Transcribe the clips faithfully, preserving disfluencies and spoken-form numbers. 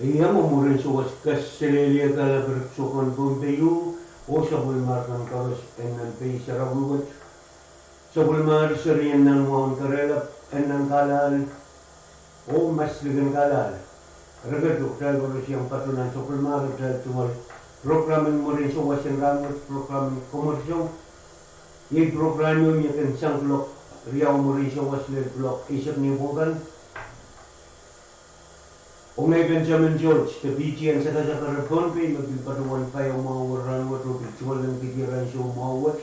Iang mwurin souwas kaselehlie kalelapak rehn Sohpan Pohnpei oh sapwellimar kan koaros en nan pei sarawi wet, sapwellimar serien nan mwahu en kahrehla, en nan kahlahl, oh mas likin kahlahl. Reked oh kitail koaros iang patohwan nan sapwellimar atail tungoal prokram en mwurin souwas en rahn wet, prokram en Komwursou. Iei prokram ieu me kin sang kuloak riau mwurin souwas lel kuloak eisek ni pwung kan. Oh ngehi Benjamin George, dipiti en sakasaker en Pohnpei me pil patohwan pahieu mwahu wet rahn wet oh pil tungoal en kidi rahn wet mwahu wet.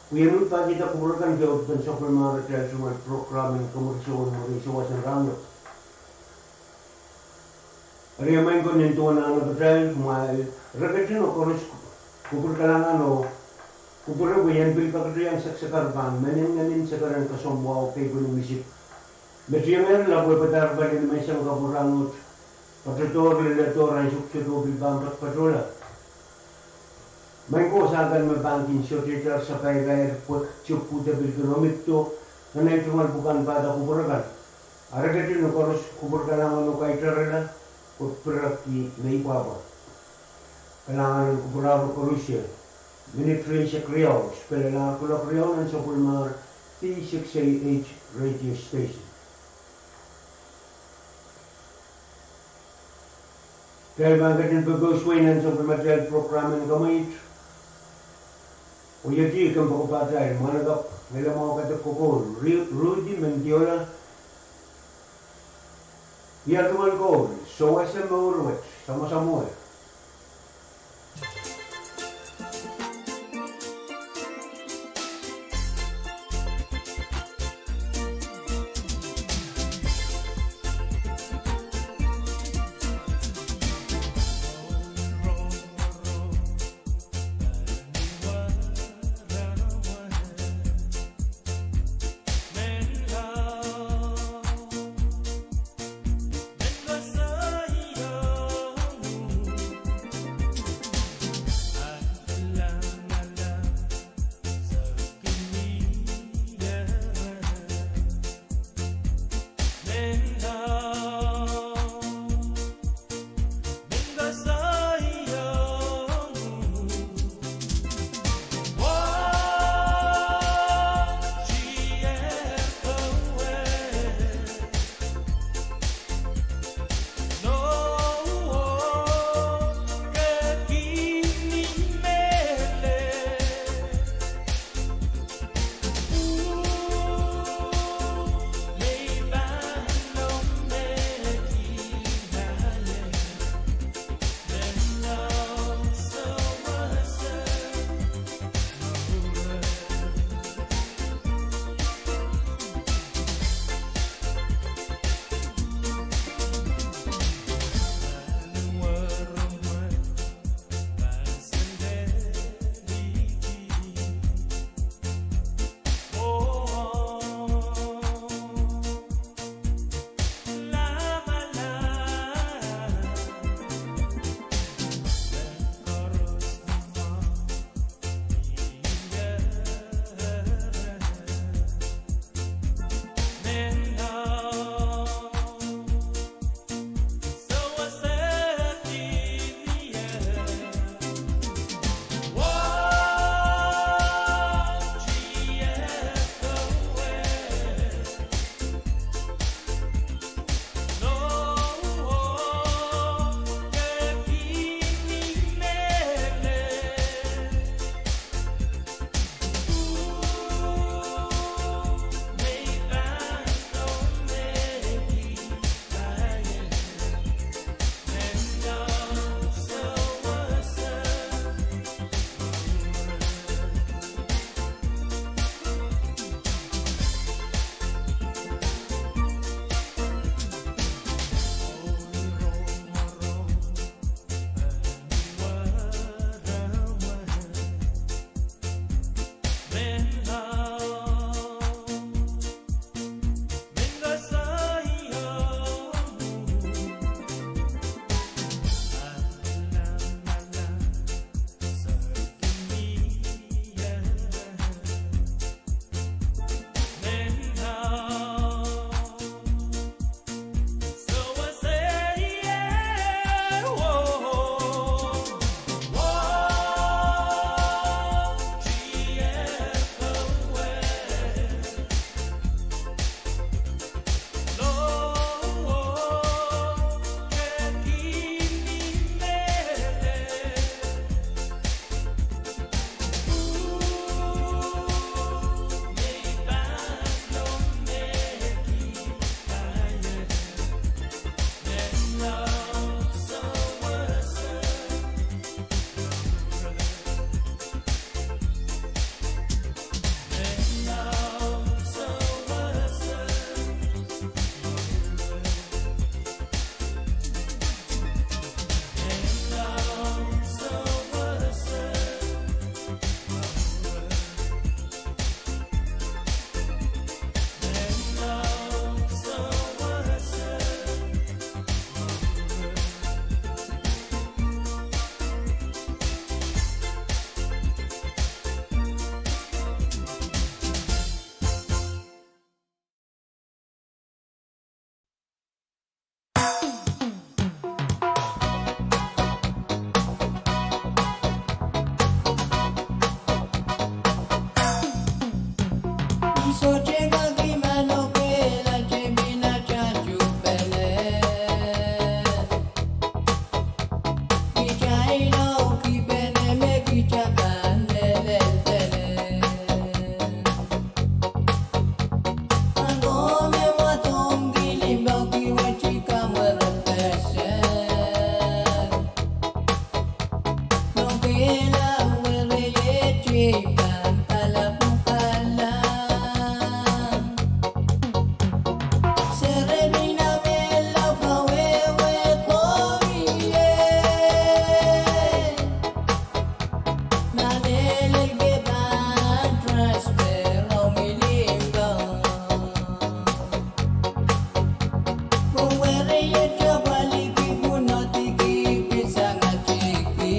Pwe I en uhd pahkihda kupwur kan pwe I en sapwellimar atail tungoal prokram en Komwursou en mwurin souwas en rahn wet. Eri, maing ko, nin duwen ahn apatail, kumwail rekedin oh koaros kupwur kalahngan oh kupwure pwe I en pil kakete iang sekseker pahn menen ngehnin sekeren kesempwal oh pei pwini misik. Me tiengehr lapwe padar pali ni menseng kapwurahn wet, patohdo leledo rahn wet oh pil pahn patohla. Maing ko, sang kan me pahn kin sohte sapairair pwehki tepda pil kin omwido, nan ahi tungoal pwukan pahda kupwur kan. Eri, rekedin oh koaros kupwur kalahngan oh kaitarala, oh pil pwurehng me I pwapwa. Kalahngan en kupwur koaros, minit rieisek riau, spelala kuloak riau nan sapwellimar P six A H radio station. Kitail pahn ketin pepous wei nan sapwellimatail prokram en Kamweit. Oh ieti kempoakepahtail mwahnakapw, ngilemwahu kadek kokoul, Ru-, Rudy Mendiola. Ia duwen koul, sewese mour wet, samwasamwe. Ei pahn kalapw me kahlap. Sere mi nan mehla kawehwe kowe ie. Nan mehlel ke pahn transfer, oh, mi limpoak. Pwe weri iet apwalih ki pwunodiki pil sang ahtiki.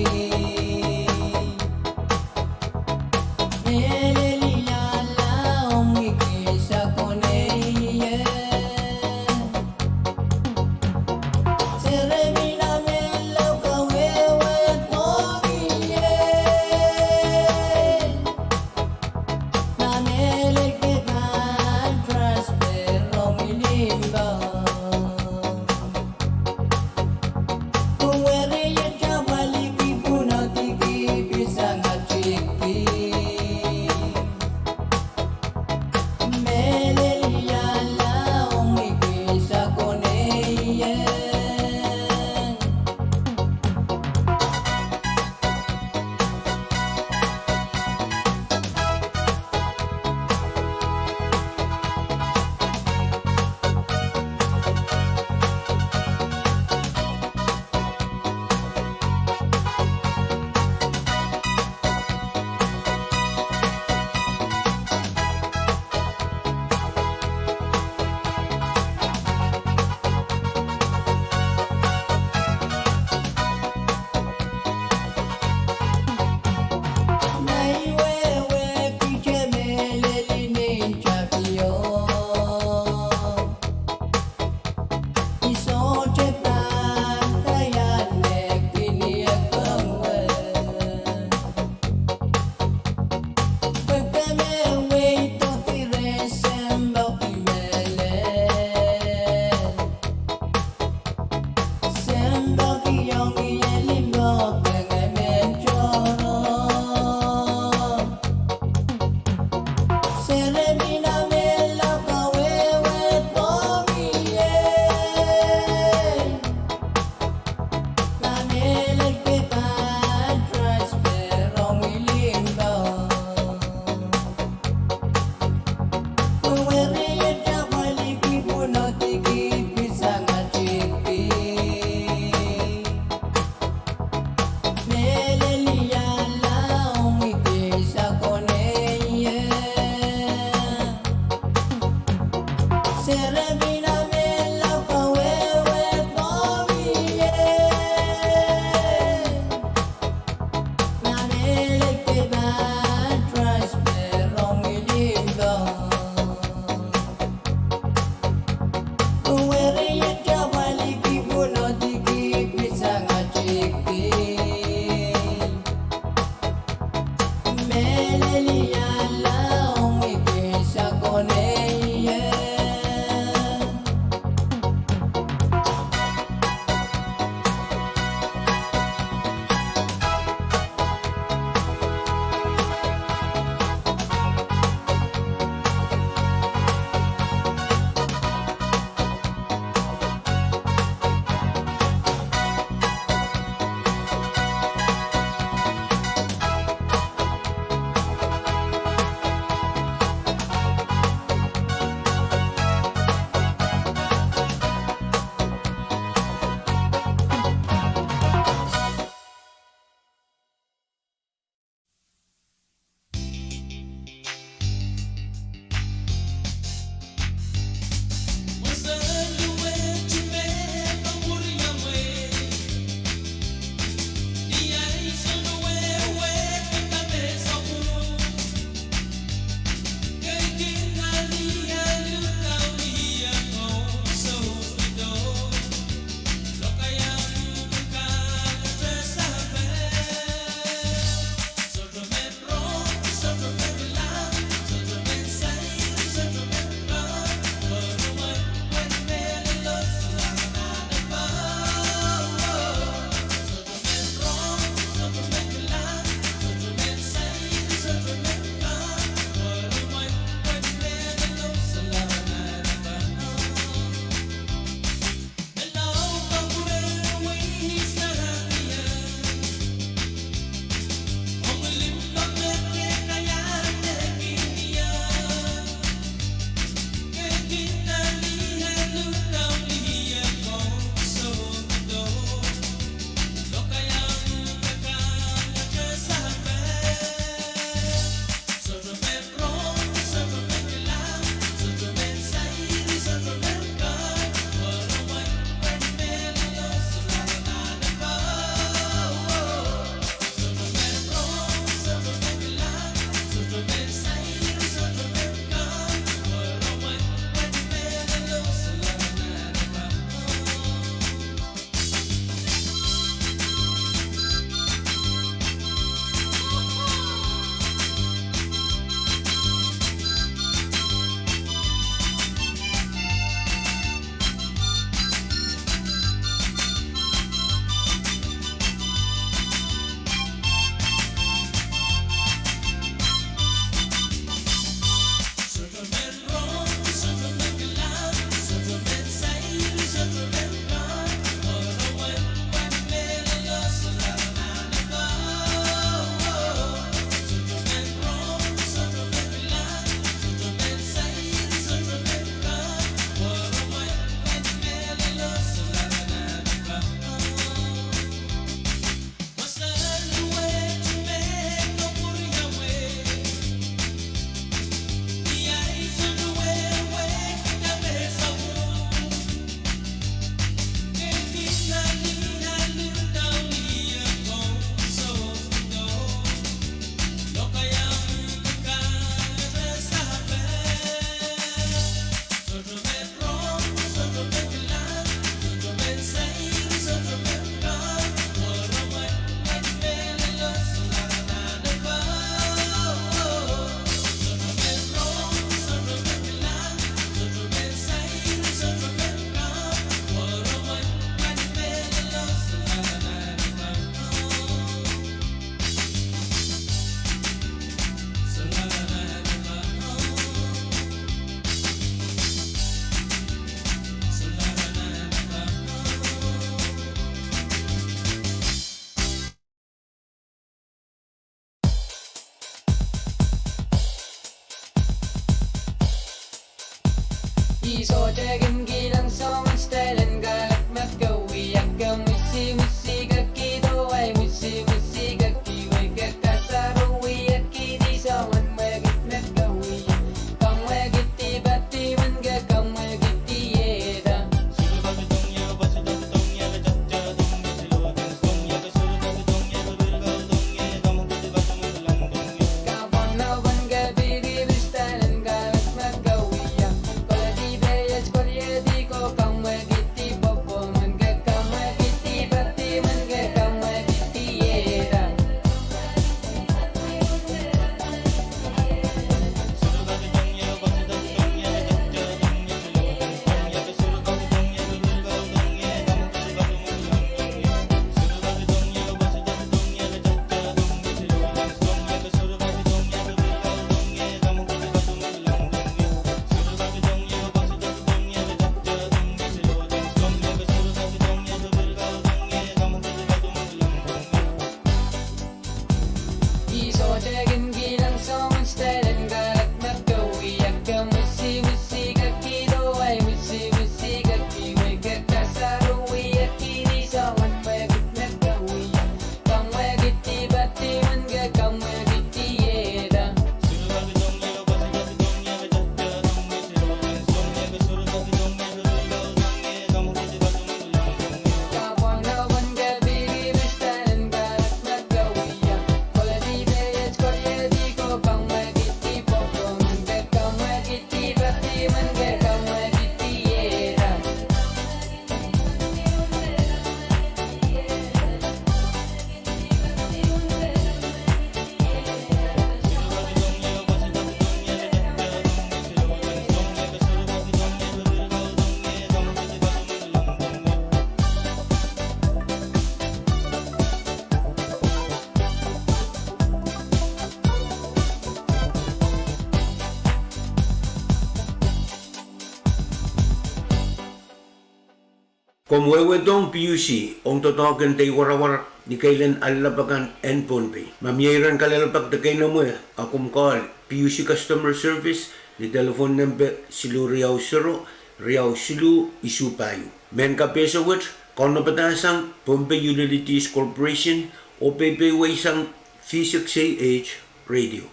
Komw wehwehdohng PUC ong doadoahk en dei warawar ni keilen alap akan en Pohnpei. Ma mie iren kalelapak de keinemwe, a komw call PUC Customer Service ni telephone nempe siluh riau sero, riau siluh isuh pahieu. Mehn kapehse wet, kaunopada sang Pohnpei Utilities Corporation, oh peipeweisang V six A H Radio.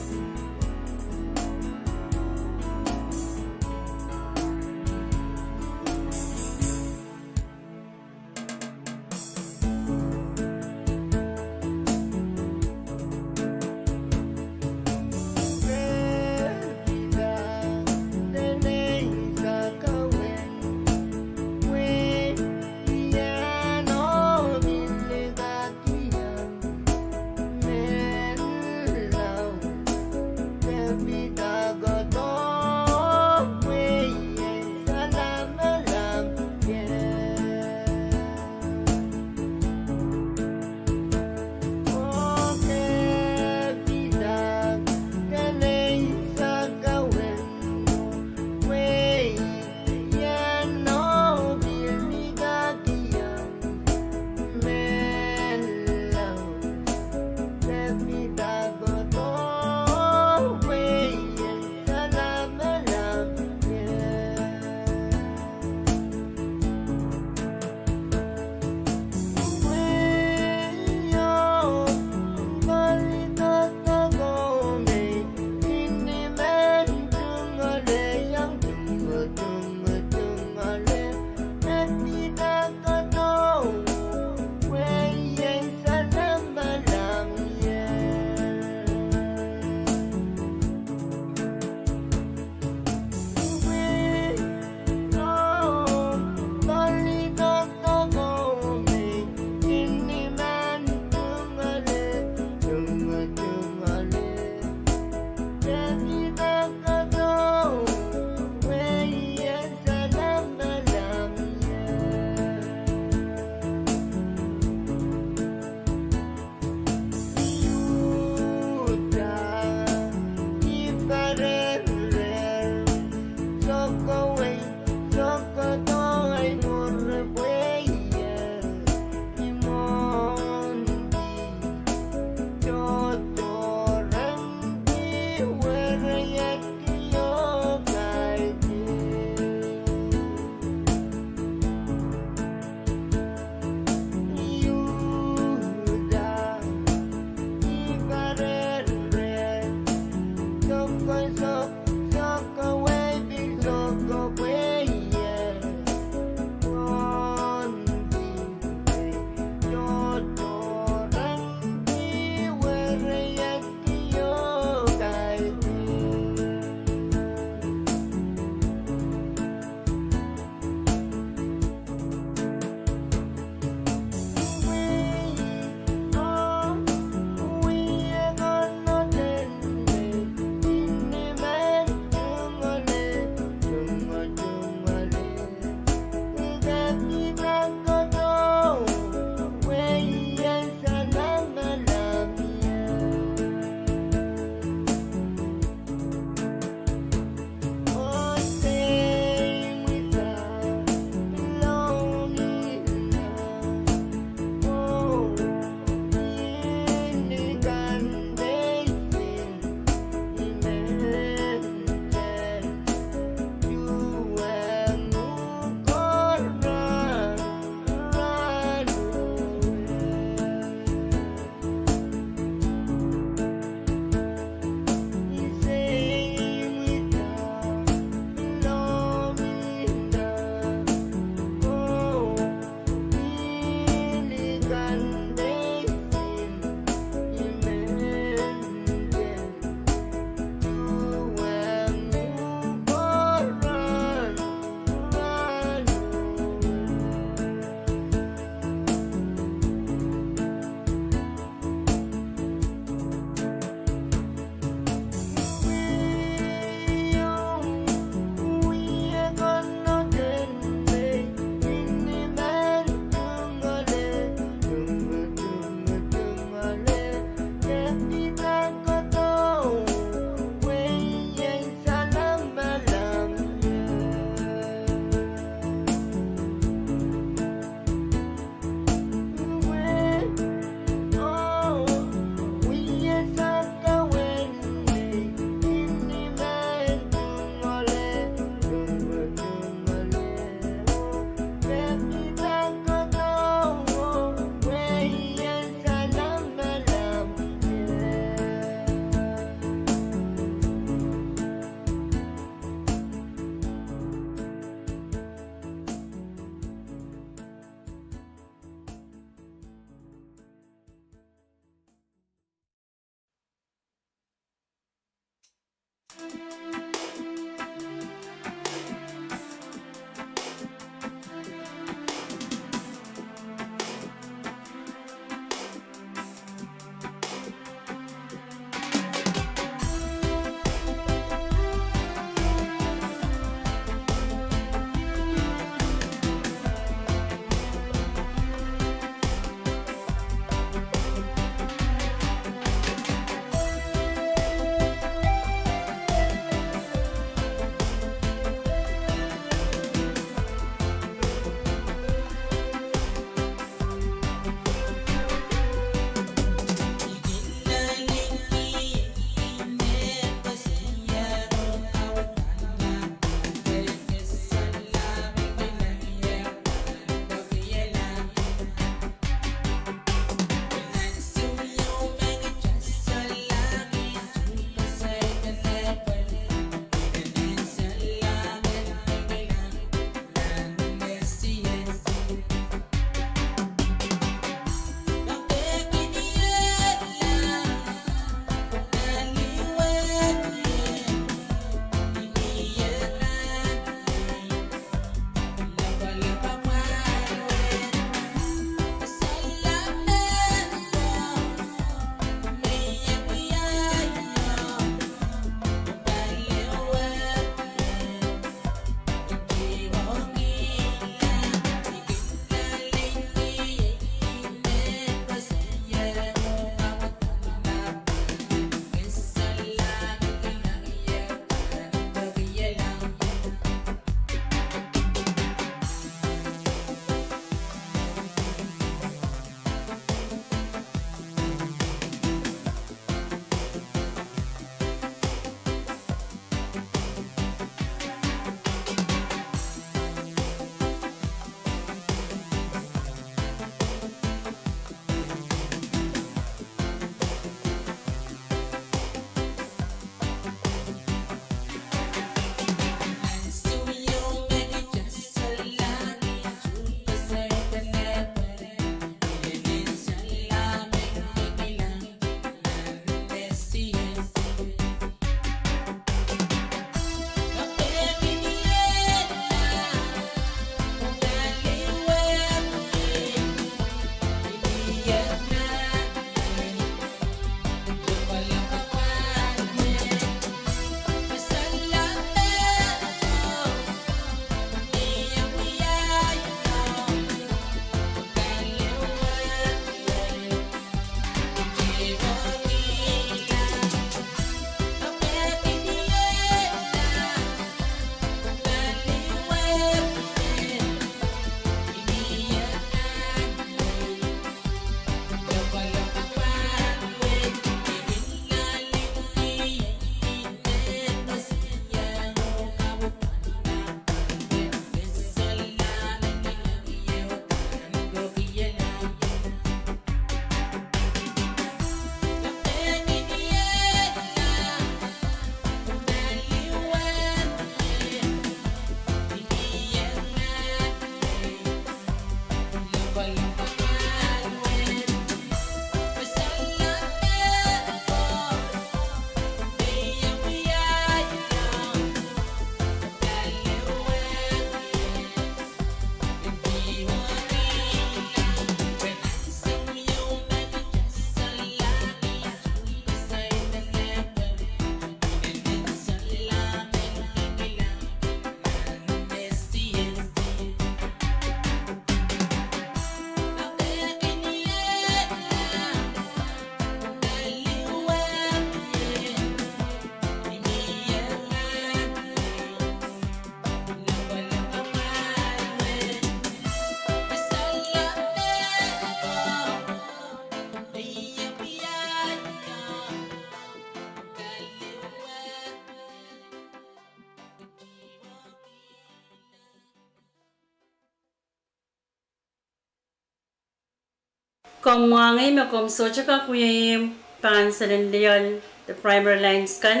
Komw mwahngih me komw sohte kak wia ihmw pahn selen lioal de primary lines kan.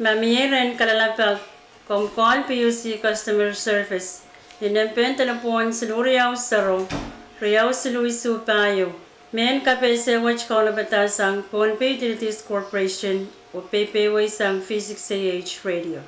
Ma mie rehn kalelapak, komw call P U C customer service ni nempen delepwohn siluh riau sero, riau siluh isuh pahieu. Mehn kapehse wet kaunopada sang Pohnpei Utilities Corporation, Oh peipeieisang V six A H Radio.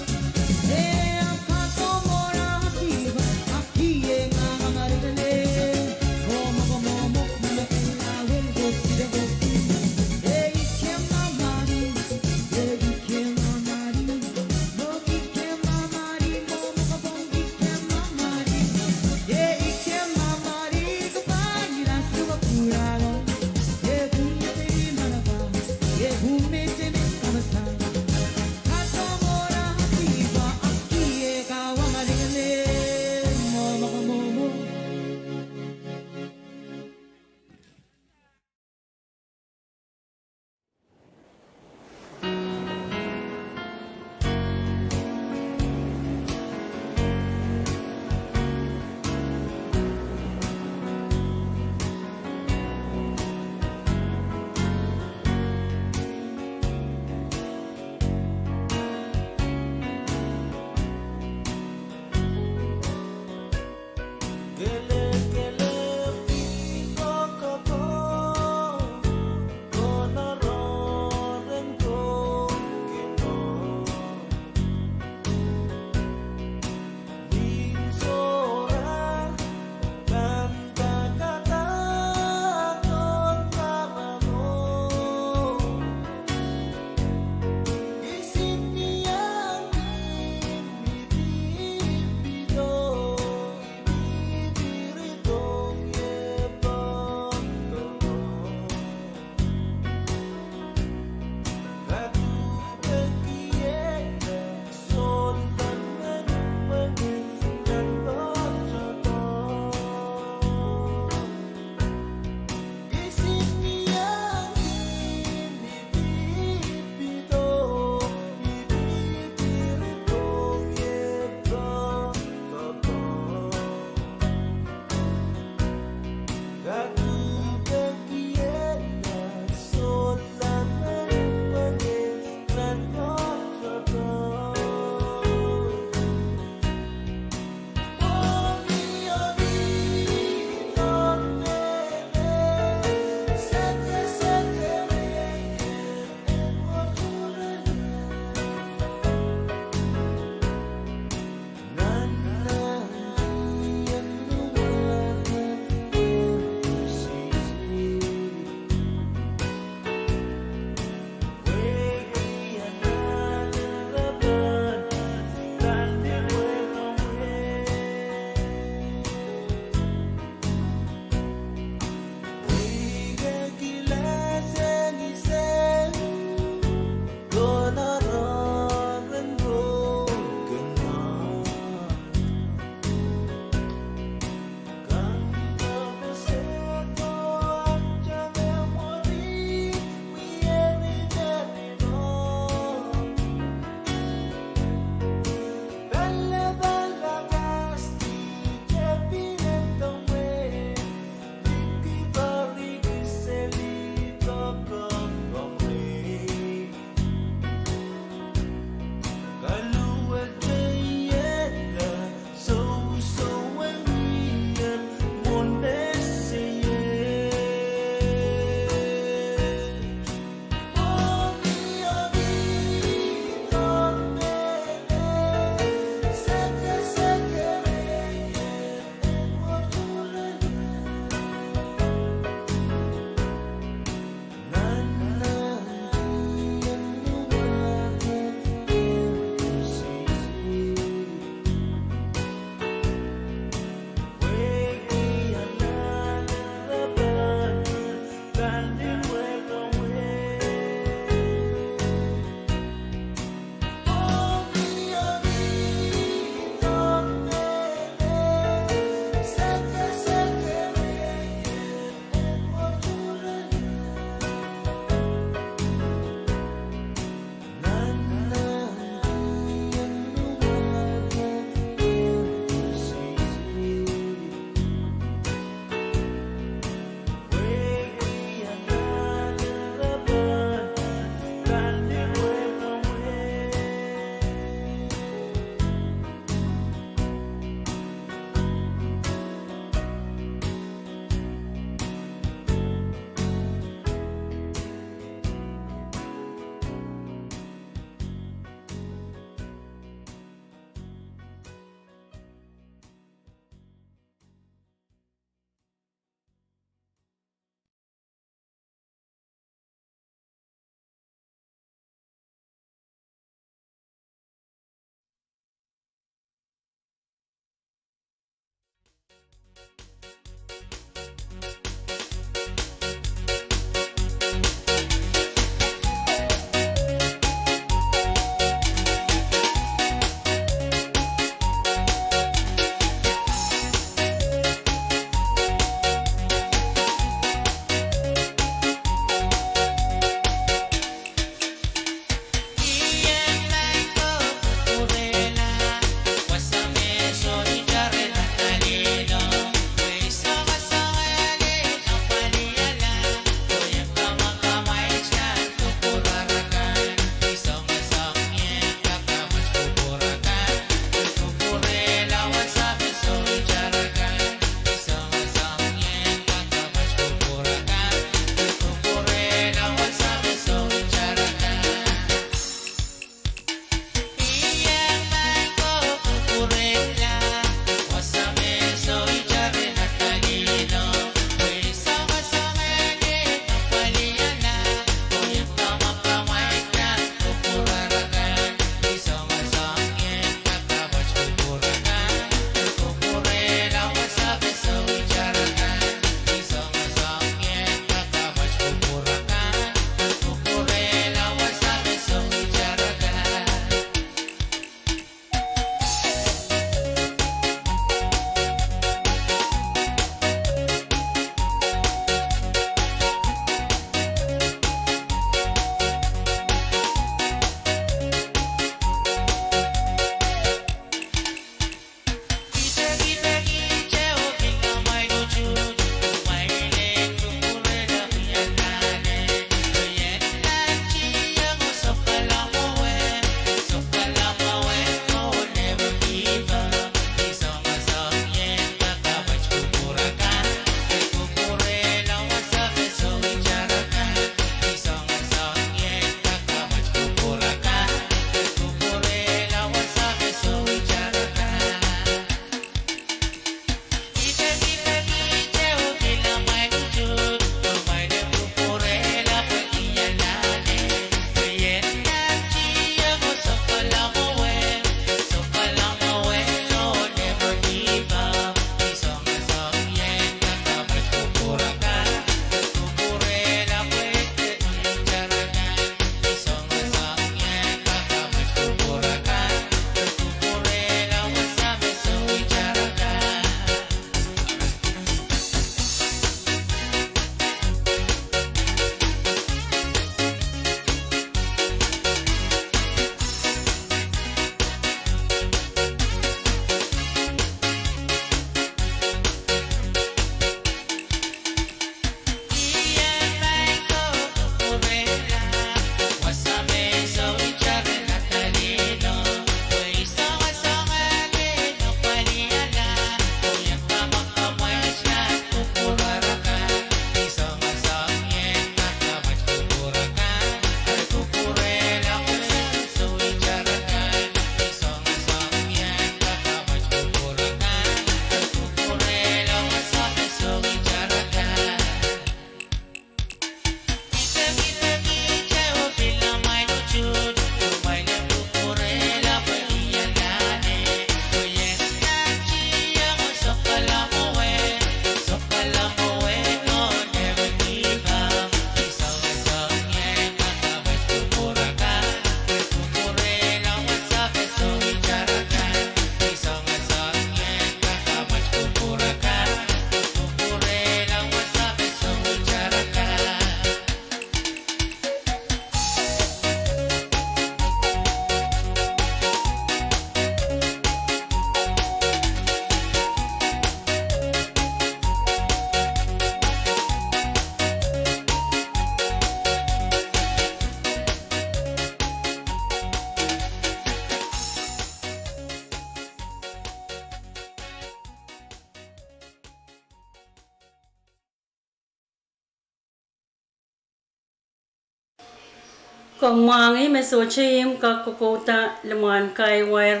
Komw mwahngih me sohte ihmw kak kokouda limwahn kahi wair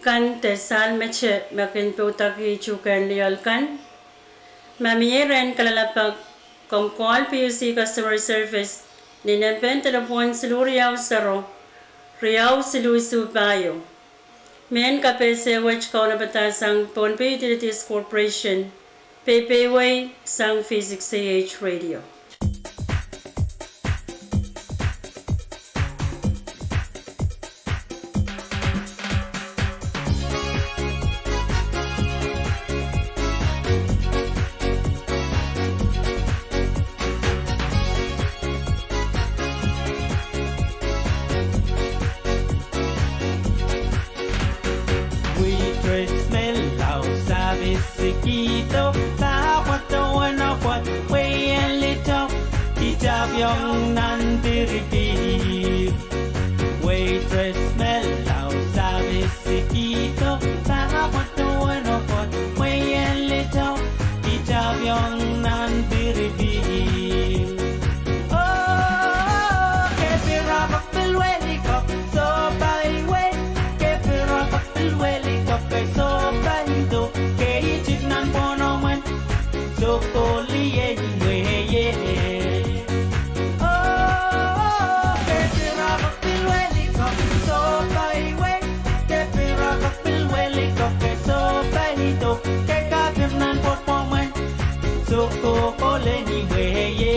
kan de sahl mete me kin poudakih tuhkehn lioal kan. Ma mie rehn kalelapak, komw call P U C Customer Service ni nempe en delepwohn siluh riau sero, riau siluh isuh pahieu. Mehn kapehse wet kaunopada sang Pohnpei Utilities Corporation, peiwei sang V six A H Radio. Waitress me lao service kihdo, pahpwa dowen apwal, wehi en litou, kitapiong nan piripir. Waitress me lao service kihdo, pahpwa dowen apwal, wehi en litou, kitapiong nan piripir. Oh, kepirapa pil wehlikok, sohpai wei, kepirapa pil wehlikok, ke sohpai do, ke itik nan pwohnomwen, sohkohli eni wehie. Oh, kepirapa pil wehlikok, sohpai wei, kepirapa pil wehlikok, ke sohpai do, ke kapir nan pwohnomwen, sohkohli eni wehie.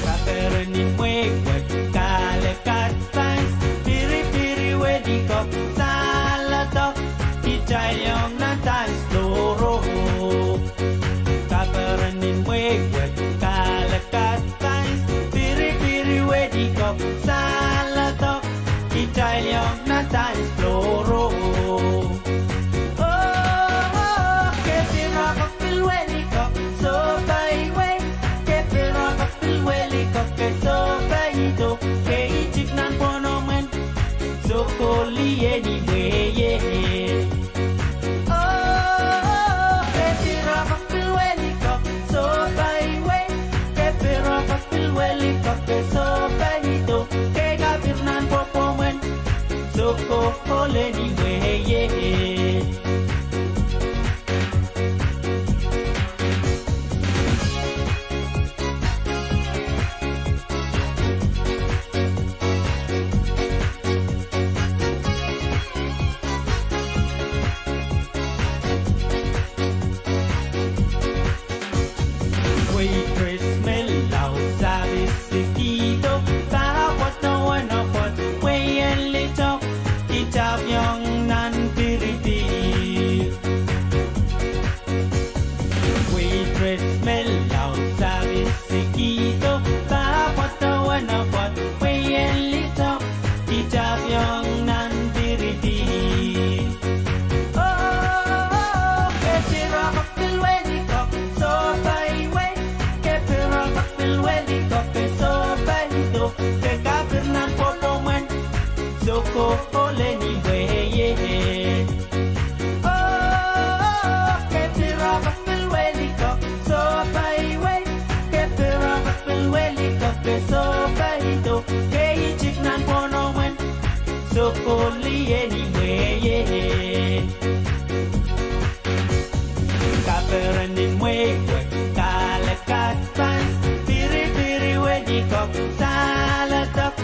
Kaperen en mwehi wet, kahlek, advance, piripiri wehlikok, saledek, kitail iang nan dance floor o. Kaperen en mwehi wet, kahlek, advance, piripiri wehlikok, saledek, kitail iang nan dance floor o. Oh, kepirapa pil wehlikok, sohpai wei, kepirapa pil wehlikok, ke sohpai do, ke itik nan pwohnomwen, sohkohli eni wehie. Oh, kepirapa pil wehlikok, sohpai wei, kepirapa pil wehlikok, ke sohpai do, ke kapir nan pwohnomwen, sohkohli eni wehie. Waitress me lao service kihdo, pahpwa dowen apwal, wehi en litou, kitapiong nan piripir. Waitress me lao service kihdo, pahpwa dowen apwal, wehi en litou, kitapiong nan piripir. Oh, kepirapa pil wehlikok, sohpai wei, kepirapa pil wehlikok, ke sohpai do, ke kapir nan pwohnomwen, sohkohli eni wehie. Oh, kepirapa pil wehlikok, sohpai wei, kepirapa pil wehlikok, ke sohpai do, ke itik nan pwohnomwen, sohkohli eni wehie. Kaperen en mwehi wet, kahlek, advance, piripiri wehlikok, saledek,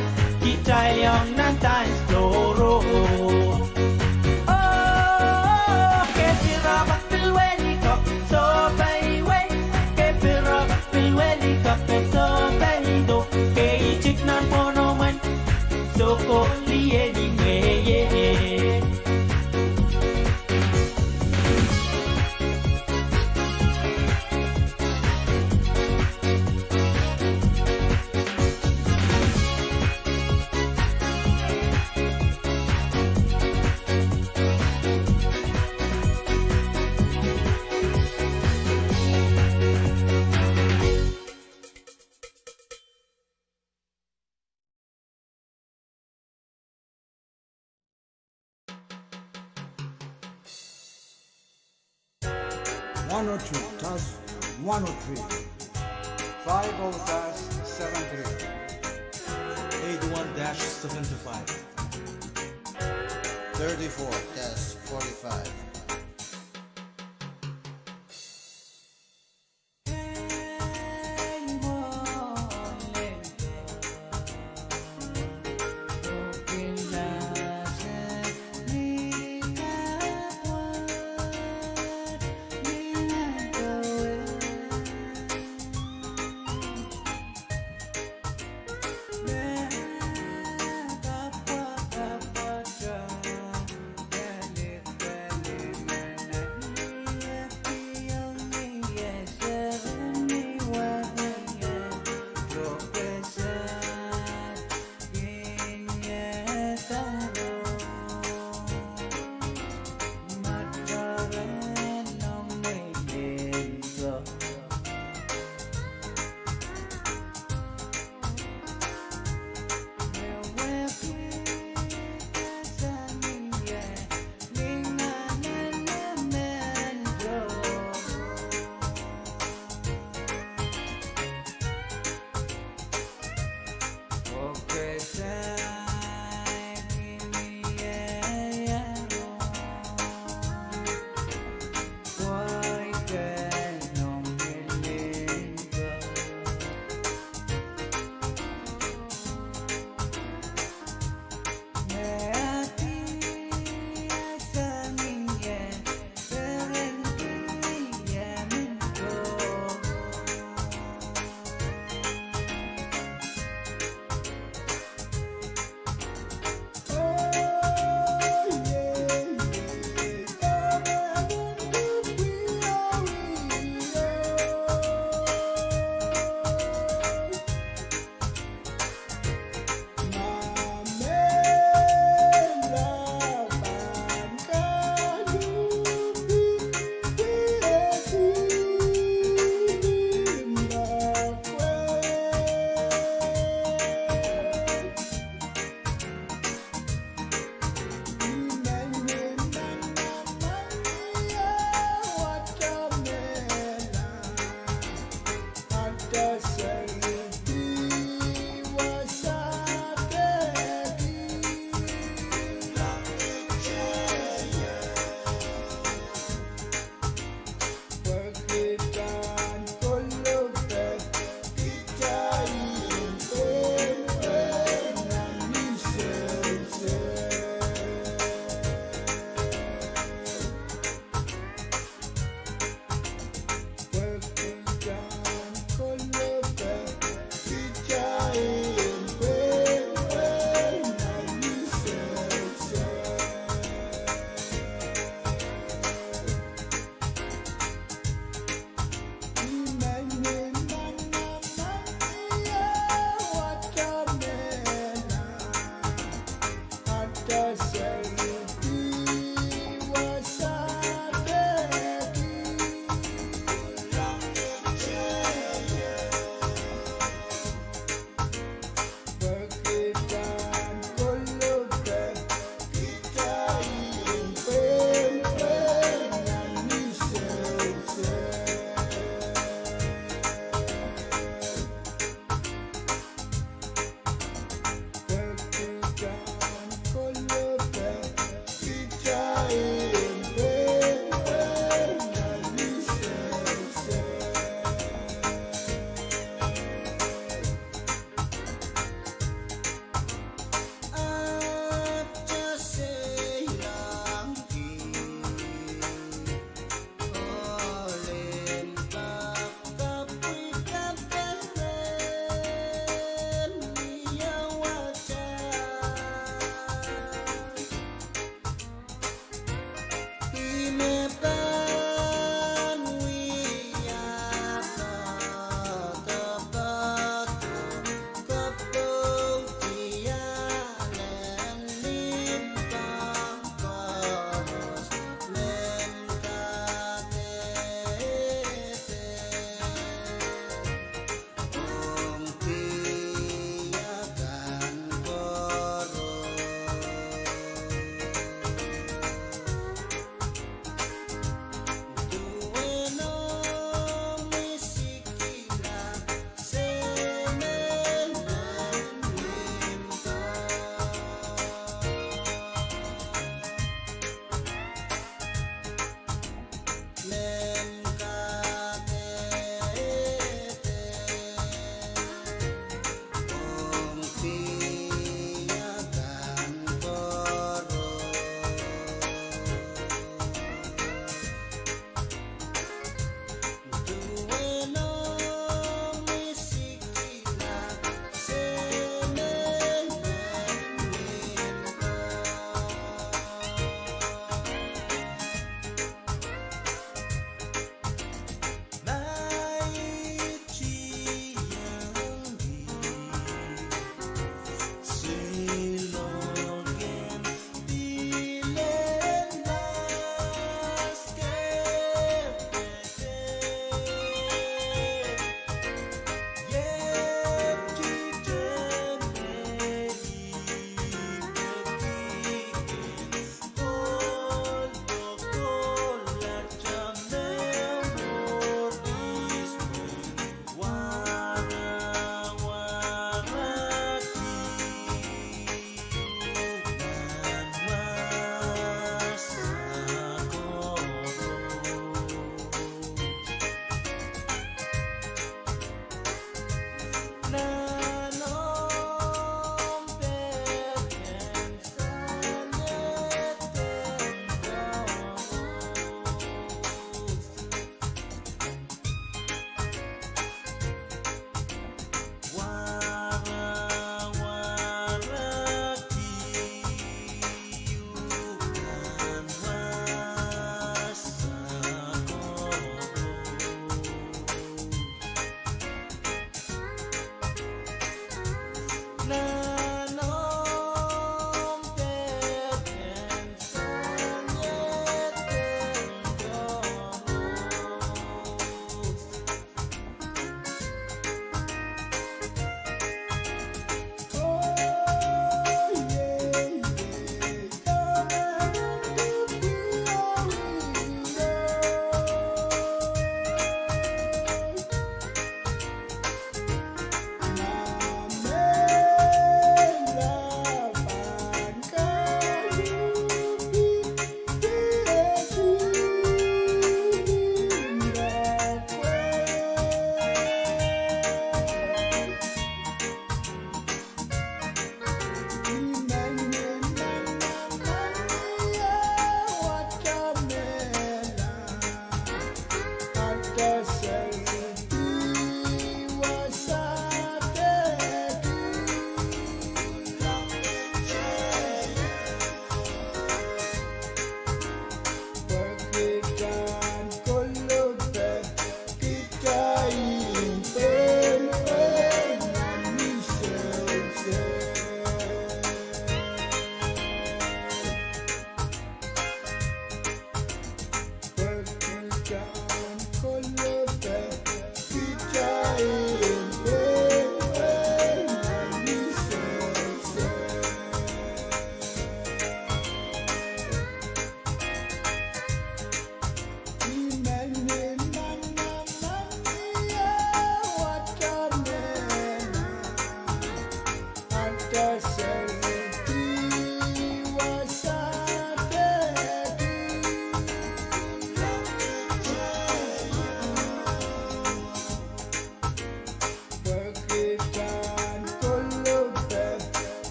kitail iang nan dance floor o. Oh, kepirapa pil wehlikok, sohpai wei, kepirapa pil wehlikok, ke sohpai do, ke itik nan pwohnomwen, sohkohli eni wehie. One oh two, test, one oh three. Five oh, test, seven three, eight one dash seven two five, thirty-four dash forty-five.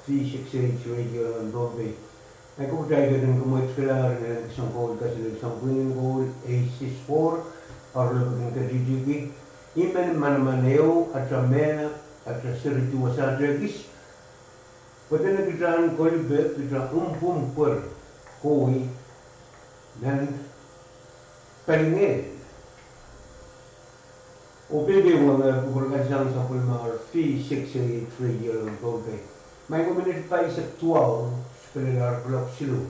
V six H Radio nan Pohnpei. Ai kupwuta ih ketin kumwetkihla ren kisong koul kaselel sang pwihn en koul eight six four, aurlopkin ketitiki. I men manaman ehu, ata mehla, ata seri duwehte ekis. Pwe dene kita en kolipe, kita umpwumpwur kowe nan palingehn. Oh pil pil wenge kupwur kan sang sapwellimar V six H Radio nan Pohnpei. Maing ko minit paisek duwau, sipelel ar kulok siluh.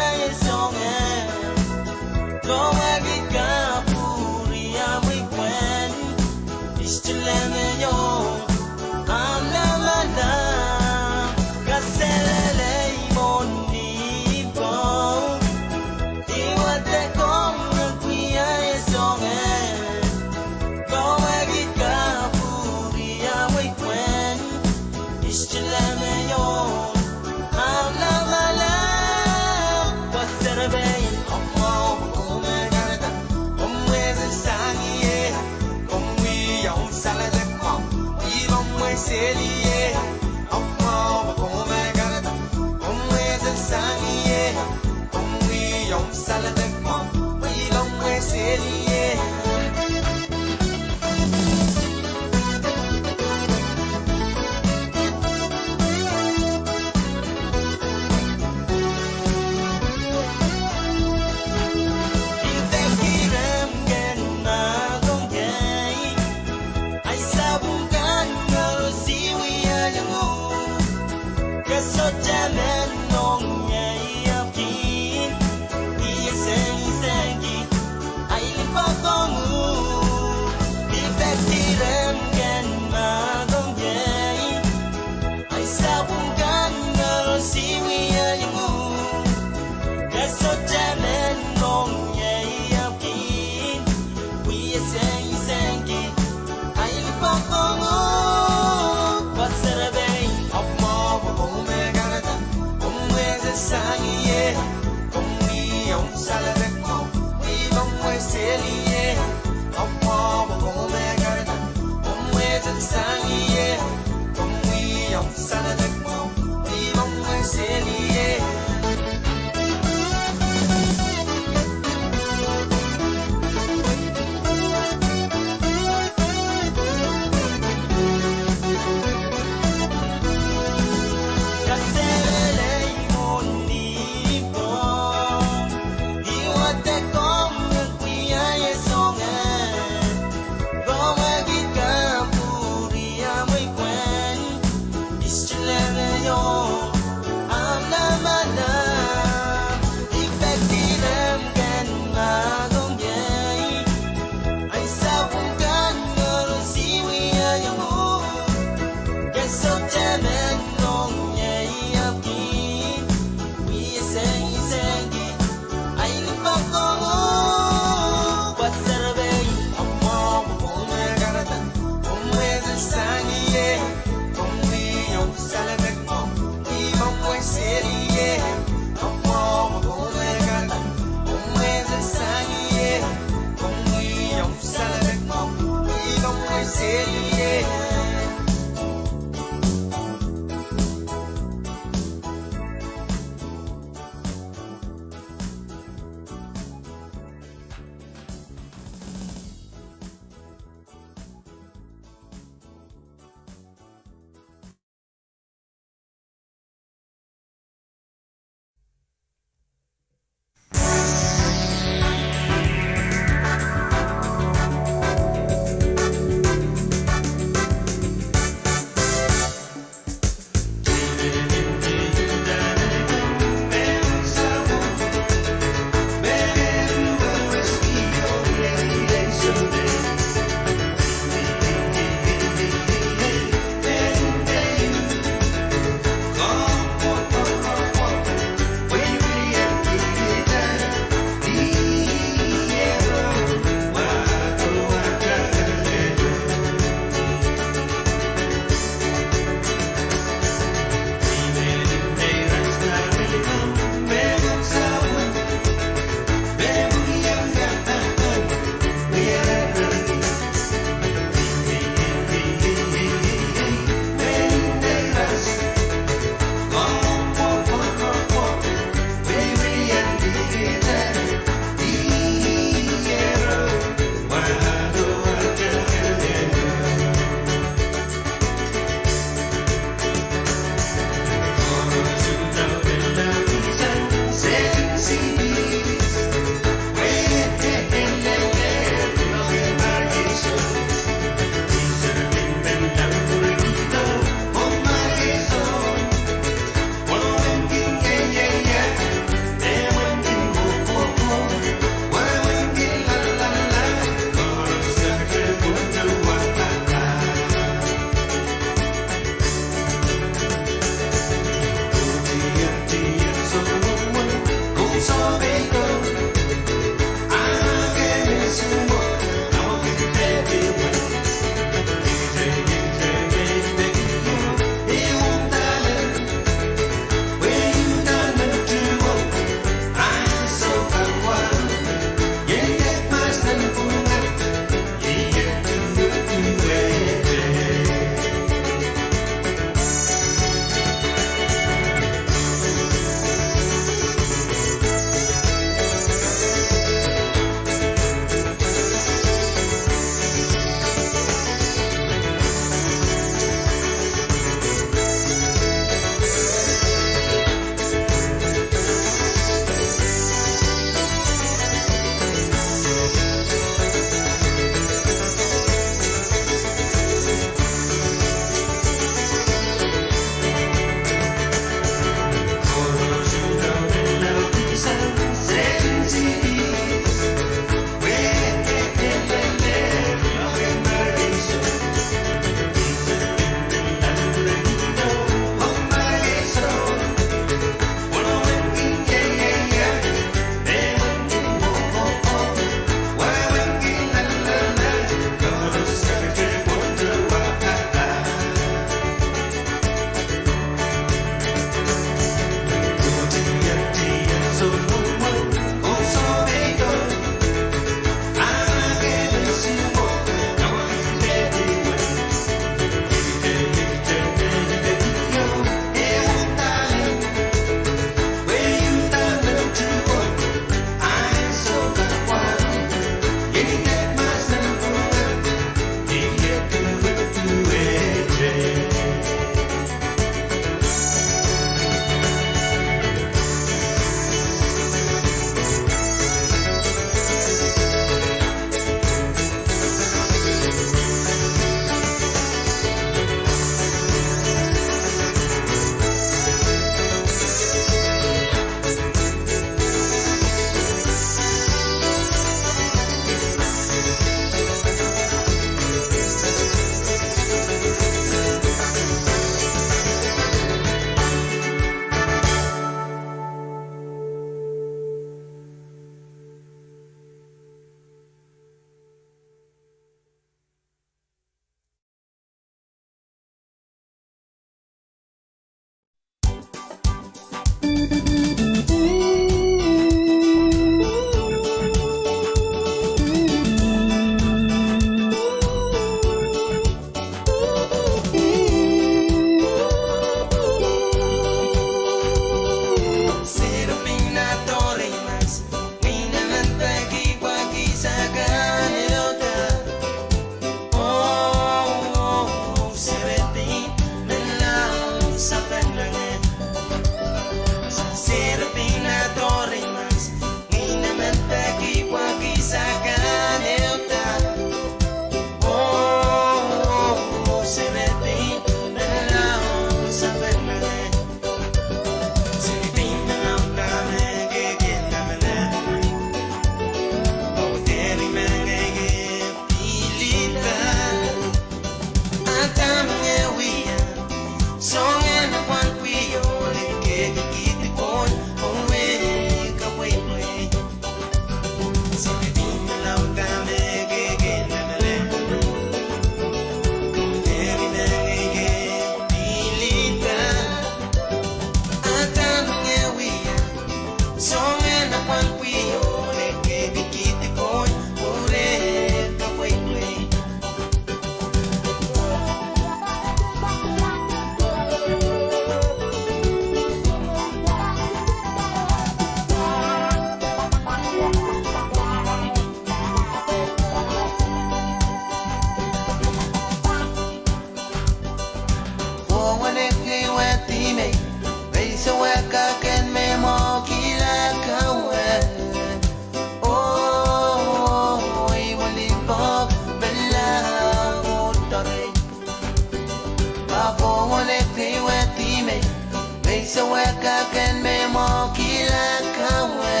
Te wehkahken me mwahukihlahng kawe.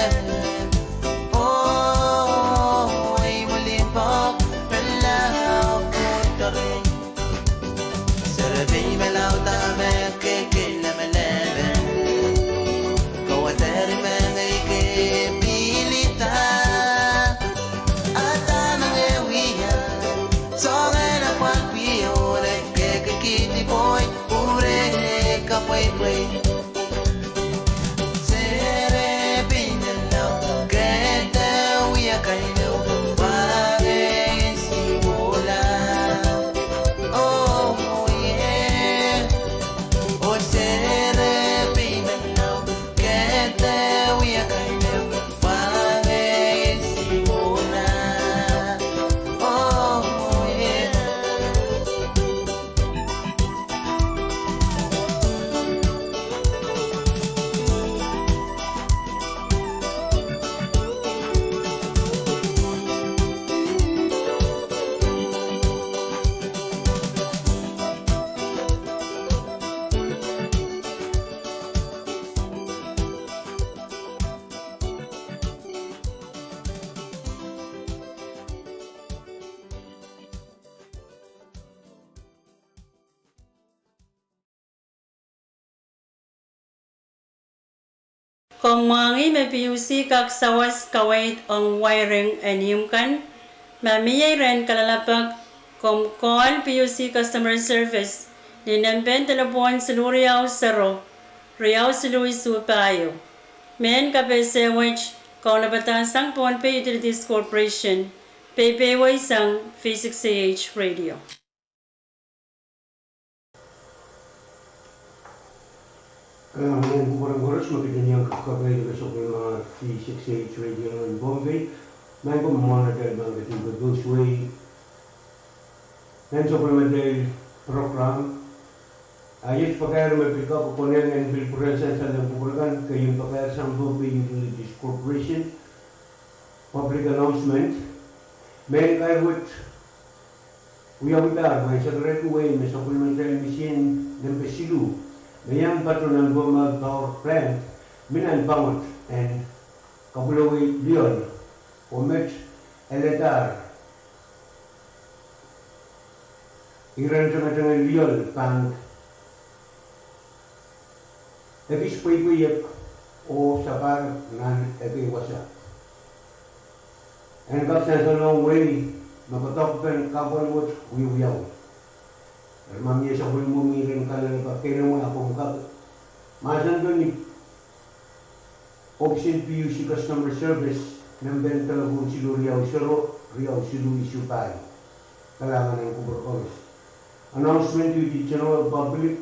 Oh, ei mwilin pahk, pelaho kuteri. Serepein me lauda me kekei lemeleme. Kawe dehr me ngehi ke pilida. Ada me ngehi wia. Soangen apwal pil oh ne kekekidi poi. Ure kapweipwei. Serepein lao kete wia kailok pahre siwola. Oh, yeah. Oh, serepein lao kete wia kailok pahre siwola. Oh, yeah. Komw mwahngih me P U C kak sawas kaweid ong wiring en ihmw kan. Ma mie iren kalelapak, komw call P U C Customer Service ni nempe en delepwohn siluh riau sero, riau siluh isuh pahieu. Mehn kapehse wet kaunopada sang Pohnpei Utilities Corporation, peipeweisang V six A H Radio. Kalahngan en kupwuren koaros me kin iang kapkapai de sapwellimen V six A H Radio nan Pohnpei. Maing ko mwahnatail pahn ketin pepous wei nan sapwellimatail program. A iet pakair me pil kak konehng en pil pwurehng sansal en kupwur kan, keieun pakair sang Pohnpei Utilities Corporation, public announcement. Mehn kair wet wiawidahr pwe en sakerehki wehi me sapwellimatail misihn nempe siluh me iang patoh nan Pohnpei Power Plant mi nan pangot en kapwulewei Lioal, oh met elehdahr iren tengetenge Lioal pahn ekis pweipweiek oh sapahr nan ekei wasa. En kak sansalohng wehi me doadoahkpen kahpwal wet wiewiawi. Eri ma mie sapwellimomwi iren kalelapak keinemwe, a komw kak mahsanihong ni ohpis en P U C Customer Service, nempe en delepwohn siluh riau sero, riau siluh isuh pahieu. Kalahngan en kupwur koaros. Announcement to the general public.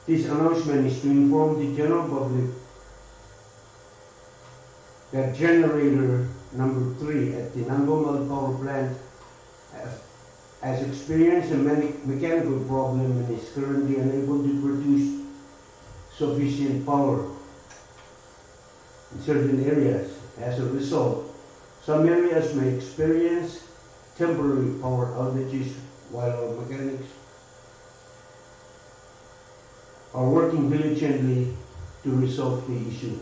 This announcement is to inform the general public that generator number three at the Nanpong Power Plant has experienced a mani-, mechanical problem and is currently unable to produce sufficient power in certain areas. As a result, some areas may experience temporary power outages while our mechanics are working diligently to resolve the issue.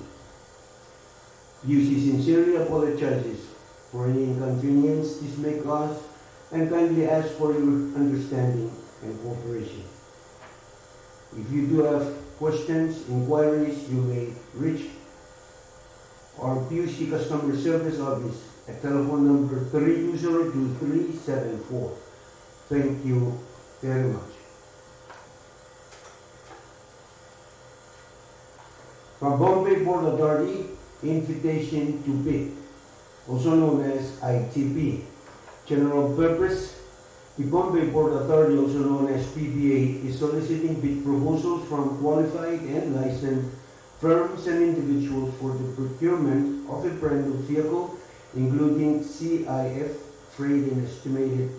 P U C sincerely apologizes for any inconvenience this may cause and kindly ask for your understanding and cooperation. If you do have questions, inquiries, you may reach our P U C Customer Service Office at telephone number three two zero two three seven four. Thank you very much. From Pohnpei Port Authority, invitation to bid, also known as I T B. General purpose, the Pohnpei Port Authority, also known as P P A, is soliciting bid proposals from qualified and licensed firms and individuals for the procurement of a brand new vehicle, including C I F freight and estimated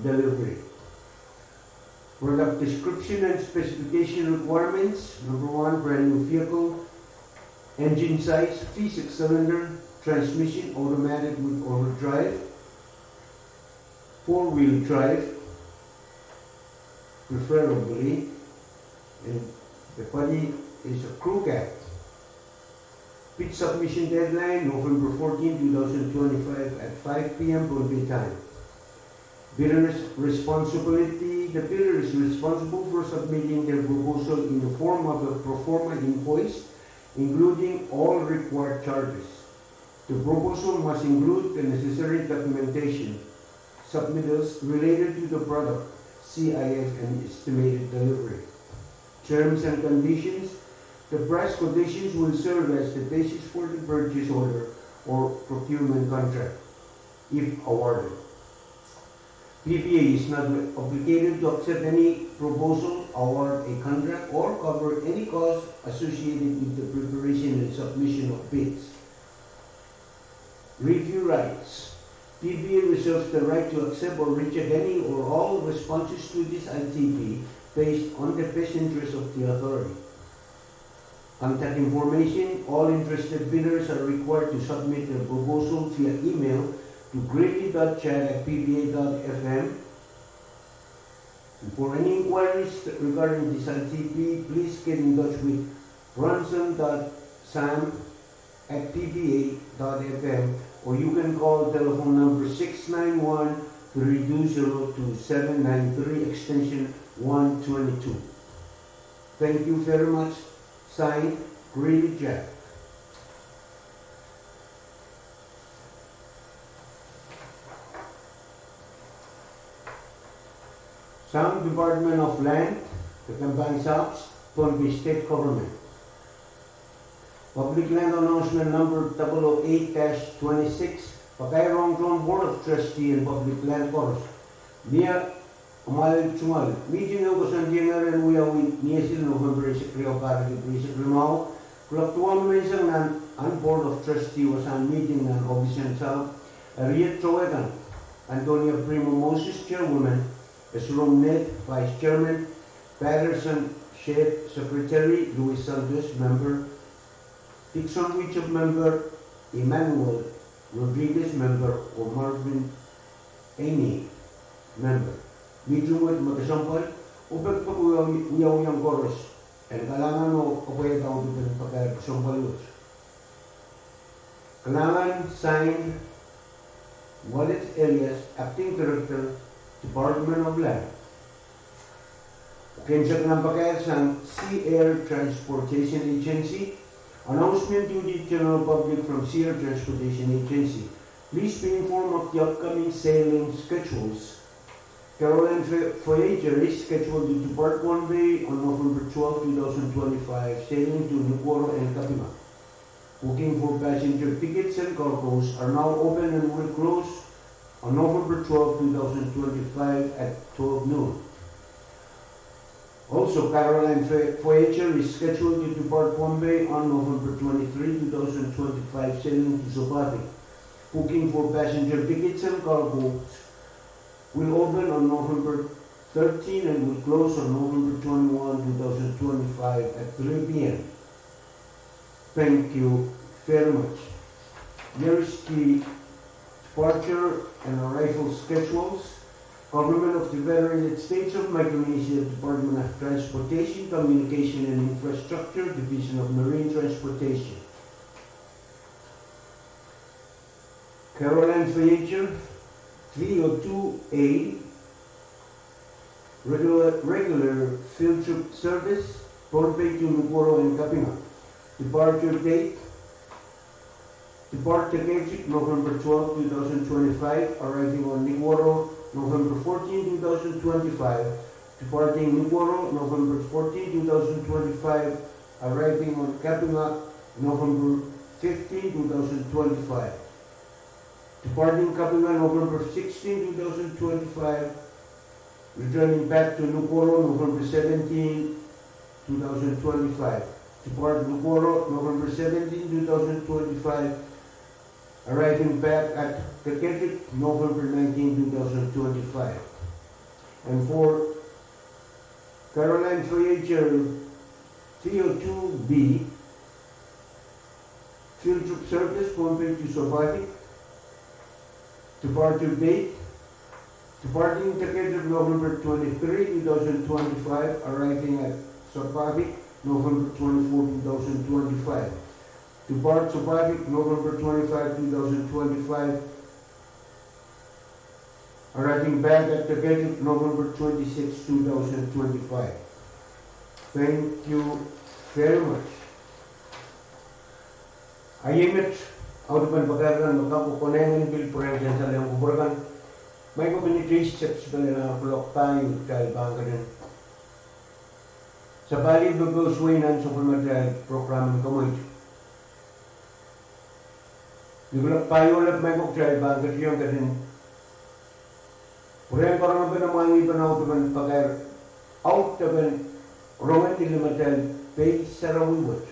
delivery. Product description and specification requirements. Number one, brand new vehicle. Engine size, V six cylinder, transmission, automatic with overdrive, four-wheel drive, preferably, and The body is a crook act. Bid submission deadline, November fourteen, two thousand twenty-five at five p m Pohnpei time. Bidder's responsibility. The bidder is responsible for submitting their proposal in the form of a pro forma invoice, including all required charges. The proposal must include the necessary documentation, submittals related to the product, C I F, and estimated delivery. Terms and conditions. The price quotations will serve as the basis for the purchase order or procurement contract, if awarded. P B A is not obligated to accept any proposal, award a contract, or cover any costs associated with the preparation and submission of bids. Review rights. P B A reserves the right to accept or reject any or all responses to this I T P based on the best interest of the authority. Contact information. All interested bidders are required to submit their proposal via email to greeley dot chat at P B A dot F M. And for any inquiries regarding this I T P, please get in touch with bronson dot sam at P B A dot F M, or you can call telephone number six nine one, three two zero, two seven nine three, extension one twenty-two. Thank you very much. Signed, Greeley Jack. Sound Department of Land, the Kempang Sops, Pohnpei State Government. Public Land Announcement number double oh eight dash twenty-six, pakairong tohn Board of Trustee en Public Land koaros. Mie amwail tungoal, meeting ehu koasoandi en wiawi ni Sineik, November eisek riau, pahr eisek limau, kuloak duwau menseng nan, an Board of Trustee wasahn meeting nan ohpis en Sops. Eri iet towe kan: Antonia Primo Moses, Chairwoman, Esrom Ned, Vice Chairman, Patterson Shep, Secretary, Louis Santos, Member, Dixon Witchup, Member, Emmanuel Rodriguez, Member, oh Marvin Amy, Member. Meeting wet me kesempwal, oh pekipek wiawiong koaros en kalahngan oh kapwaiada udupen pakair kesempwal wet. Kalahngan, signed, Wallace Elias, Acting Director, Department of Land. Kensek nan pakair sang Sea Air Transportation Agency. Announcement to the general public from Sea Air Transportation Agency. Please be informed of the upcoming sailing schedules. Caroline Voy-, Voyager is scheduled to depart Pohnpei on November twelfth, two thousand twenty-five, sailing to Nukuoro and Kapinga. Booking for passenger tickets and cargoes are now open and will close on November twelfth, two thousand twenty-five at twelve noon. Also, Caroline Voy-, Voyager is scheduled to depart Pohnpei on November twenty-three, two thousand twenty-five, sailing to Sopatik. Booking for passenger tickets and cargoes will open on November thirteen and will close on November twenty-one, two thousand twenty-five at three p.m. Thank you very much. Here is the departure and arrival schedules. Government of the Federated States of Micronesia, Department of Transportation, Communication and Infrastructure, Division of Marine Transportation. Caroline Voyager, V O two A, regular, regular field trip service, Pohnpei to Nukuoro and Kapinga. Departure date, depart Tekehchik, November twelfth, two thousand twenty-five, arriving on Nukuoro, November fourteenth, two thousand twenty-five, departing Nukuoro, November fourteenth, two thousand twenty-five, arriving on Kapinga, November fifteenth, two thousand twenty-five. Departing Kapinga, November sixteenth, two thousand twenty-five, returning back to Nukuoro, November seventeenth, two thousand twenty-five. Depart Nukuoro, November seventeenth, two thousand twenty-five, arriving back at Tekehchik, November nineteenth, two thousand twenty-five. And for Caroline Voyager V O two B, field trip service, Pohnpei to Sopatik. Departure date, departing Tekehchik, November twenty-three, two thousand twenty-five, arriving at Sopatik, November twenty-four, two thousand twenty-five. Depart Sapadik, November twenty-five, two thousand twenty-five. Arriving back at Tepehtik, November twenty-six, two thousand twenty-five. Thank you very much. Ahi met, audepen pakair kan me kak konehng en pil pwurehng sansal ong kupwur kan. Maing ko, pil ni teis sep sipel en ahr kuloak pahieu kitail pahn ketin sapahlih pepous wei nan sapwellimatail program en komweit. Ni kuloak pahieu lap, maing ko, kitail pahn ketin iang ketin pwurehng karongepen mwahngih pen audepen pakair, audepen rongen ni limatail pei sarawi wet.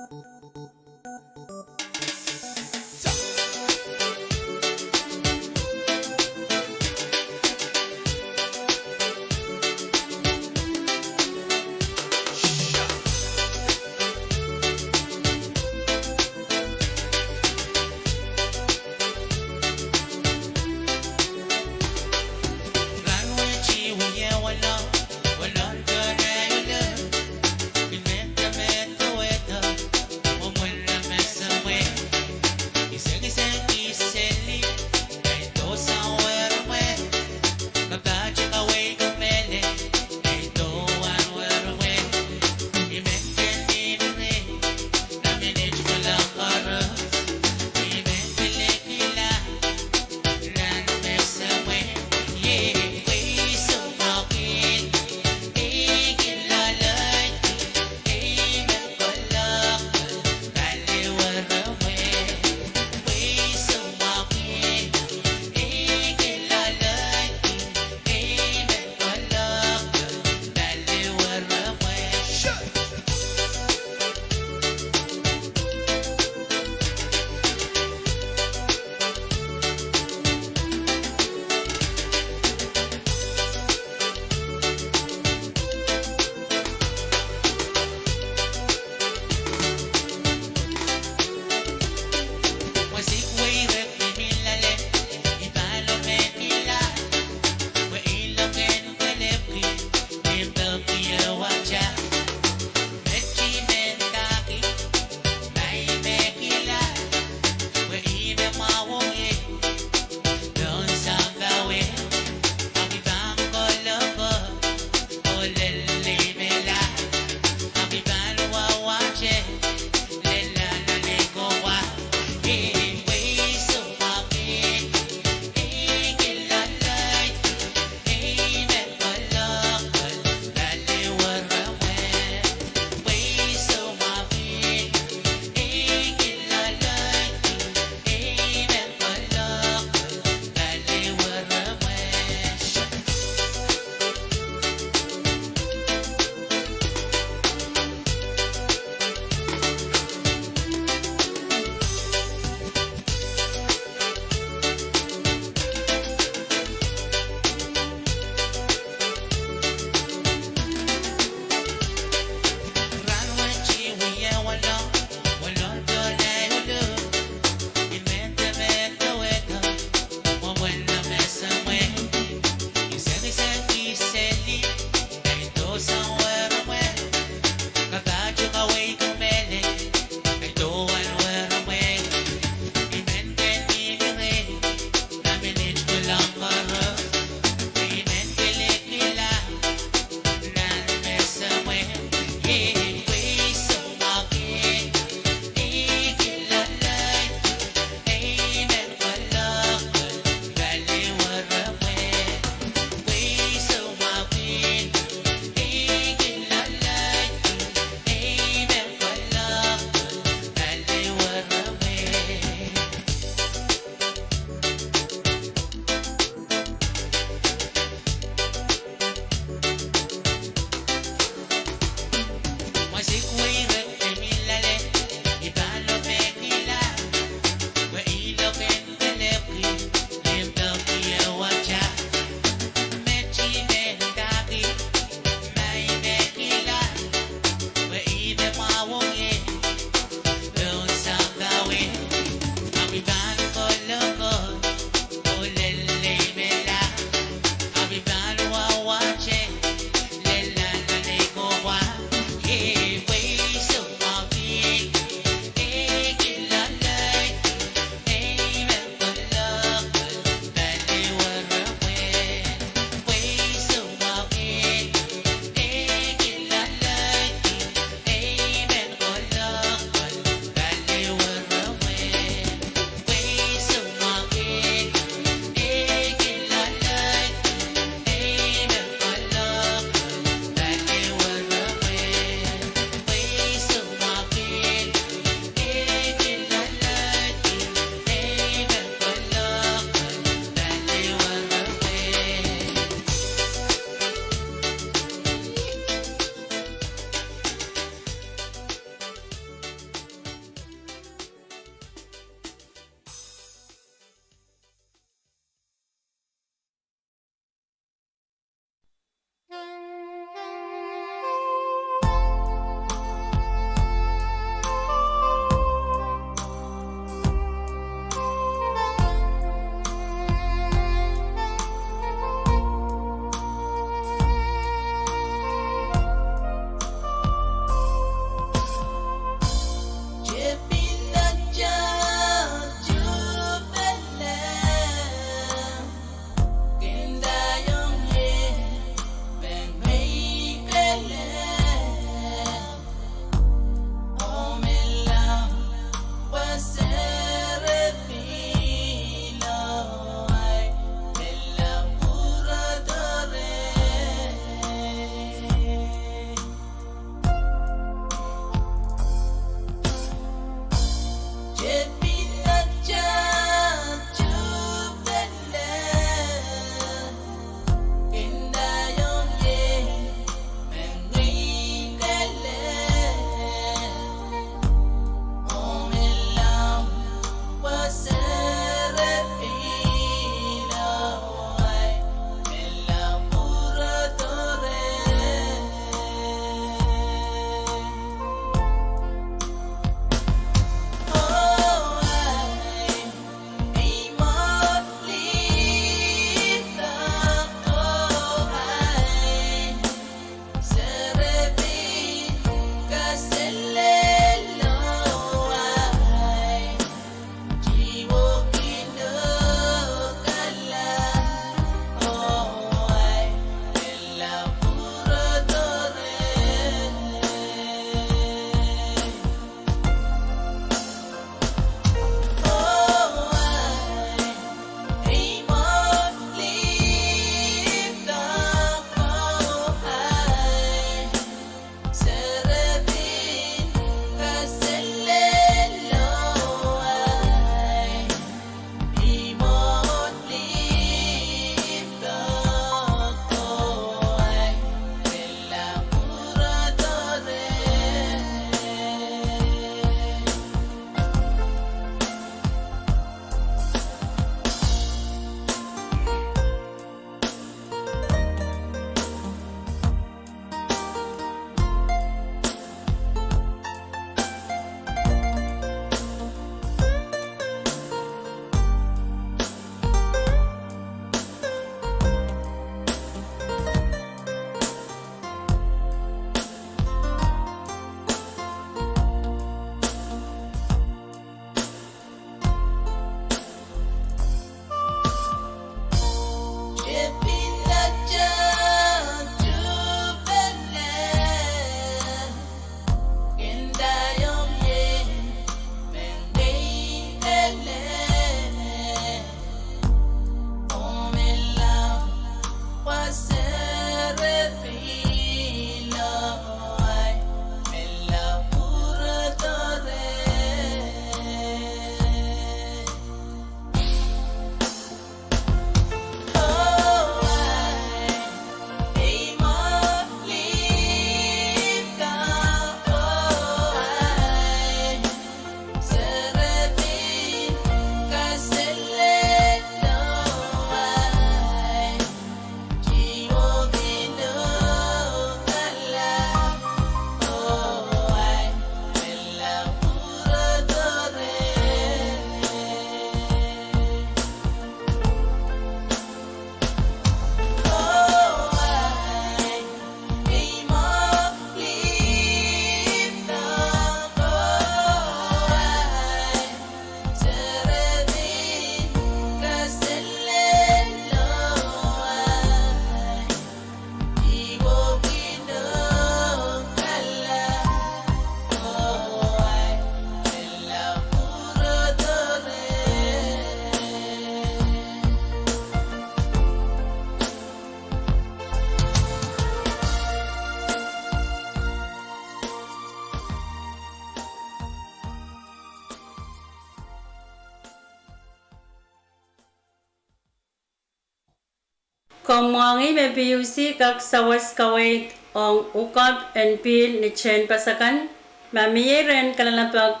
Komw mwahngih me PUC kak sawas kaweid ong hookup en pihl ni tehnpas akan? Ma mie rehn kalelapak,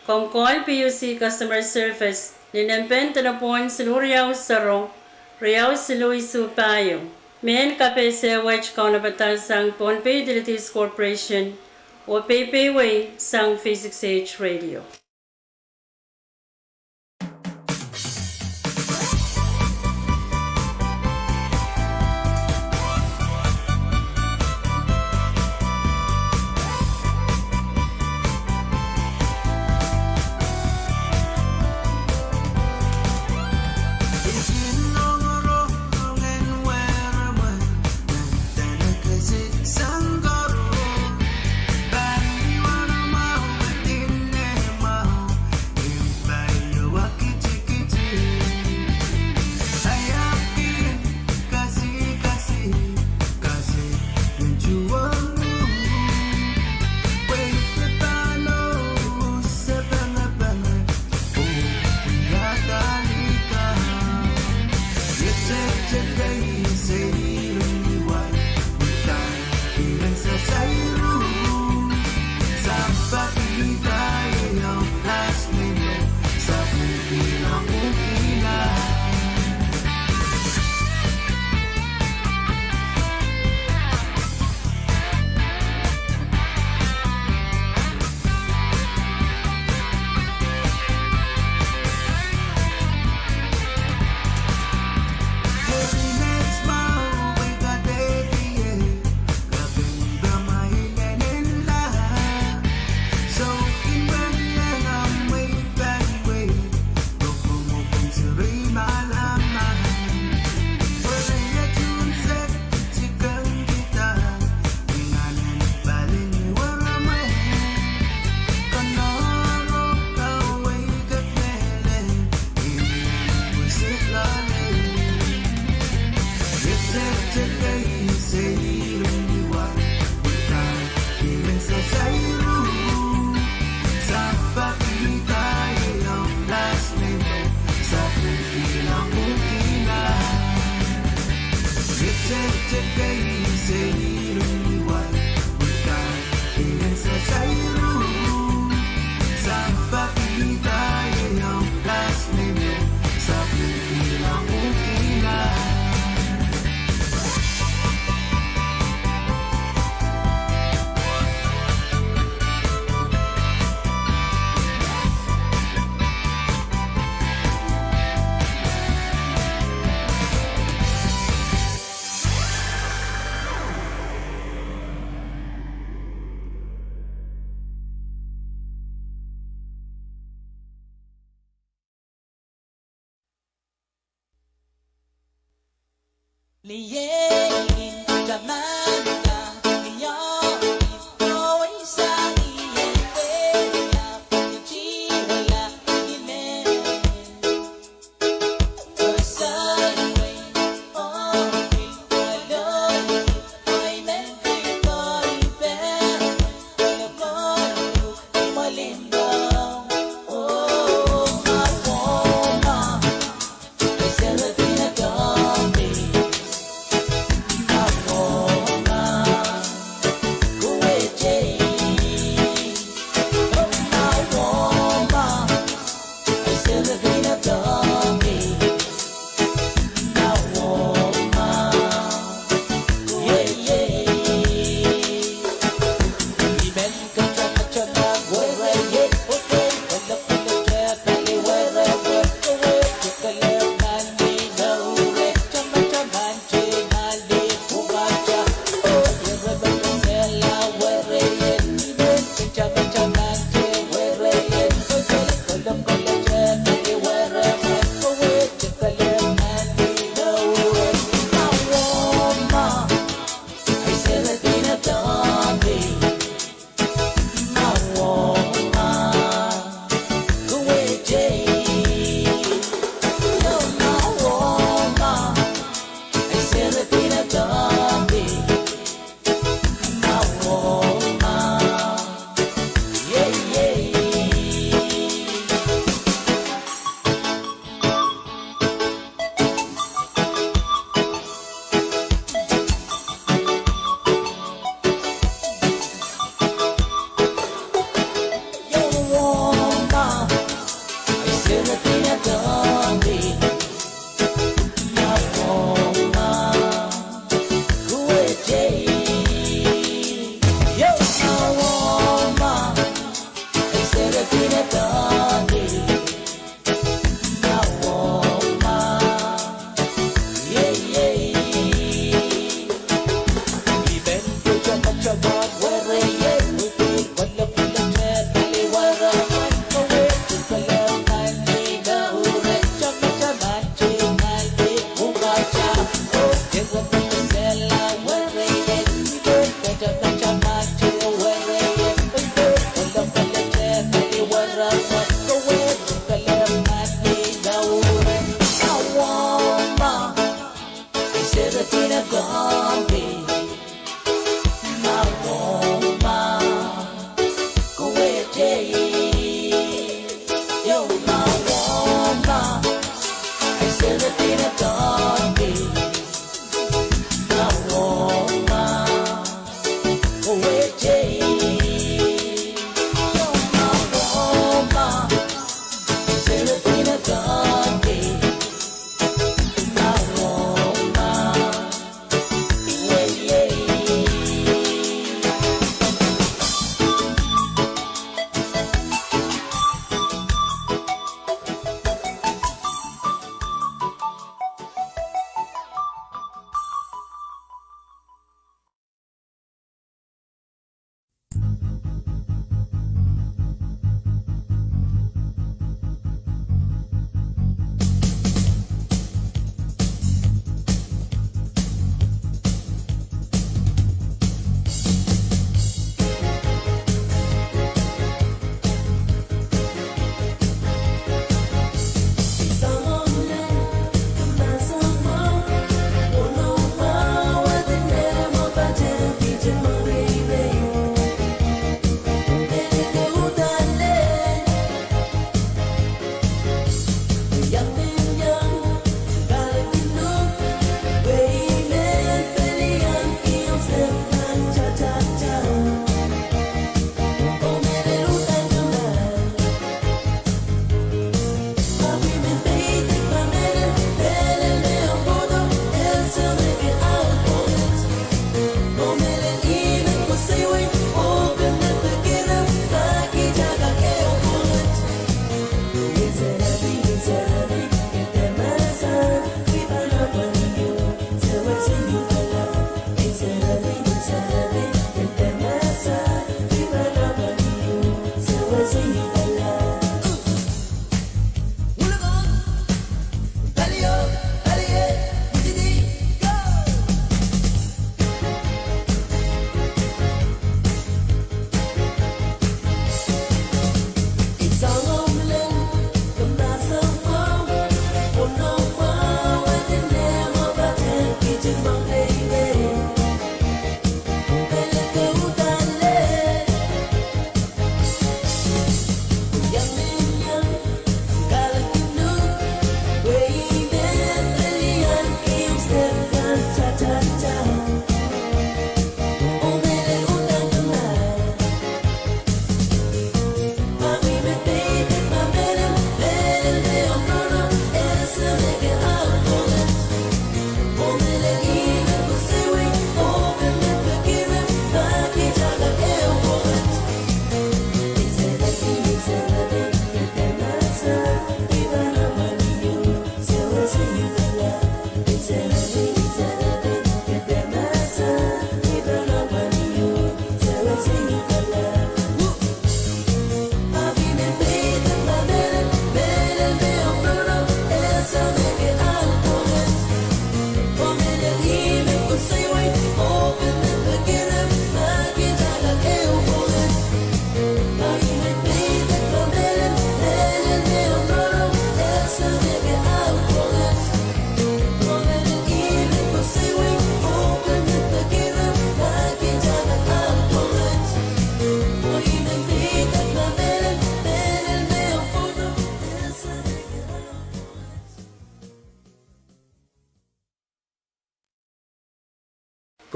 komw call PUC Customer Service ni nempe en delepwohn siluh riau sero, riau siluh isuh pahieu. Mehn kapehse wet kaunopada sang Pohnpei Utilities Corporation, oh peipehiong sang V six H Radio.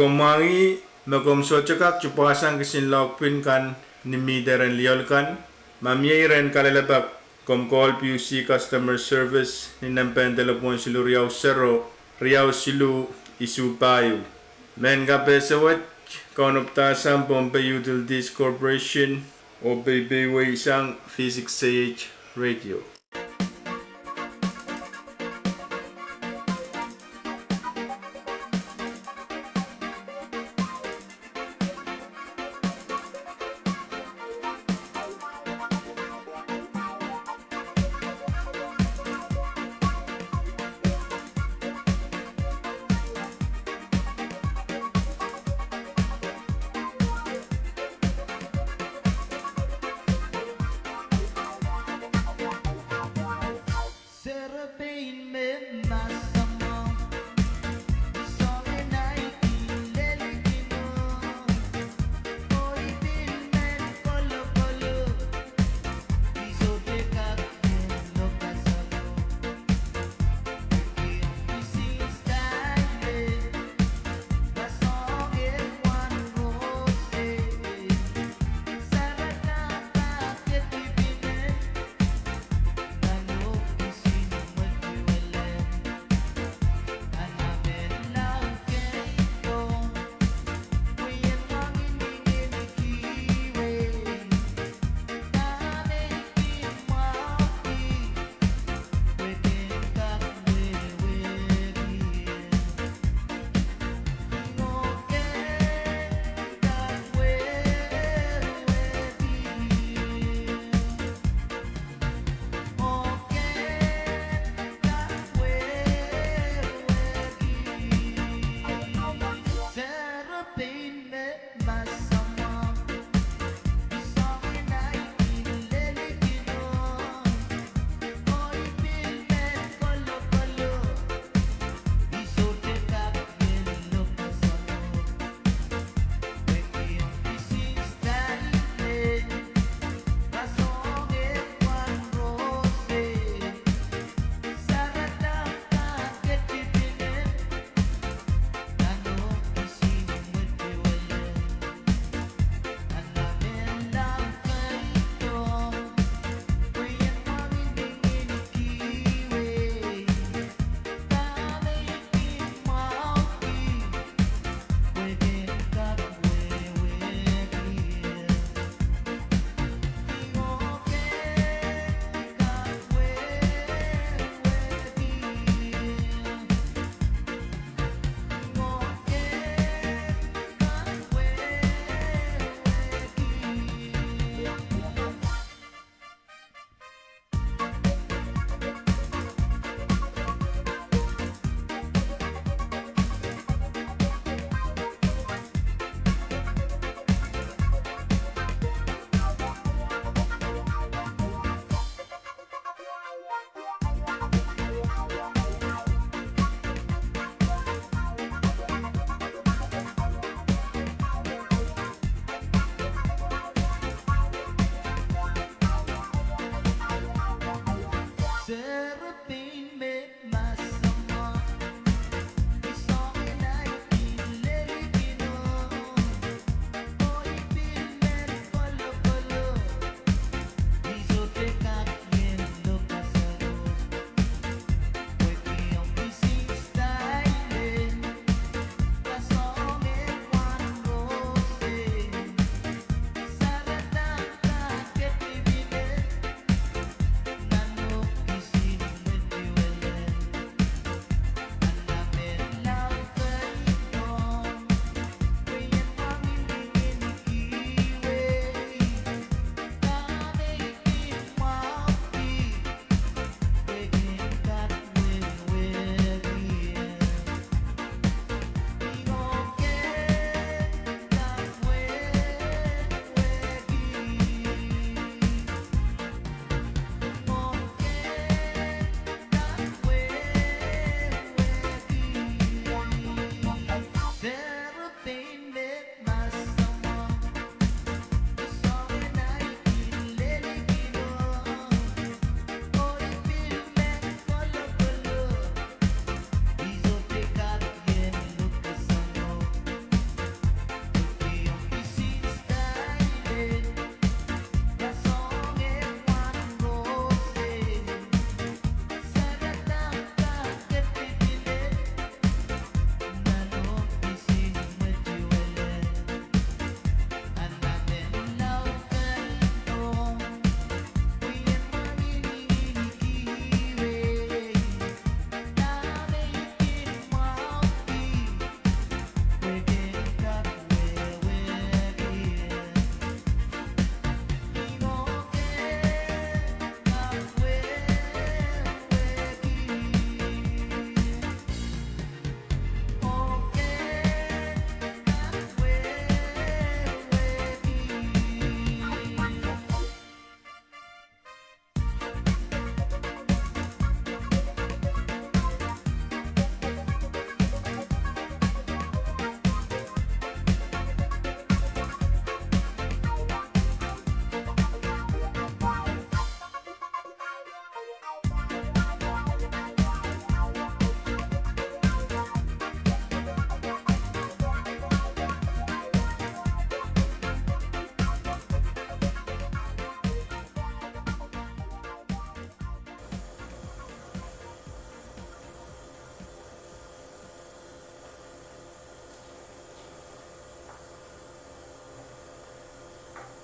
Komw mwahngih me komw sohte kak tupwasang kisin lohkpin kan ni mihte rehn lioal kan? Ma mie iren kalelapak, komw call PUC customer service ni nempehn delepwohn siluh riau sero, riau siluh, isuh pahieu. Mehn kapehse wet, kaunopdahsang Pohnpei Utilities Corporation, oh peipeisang V six K H Radio.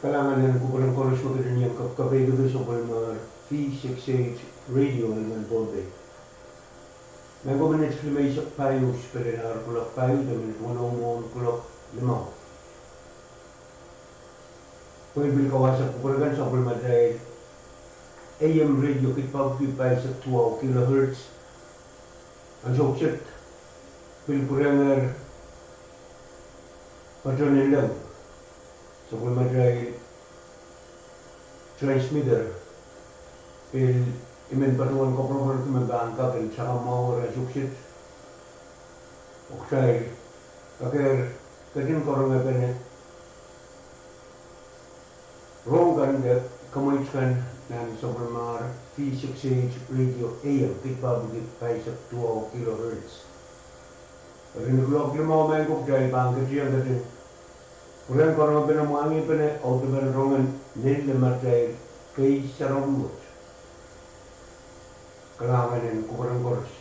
Kalahngan en kupwuren koaros me ketin iang kapkapeikada sapwellimomwi V six eight Radio en Pohnpei. Maing ko, minit limeisek pahieu, spelen ar kuloak pahieu de minit weneu mwohn kuloak limau. Pwehn pil kawasa kupwur kan sapwellimatail A M radio kitpapki pahisek duwau kilohertz. Ansou kiset pil pwurehngehr patohn en leng sapwellimatail transmitter, pil I men patohwan koapworopworki me pahn kak en sangamwahu ansou kiset. Oh kitail kakehr ketin karongepene rong kan de kamweit kan nan sapwellimomwi V six eight Radio A M kitpapki pahisek duwau kilohertz. Eri ni kuloak limau, maing ko, kitail pahn ketin iang ketin pwurehng karongepene, mwahngiepene, audepen rongen neilematail kei sarawi wet. Kalahngan en kupwuren koaros.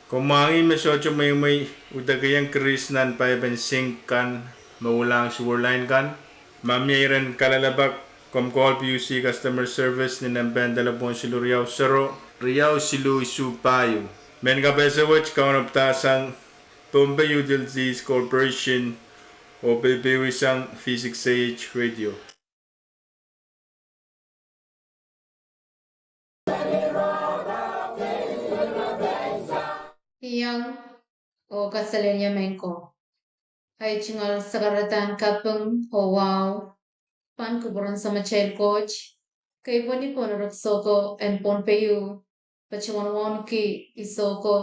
Komw mwahngih me sohte mweimwei uhdahkiong Kris nan paipen sink kan me uhlahng sewer line kan. Ma mie iren kalelapak, komw call P U C Customer Service ni nempehn delepwohn siluh riau sero, riau siluh isuh pahieu. Mehn kapehse wet kaunopada sang Pohnpei Utilities Corporation oh peipeisang V six A H radio. Iang oh kaselehlie mehn ko. Ahi tungoal sakaradahn kaping oh wahu pahn kupwuren Samatail Koht, kei pwehn ni pwehn rek soko en Pohnpei, patohwan wauneki isoh ko,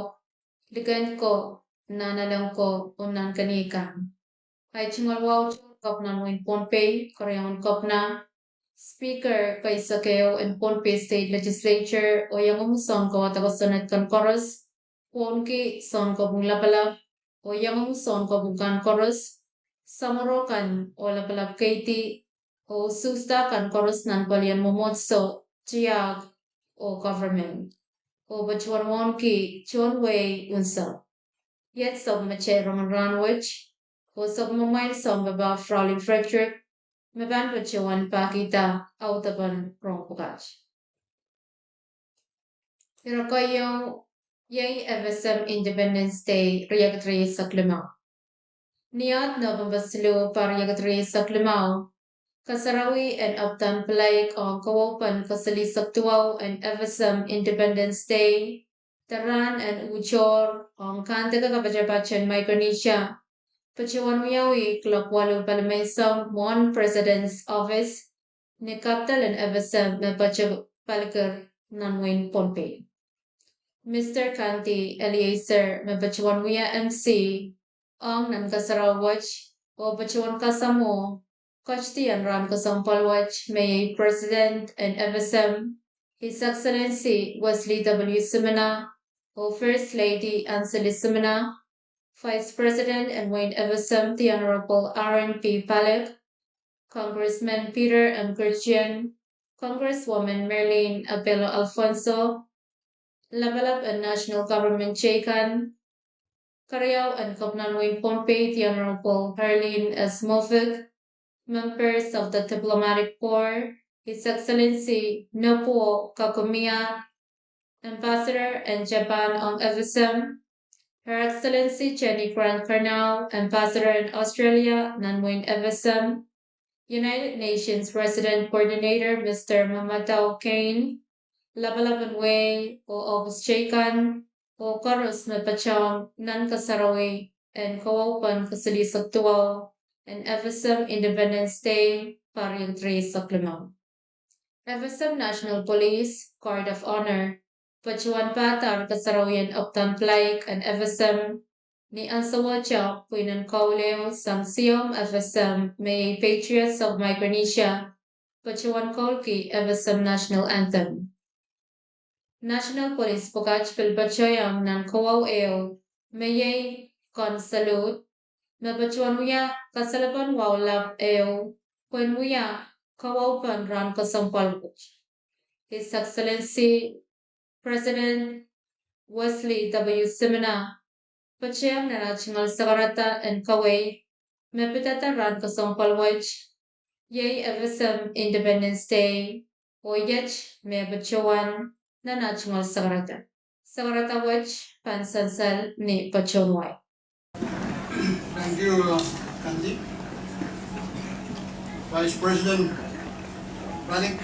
likend ko, nahnalek ko oh nahnkenikan. Ahi tungoal wahu tohrohr Kepina en wein Pohnpei, keriaun Kepina, Speaker keisek ehu en Pohnpei State Legislature, oh iangahki soun kowe kosonned kan koaros, wauneki soun kopwung lapalap, oh iangahki soun kopwung kan koaros, samworo kan oh lapalap keidi, oh usuhsda kan koaros nan palien mwomwohdiso, tiahk, oh government. Oh patohwan wauneki tohn wehi unsek. Iet sapwmatail rongen rahnwet, oh sapwmamwail sounpapah Fraulein Frederick, me pahn patohwan pahkihda audepen rong pwukat. Ire keieu, iei F S M Independence Day riekid rieisek limau. Ni ahd Nopempe siluh pahr riekid rieisek limau, kasarawi en opdahn pelaik ong kawaupen kasilihsek duwau en F S M Independence Day, de rahn en uhtohr ong kahnde kapatapat en Micronesia, patohwan wiawi kuloak waluh palimeisek mwohn President's Office, ni capital en F S M me patopalikir nan wein Pohnpei. Mister Kandi Eliezer me patohwan wia M C ong nan kasarawi wet, oh patohwan kasamwo ketidien rahn kesempwal wet, me iei President en F S M, His Excellency Wesley W. Simina, oh First Lady Ansley Simina, Vice President en wein F S M, the Honorable Aaron B. Palik, Congressman Peter M. Christian, Congresswoman Merlin Abelo Alfonso, lapalap en national government teikan, keriau en Kepina en wein Pohnpei, the Honorable Arlene S. Moffitt, members of the diplomatic corps, His Excellency Nobuo Kakumiya, Ambassador en Japan ong F S M, Her Excellency Jenny Grant Carnell, Ambassador en Australia nan wein F S M, United Nations Resident Coordinator Mister Mamadou Kane, lapalap en wehi oh ohpis teikan, oh koaros me patohwan nan kasarawi en kawaupen kasilihsek duwau en F S M Independence Day pahr riekid rieisek limau. F S M National Police Guard of Honor patohwan pahda kasarawi en opdahn pelaik en F S M ni ansouohte pwihn en koul ehu sang Siom F S M, me iei Patriots of Micronesia, patohwan koulki F S M National Anthem. National Police pwukat pil patohieng nan kawau ehu, me iei gun salute, me patohwan wia kasalepen wahu lap ehu pwehn wia kawaupen rahn kesempwal wet. His Excellency President Wesley W. Simina patohieng nan ah tungoal sakarada en kaweid me pidada rahn kesempwal wet, iei F S M Independence Day, oh iet me patohwan nan ah tungoal sakarada. Sakarada wet pahn sansal ni patohwan wai. Thank you, uh, Kandi. Vice President Palik,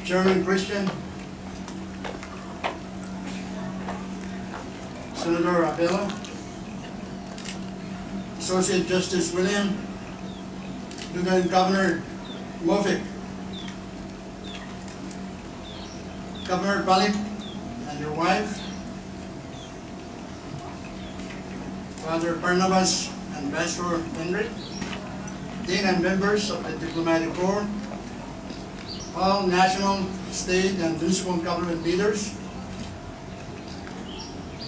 Chairman Christian, Senator Abelo, Associate Justice William, Lieutenant Governor Moffitt, Governor Palik and your wife, Father Barnabas and Pastor Henry, Dean and members of the Diplomatic Corps, all national, state, and municipal government leaders,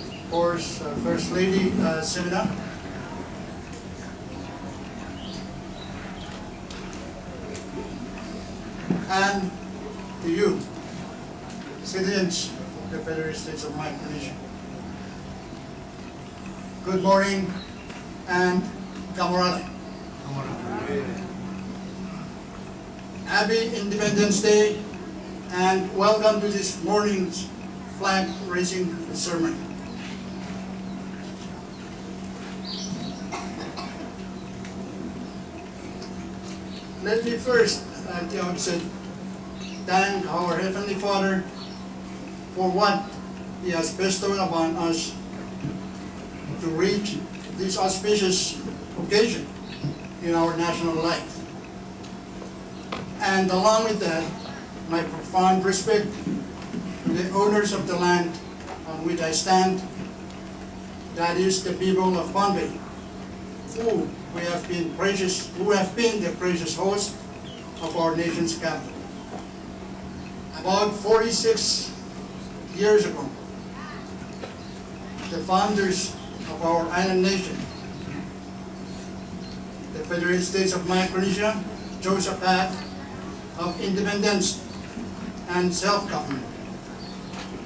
of course, uh, First Lady, uh, Simina, and to you, citizens of Federated States of Micronesia. Good morning and kamwrala. Happy Independence Day and welcome to this morning's flag raising ceremony. Let me first, at the outset, thank our Heavenly Father for what He has bestowed upon us to reach this auspicious occasion in our national life. And along with that, my profound respect to the owners of the land on which I stand, that is the people of Pohnpei, who we have been precious, who have been the precious host of our nation's capital. About forty-six years ago, the founders of our island nation, the Federated States of Micronesia, chose a path of independence and self-government.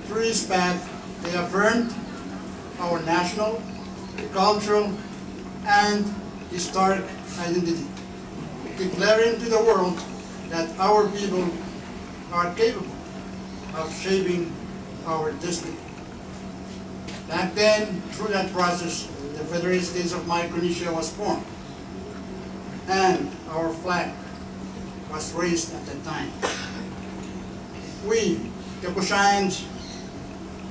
Through this path, they affirmed our national, cultural, and historic identity, declaring to the world that our people are capable of shaping our destiny. Back then, through that process, the Federated States of Micronesia was formed, and our flag was raised at that time. We, the Koshaians,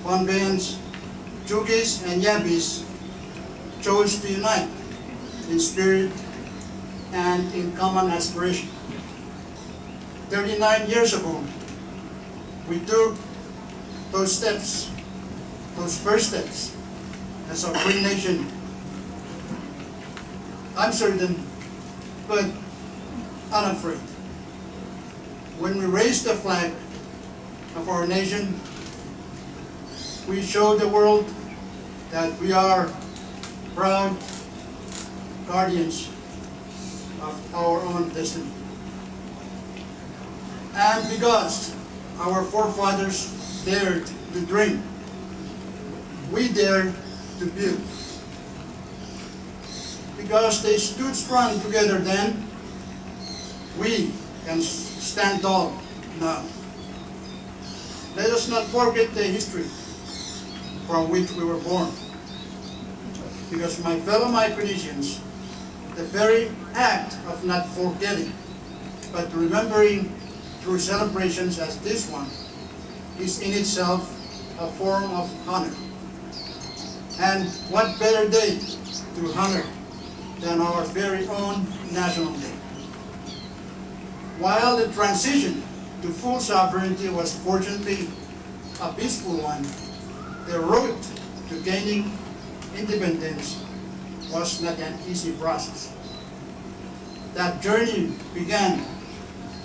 Pohnpeians, Chukis, and Yapis chose to unite in spirit and in common aspiration. Thirty-nine years ago, we took those steps, those first steps, as a free nation, uncertain but unafraid. When we raised the flag of our nation, we showed the world that we are proud guardians of our own destiny. And because our forefathers dared to dream, we dare to build. Because they stood strong together then, we can s-, stand tall now. Let us not forget the history from which we were born. Because, my fellow Micronesians, the very act of not forgetting but remembering through celebrations as this one is in itself a form of honor. And what better day to honor than our very own National Day? While the transition to full sovereignty was fortunately a peaceful one, the road to gaining independence was not an easy process. That journey began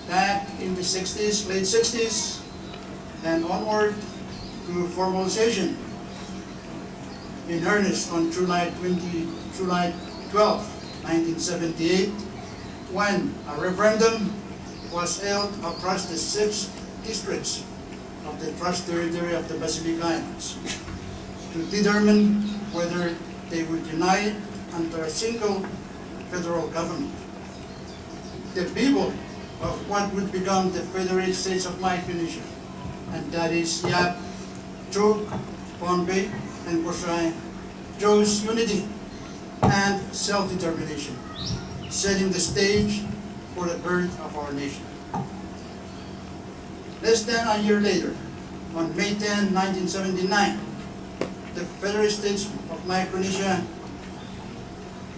back in the sixties, late sixties, and onward to formalization in earnest on July twenty, July twelfth, nineteen seventy-eight, when a referendum was held across the six districts of the Trust Territory of the Pacific Islands to determine whether they would unite under a single federal government. The people of what would become the Federated States of Micronesia, and that is Yap, Chuuk, Pohnpei, and Koshai, chose unity and self-determination, setting the stage for the birth of our nation. Less than a year later, on May ten, nineteen seventy-nine, the Federated States of Micronesia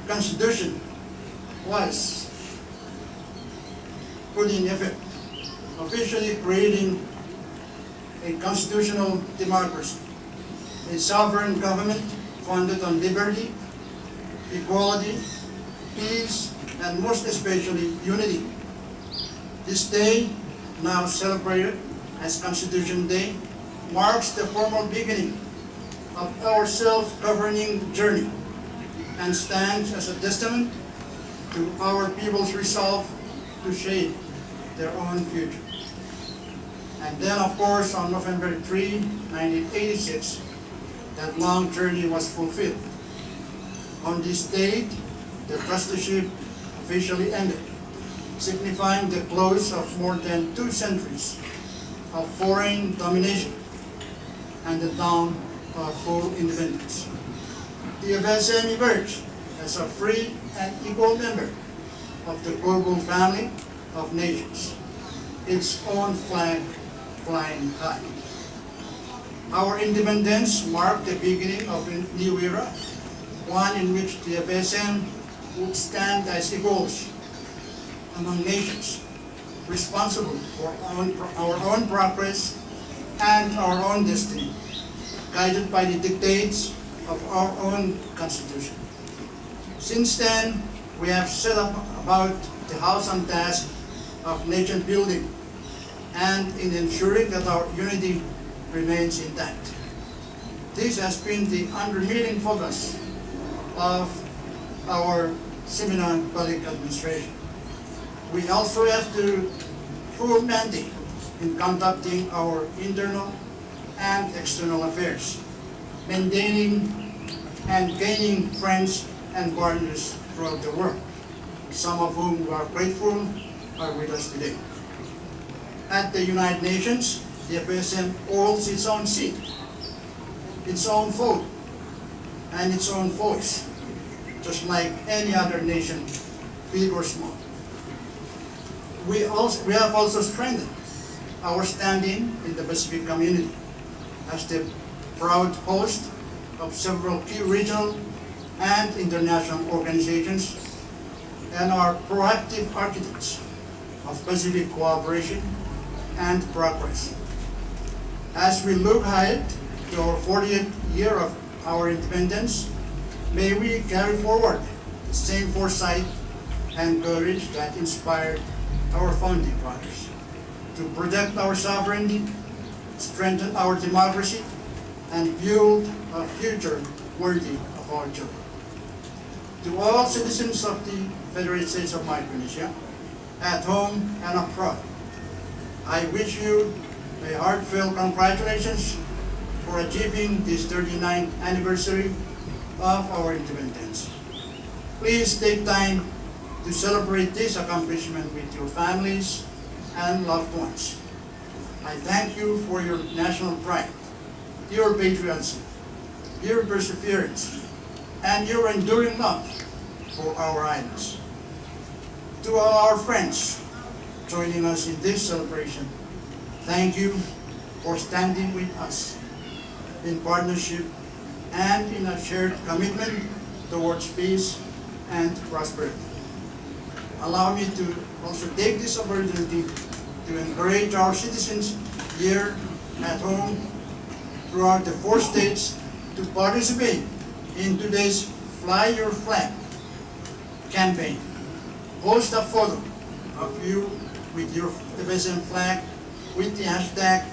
Constitution was put in effect, officially creating a constitutional democracy, a sovereign government founded on liberty, equality, peace, and most especially unity. This day, now celebrated as Constitution Day, marks the formal beginning of our self-governing journey and stands as a testament to our people's resolve to shape their own future. And then, of course, on November three, nineteen eighty-six, that long journey was fulfilled. On this date, the trusteeship officially ended, signifying the close of more than two centuries of foreign domination and the dawn of full independence. The F S M emerged as a free and equal member of the global family of nations, its own flag flying high. Our independence marked the beginning of a new era, one in which the F S M would stand as equals among nations, responsible for our own, our own progress and our own destiny, guided by the dictates of our own Constitution. Since then, we have set up about the household task of nation building and in ensuring that our unity remains intact. This has been the unremitting focus of our Ximena Public Administration. We also have the full mandate in conducting our internal and external affairs, maintaining and gaining friends and partners throughout the world, some of whom we are grateful are with us today. At the United Nations, the F S M holds its own seat, its own vote, and its own voice, just like any other nation, big or small. We also, we have also strengthened our standing in the Pacific community as the proud host of several key regional and international organizations and are proactive architects of Pacific cooperation and progress. As we look ahead to our fortieth year of our independence, may we carry forward the same foresight and courage that inspired our founding fathers to protect our sovereignty, strengthen our democracy, and build a future worthy of our children. To all citizens of the Federated States of Micronesia, at home and abroad, I wish you a heartfelt congratulations for achieving this thirty-ninth anniversary of our independence. Please take time to celebrate this accomplishment with your families and loved ones. I thank you for your national pride, your patriotism, your perseverance, and your enduring love for our islands. To all our friends joining us in this celebration, thank you for standing with us in partnership and in a shared commitment towards peace and prosperity. Allow me to also take this opportunity to encourage our citizens here at home throughout the four states to participate in today's Fly Your Flag campaign. Post a photo of you with your F S M flag with the hashtag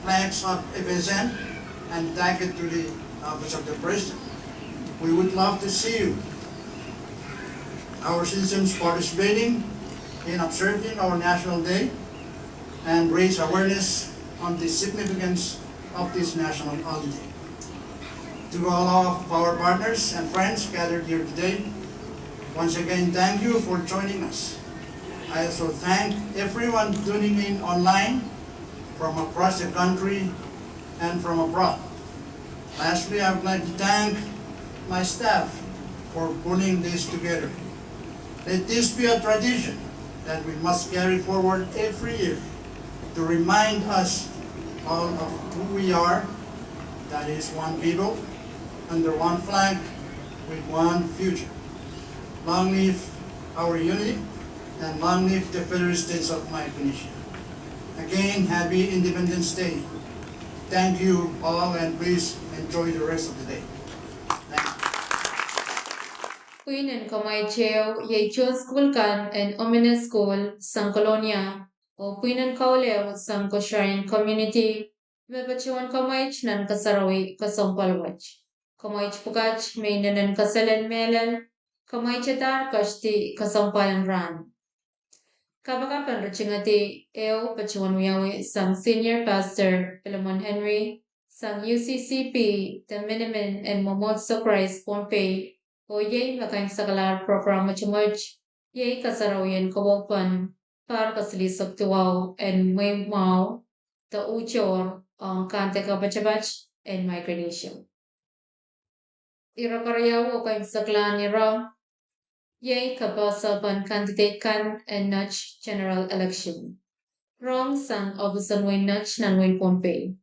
flags of F S M and tag it to the Office of the President. We would love to see you, our citizens, participating in observing our National Day and raise awareness on the significance of this national holiday. To all of our partners and friends gathered here today, once again, thank you for joining us. I also thank everyone tuning in online from across the country and from abroad. Lastly, I would like to thank my staff for pulling this together. Let this be a tradition that we must carry forward every year to remind us all of who we are, that is, one people, under one flag, with one future. Long live our unity, and long live the Federated States of Micronesia. Again, happy Independence Day. Thank you all, and please enjoy the rest of the day. Thank you. Pwihn en kamwaiteo iei tohn sukuhl kan en Omine School sang Kolonia, oh pwihn en kauleo sang Kosrae Community, me patohwan kamwait nan kasarawi kesempwal wet. Kamwait pwukat me inenen kesehlen mehlel, kamwaitedahr kosdi kesempwal en rahn. Kapakap en ritingedi ehu patohwan wiawi sang Senior Pastor Philemon Henry sang U C C P de minimin en Mwomwohdiso Krais Pohnpei, oh iei me kaimwisekalahr prokram mwotomwot, iei kasarawien kowohpen pahr kesiluhsek duwau en mweimwahu de uhtohr ong kante kapatapat en Micronesia. Ire keriau oh kaimwiseklahn ire, iei kapehse pahn candidate kan en Net General Election. Rong sang ohpis en Wein Net nan wein Pohnpei.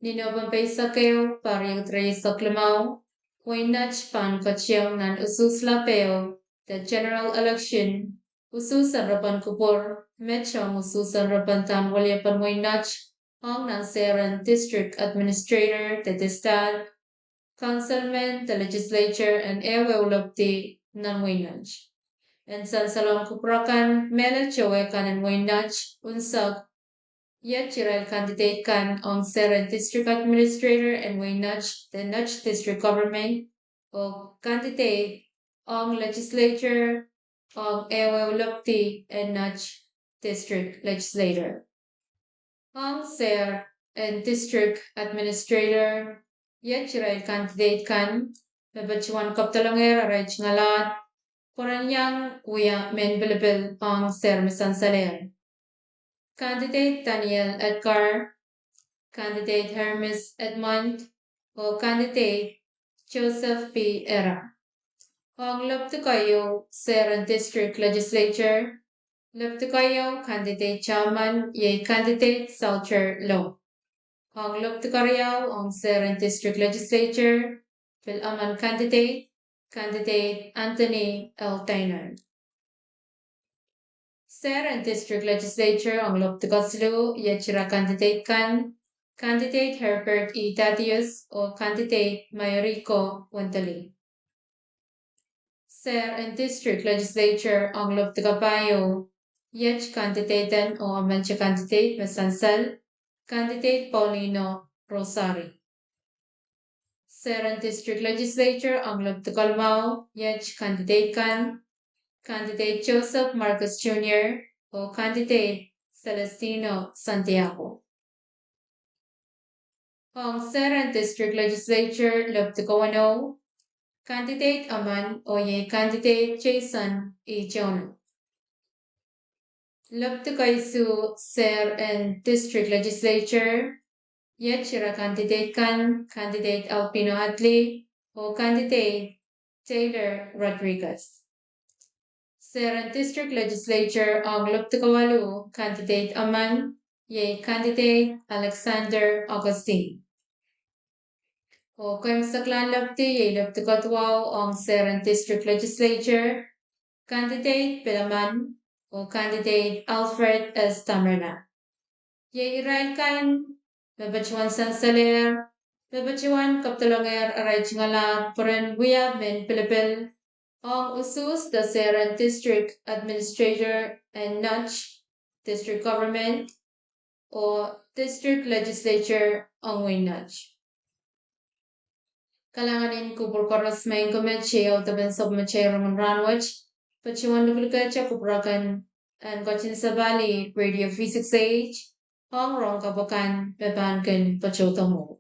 Ni Nopempe eisek ehu, pahr riekid rieisek limau, Wein Net pahn ketiong nan usuhs lap ehu de General Election, usuhs en repen kupwur, met ong usuhs en repen dahn weliepen Wein Net, ong nan sehr en District Administrator de District Councilmen de Legislature en ehuehu lopdi nan Wein Net. En sansalohng kupwur akan, mehlel towe kan en Wein Net unsek, iet irail candidate kan ong sehr en District Administrator en Wein Net de Net District Government, oh candidate ong Legislature ong ehuehu lopdi en Net District Legislature. Ong sehr en District Administrator, iet irail candidate kan me patohwan kapidolongehr arail ngalah pwe ren iang wia mehn pilipil ong sehr me sansalehr. Candidate Daniel Edgar, Candidate Hermes Edmund, oh Candidate Joseph P. Era. Ong lopdi keieu sehr en District Legislature, lopdi keieu candidate chairman iei candidate Salter Lou. Ong lopdi keriau ong sehr en District Legislature, pil emen candidate, candidate Anthony L. Tyner. Sehr en District Legislature ong lopdi kesiluh, iet irail candidate kan, candidate Herbert E. Thaddeus oh candidate Mayuriko Wendoley. Sehr en District Legislature ong lopdi kapahieu, iet candidate en oh emen candidate me sansal, candidate Paulino Rosari. Sehr en District Legislature ong lopdi kalimau, iet candidate kan, candidate Joseph Marcus Junior oh candidate Celestino Santiago. Ong sehr en District Legislature lopdi kaweneu, candidate emen oh iei candidate Jason E. Jono. Lopdi keisuh sehr en District Legislature, iet irail candidate kan, candidate Albino Adley oh candidate Taylor Rodriguez. Sehr en District Legislature ong lopdi kawaluh, candidate emen iei candidate Alexander Augustine. Oh kaimwiseklahn lopdi iei lopdi kaduwau ong sehr en District Legislature, candidate pil emen oh candidate Alfred S. Tamerna. Iei irail kan me patohwan sansalehr, me patohwan kapidolongehr arail ngalah pwe ren wia mehn pilipil ong usuhs de sehr en District Administrator en Net District Government oh District Legislature ong Wein Net. Kalahngan en kupwur koaros, maing ko met, iei audepen sapwellimatail rongen rahnwet. Patohwan lukulukehte kupwur akan en ketin sapahl radio V six A H ong rong kapw akan me pahn kin patohdo mwo.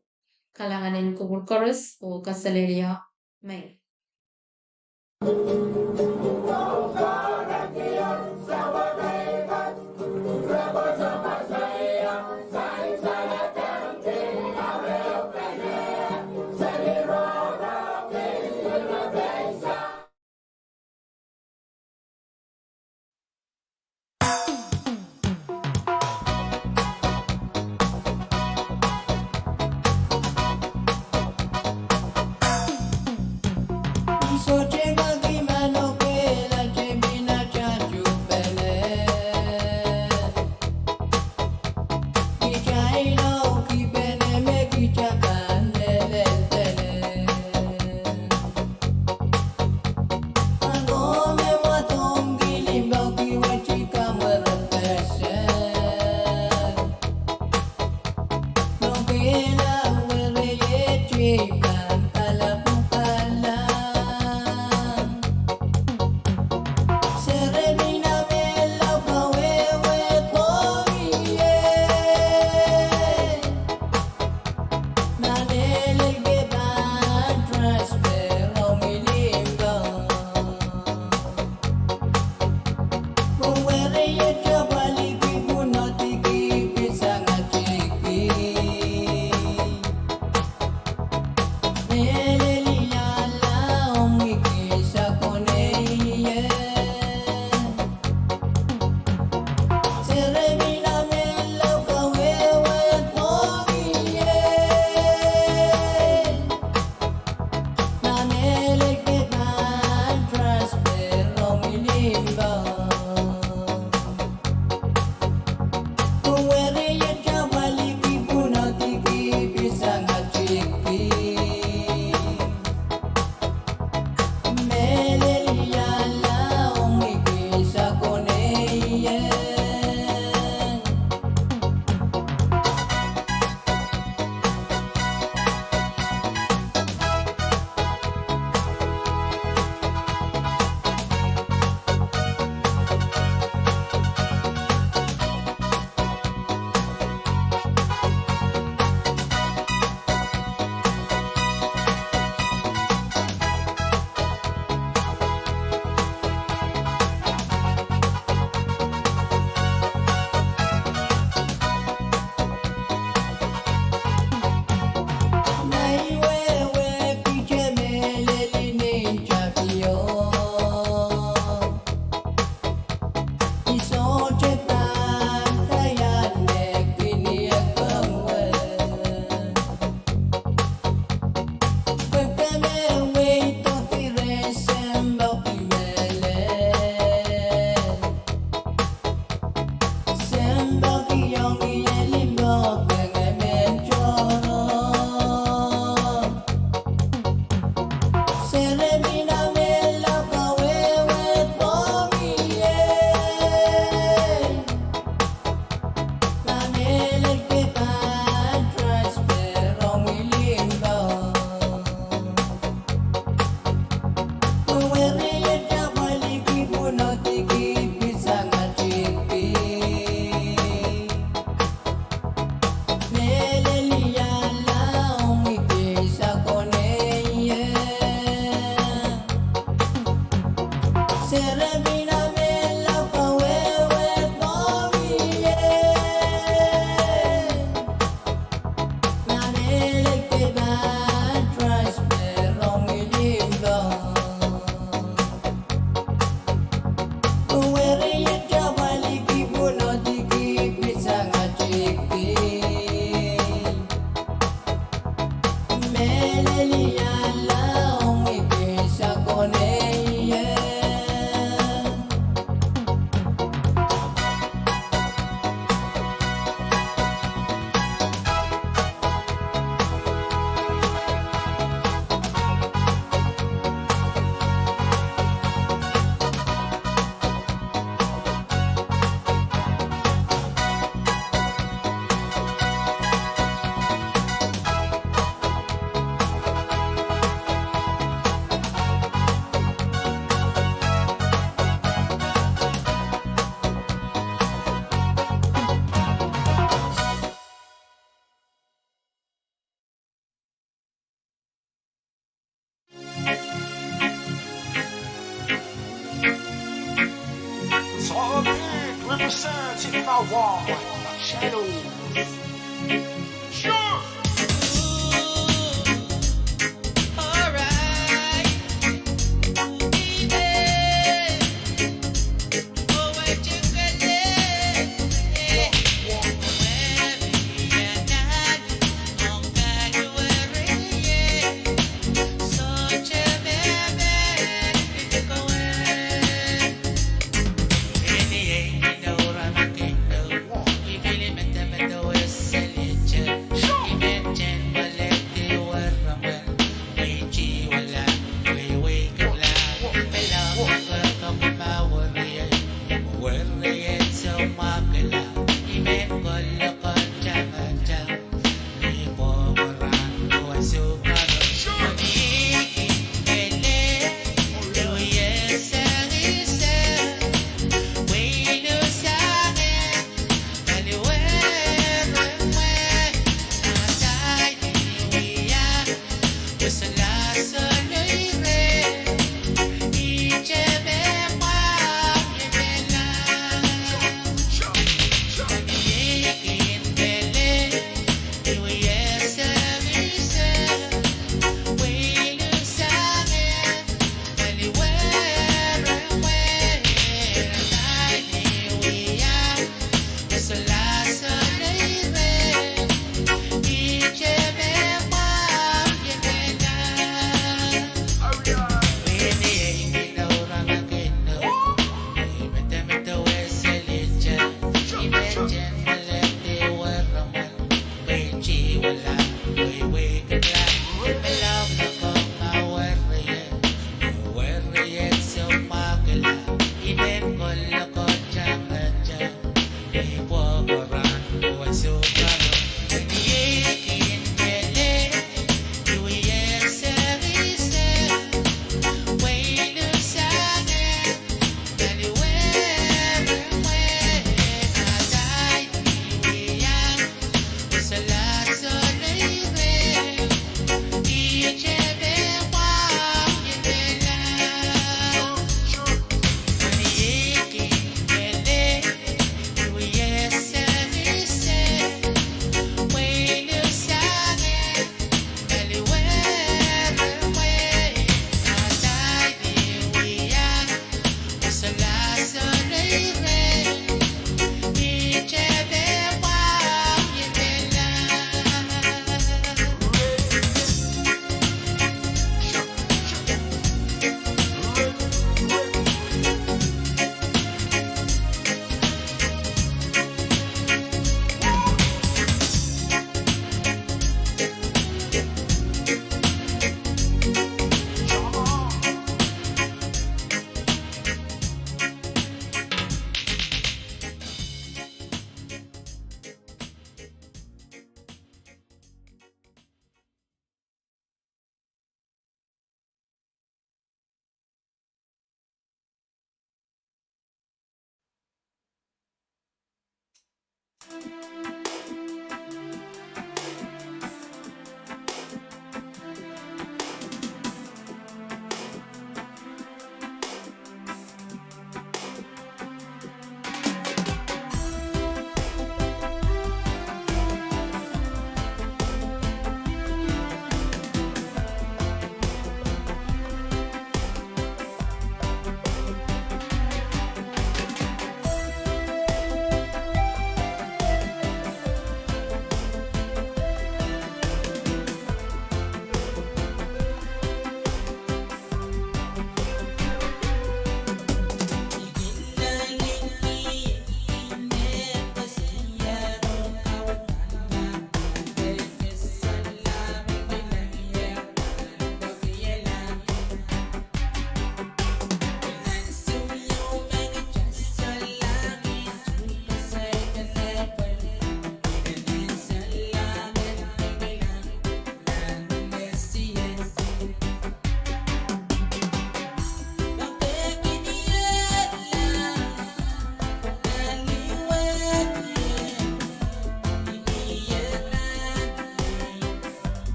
Kalahngan en kupwur koaros oh kaselehlie, maing. Solid representing my war. Shalom. Sure. Alright.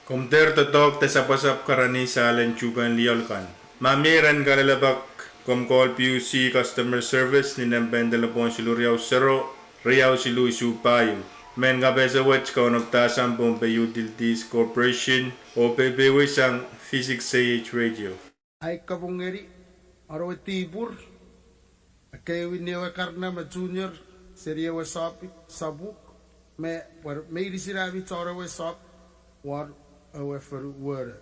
Komw dehr doadoahk de sapwasapw karanih sahl en tuhkehn lioal kan. Ma mie ren kalelapak, komw call PUC customer service ni nempehn delepwohn siluh riau sero, riau siluh isuh pahieu. Mehn kapehse wet kaunop dahsang Pohnpei Utilities Corporation oh peipeiewi sang V six A H radio. Ahi kapwung ngeni, onowe dihpwur, ekei wini ewe karna me junior, seri ewe sahpw, sapwuk, me, pwe me irisir ami tohn ewe sahpw, wahn ewe fonu wehne.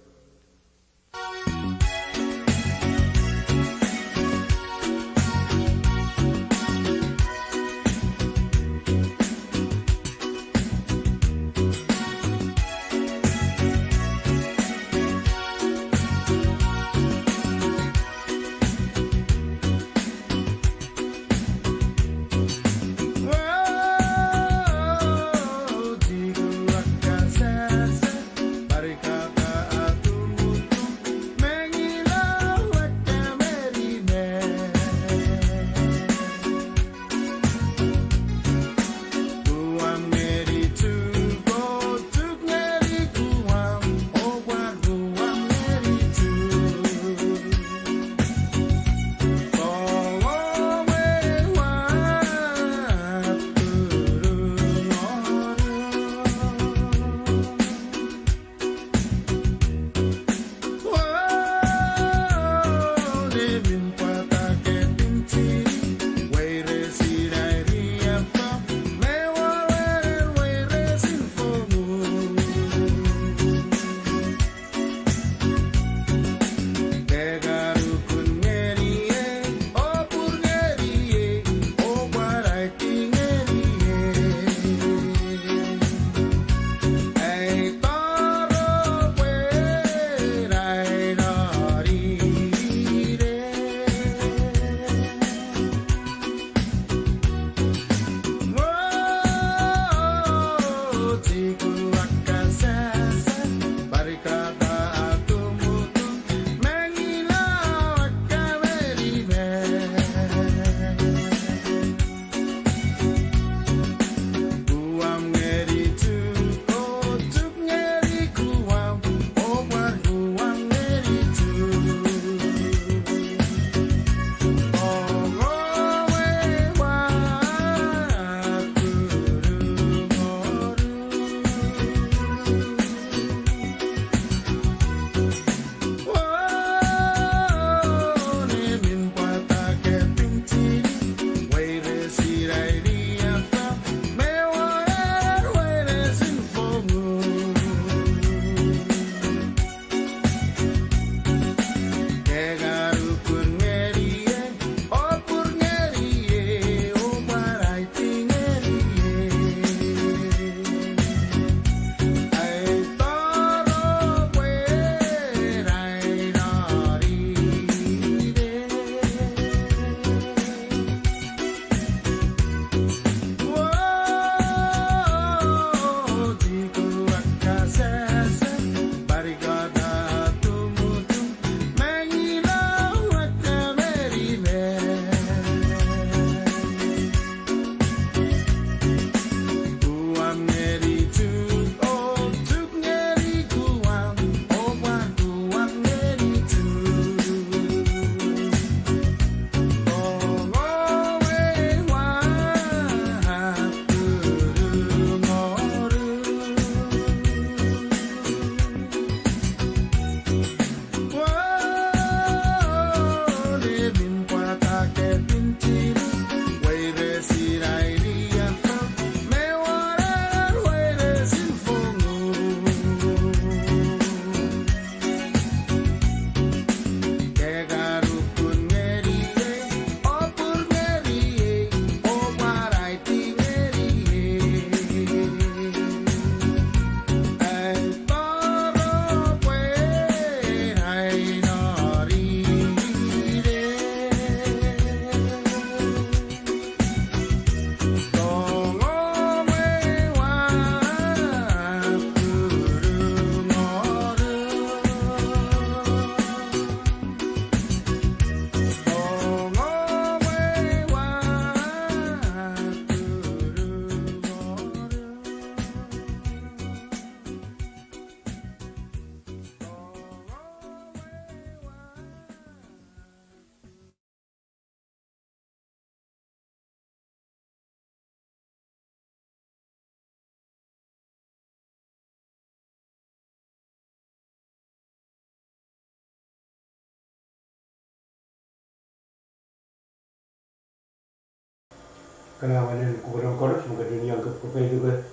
Kalahngan en kupwuren koaros me ketin iang kepkepeiduke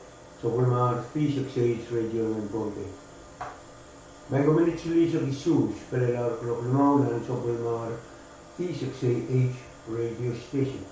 Sapwellimomwi V six eight Radio nan Pohnpei. Mehn komwi, minit lisohki isuh pil lel kuloak limau nan Sapwellimomwi V six eight Radio Station.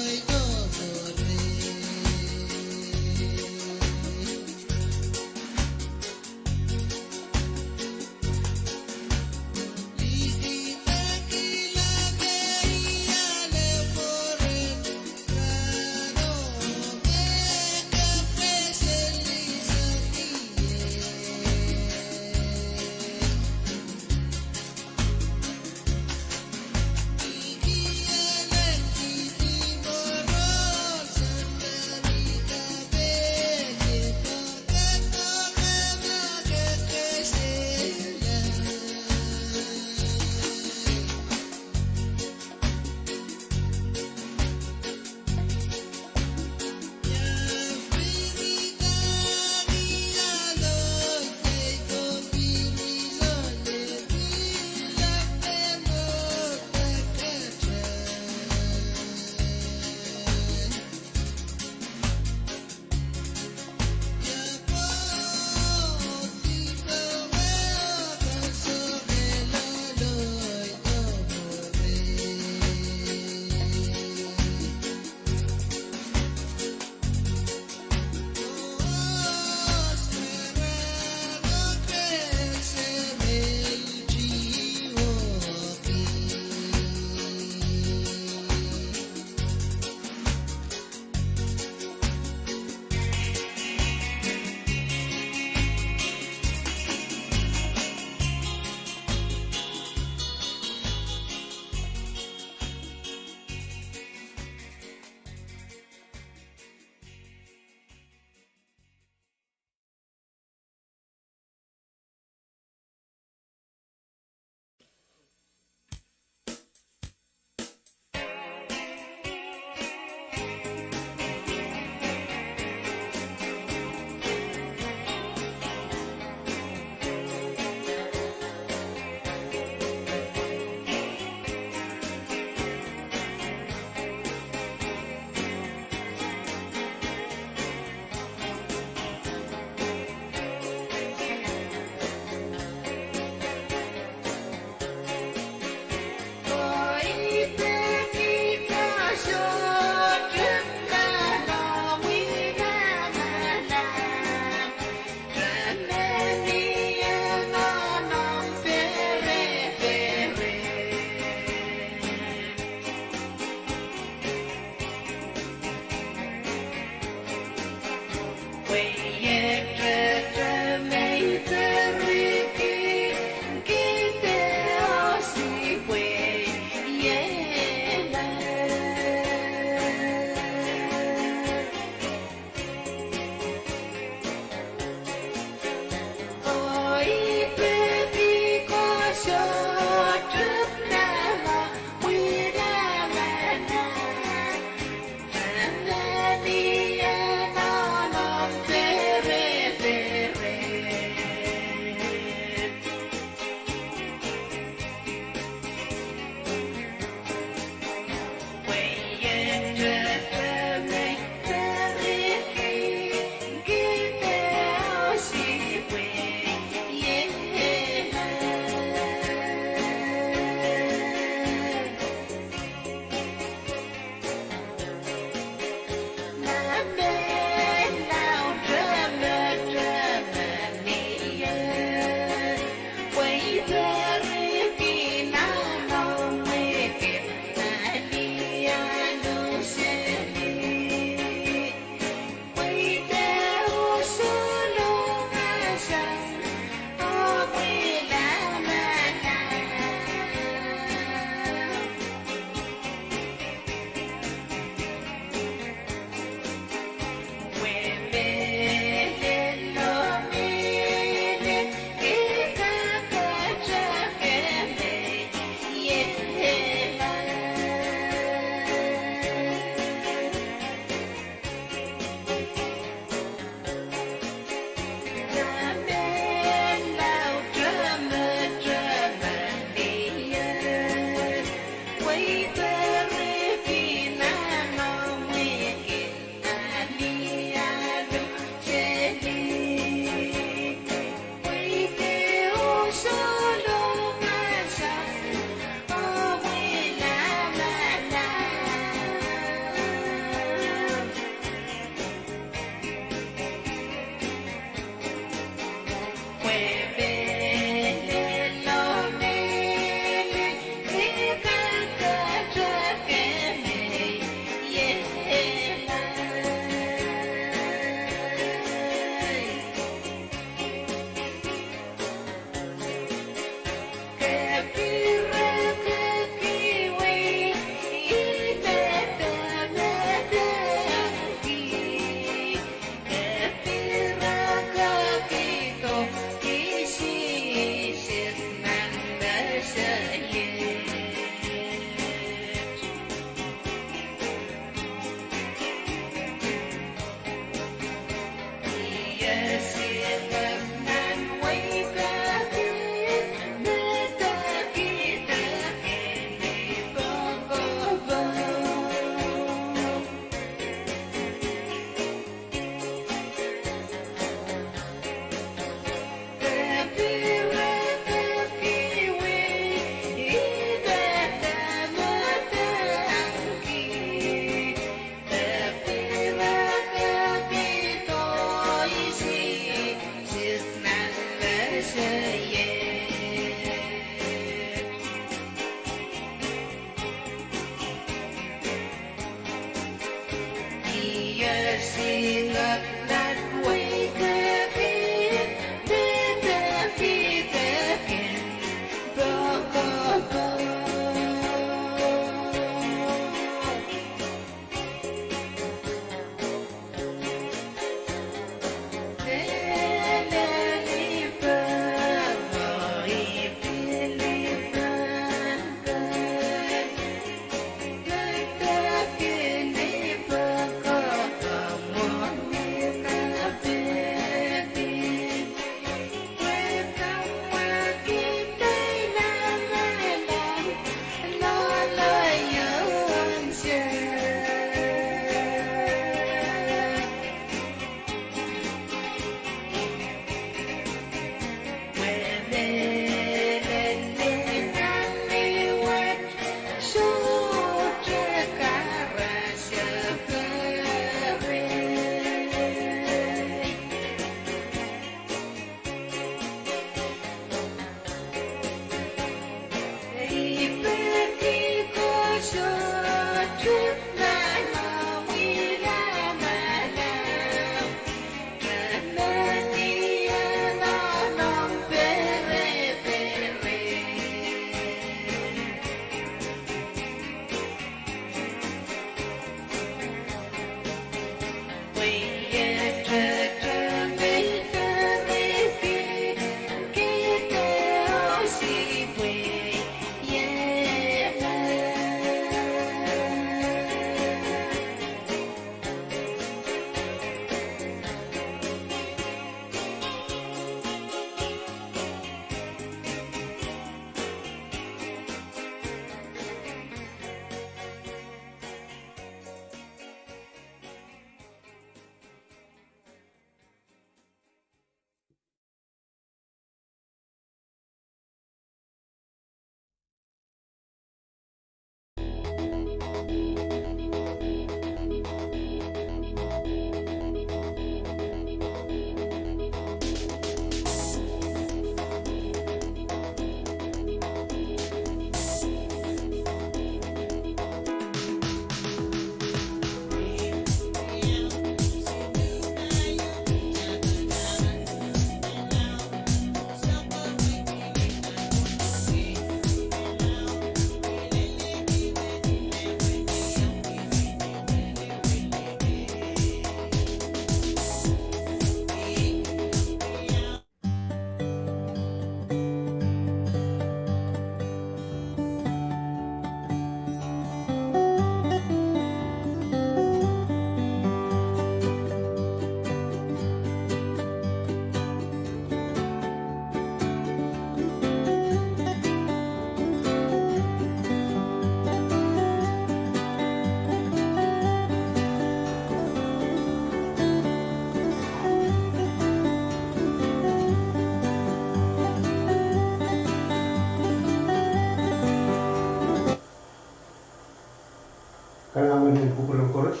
Kalahngan en kupwuren koaros.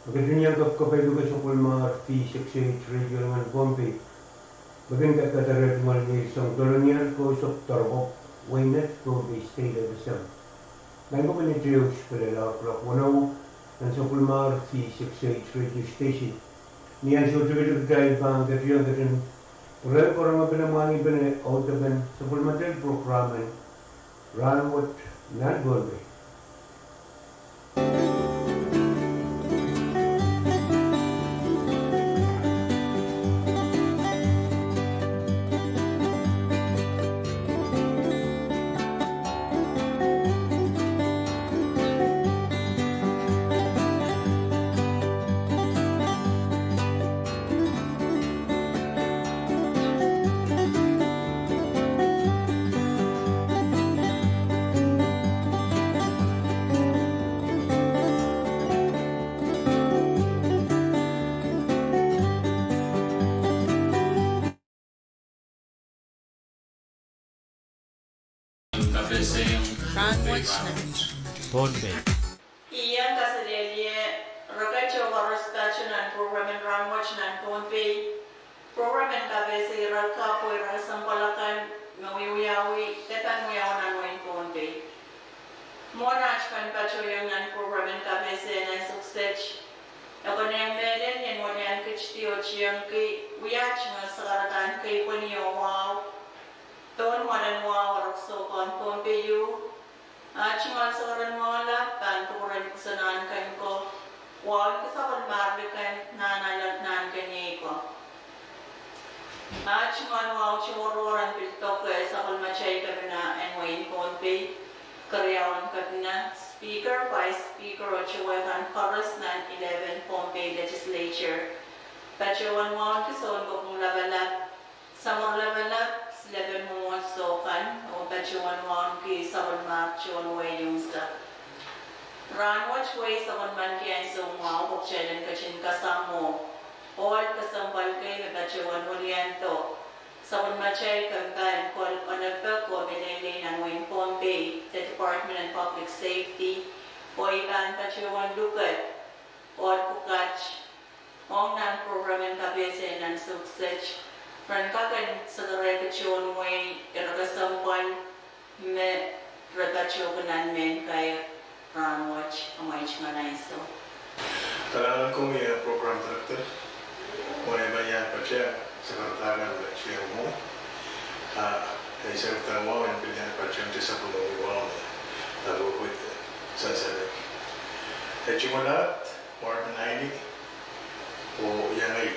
Me ketin iang kapkapai luke sapwellimar V six eight Radio Langan Pohnpei, me kin kadared ngal ni sang Dolonial Kousapw Doropwopw, Weinet, Pohnpei State F S M. Maing ko, mie ni teuks pelelaur klok weneu nan sapwellimar V six eight Radio Station. Ni ansou tikitik kitail pahn ketin iang ketin pwurehng korong pene mwahngih pene audepen sapwellimatail prokram en Rahnwet nan Pohnpei. Rahnwet nan Pohnpei. I iang kaselehlie reket oh koaros patoh nan prokram en Rahnwet nan Pohnpei. Prokram en kapehse ire kapw oh ire kesempwal akan me wiewiawi de pahn wiawi nan wehin Pohnpei. Mwohn aht pahn patohwanohng nan prokram en kapehse nan ansou kiset, e konehng mehlel ni en wiliandi oh tiengki wia aht tungoal sakaradahn keipweni oh wahu pohn mwoalen wahu erekiso kan Pohnpei ieu. Aht tungoal sakaradahn mwoalen pahn kupwuren pwukoa nan ken ko, wahu en sapwellimar liken Nahnalek, Nahnkeniei ko. Aht tungoal wahu tohrohr en pil doke sapwellimatail kepina en wehin Pohnpei, keriaun kepina, Speaker, Vice Speaker oh towe kan koaros nan eleven Pohnpei Legislature. Patohwan wahu en Sounkopwung Lapalap, Samworo Lapalap, Silepen Mwomwohdiso kan, oh patohwan wahu en sapwellimar tohn wehi unsek. Rahnwet wehi sapwellimanki ansou mwahu, oh kitail en ketin kasang oh ohl kesempwal kei me patohwan wiliandi sapwellimatail kempa en kol Olympic oh meleilei nan wehin Pohnpei, de Department en Public Safety, oh I pahn patohwan luke ohl pwukat ong nan prokram en kapehse nan ansou kiset, ren kak en sekerehki tohn wehi ire kesempwal me re patohki nan mehn kair rahnwet. Amwail tungoal ansou. Kalahngan komwi, eh, prokram director, mwein ma I iang patohwan sakaradahn me tieng mwo, ah, e sakaradahn wahu en pil iang patohwan te sapwellimomwi wahu me, ah, wekid sansalehng. E tungoal aht Martin Aini, oh iang ei,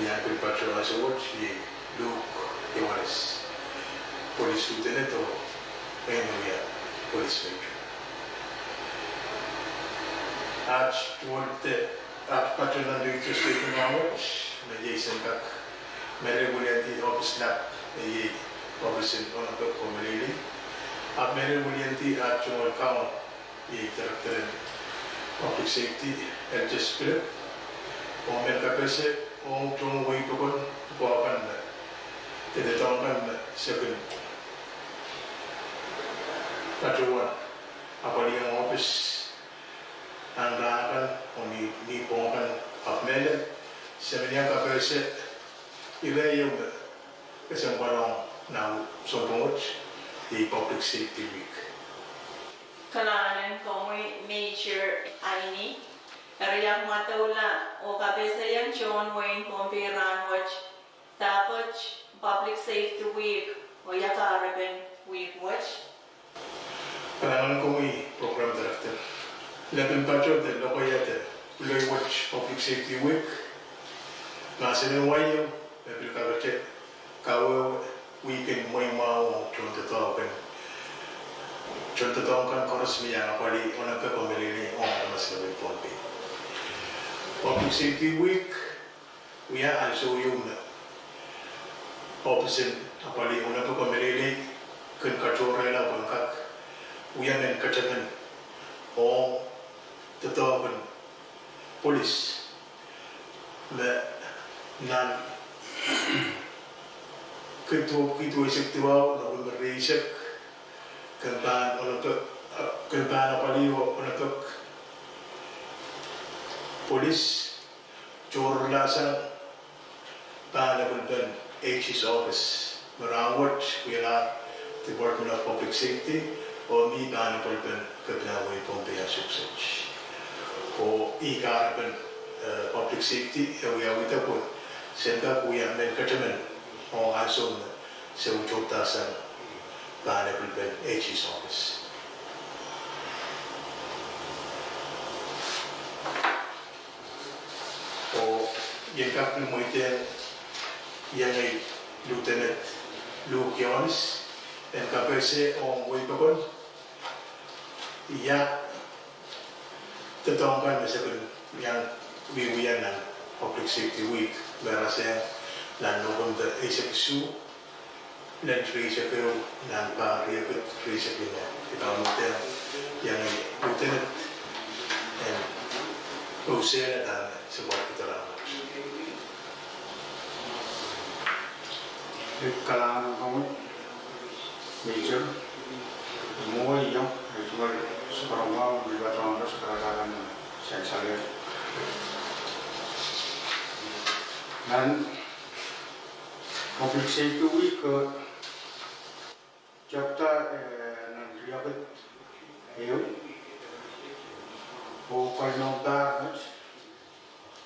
iang pil patohwan ansou wet, iei Luke Johannes, police lieutenant oh Menoia police major. Aht tungoal te, aht patohwan legislative mahwet, me iei sen kak mehlel wiliandi ohpis lap, me iei ohpis en Olympic oh meleilei. Ahpw mehlel wiliandi aht tungoal kaun, iei Director en Public Safety, Elder Spirit, oh mehn kapehse ong tohn wehi pokon, pwukoa kan me, de doadoahk kan me se kin patohwan apwalihong ohpis nan rahn akan oh ni, ni pwong kan, ahpw mehlel se men iang kapehse ire ieu me kesempwal ong nan sounpwong wet, iei Public Safety Week. Kalahngan en komwi Major Aini. Eri I ahpw mwadoula oh kapehsehiong tohn wehin Pohnpei rahnwet dahkot Public Safety Week oh ia kahrepen wihk wet. Kalahngan komwi prokram director. Lepin patohwan de lokaia de pwuloi wet Public Safety Week, mahsen en wai ieu me pil kakete kawehwe wihk en mweimwahu ong tohndoadoahk kan, tohndoadoahk kan koaros me iang apwalih Olympic oh meleilei ong aramas en wehin Pohnpei. Public Safety Week wia ansou ieu me ohpis en apwalih Olympic oh meleilei kin katohrehla pwehn kak wia mehn ketemen ong doadoahk en polis me nan kid duwepwiki duweisek duwau, November rieisek, kempa en Olympic Kin pahn apwalih oh onopek polis, tohrohrlahsang pahn epwelpen A G's office, me rahnwet wialahr Department of Public Safety, oh mi pahn epwelpen kepinawei Pohnpei Association. Oh ih kahrepen, eh, Public Safety e wiawihda pwe sen kak wia mehn ketemen ong ansou me se tohrohrlahsang pahn epwelpen A G's office. Oh I en kak pil mweidehng iengei Lieutenant Luke Johannes en kapehse ong wehi pokon ia doadoahk kan me se kin iang wiewia nan Public Safety Week me rasehng nan November eisek isuh, lel rieisek ehu nan pahr riekid rieisek limau. I pahn mweidehng iengei Lieutenant en pousehla dahme se pwarada rahnwet. Kalahngan ong komwi, Major. Mwohn iang, eh, tungoal soporongo, mi patohwan karakarakan sansal nan Public Safety Week, eh, chapter, eh, nan riekid ehu oh kalimehlel pahr met.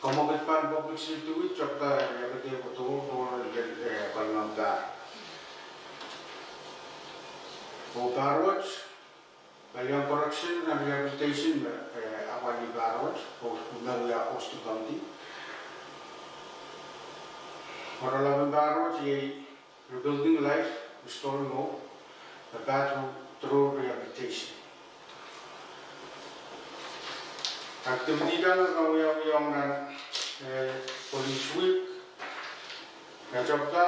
Kamwekid pahn Public Safety Week chapter riekid ehu, tohrohr, eh, kalimehlel pahr. Oh pahr wet, kalian correction and rehabilitation me, eh, apwalih pahr wet, oh me wia Austin County. Oaralapen pahr wet iei Rebuilding Life, Restoring Hope, a path through rehabilitation. Activity kan me pahn wiawi ong nan, eh, Police Week, eh, chapter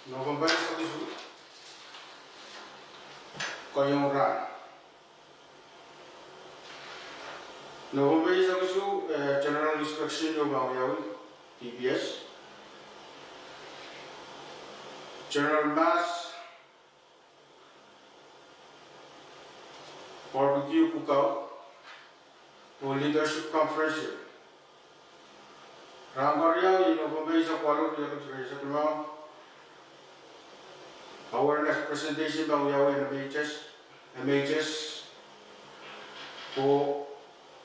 November eisek isuh, kohieng rahn. November eisek isuh, eh, General Inspection ieu pahn wiawi, P P S. General Mass, Barbecue Cookout, oh Leadership Conference. Rahn keriau iei November eisek waluh, riekid rieisek limau, awareness presentation pahn wiawi en M H S, M H S, oh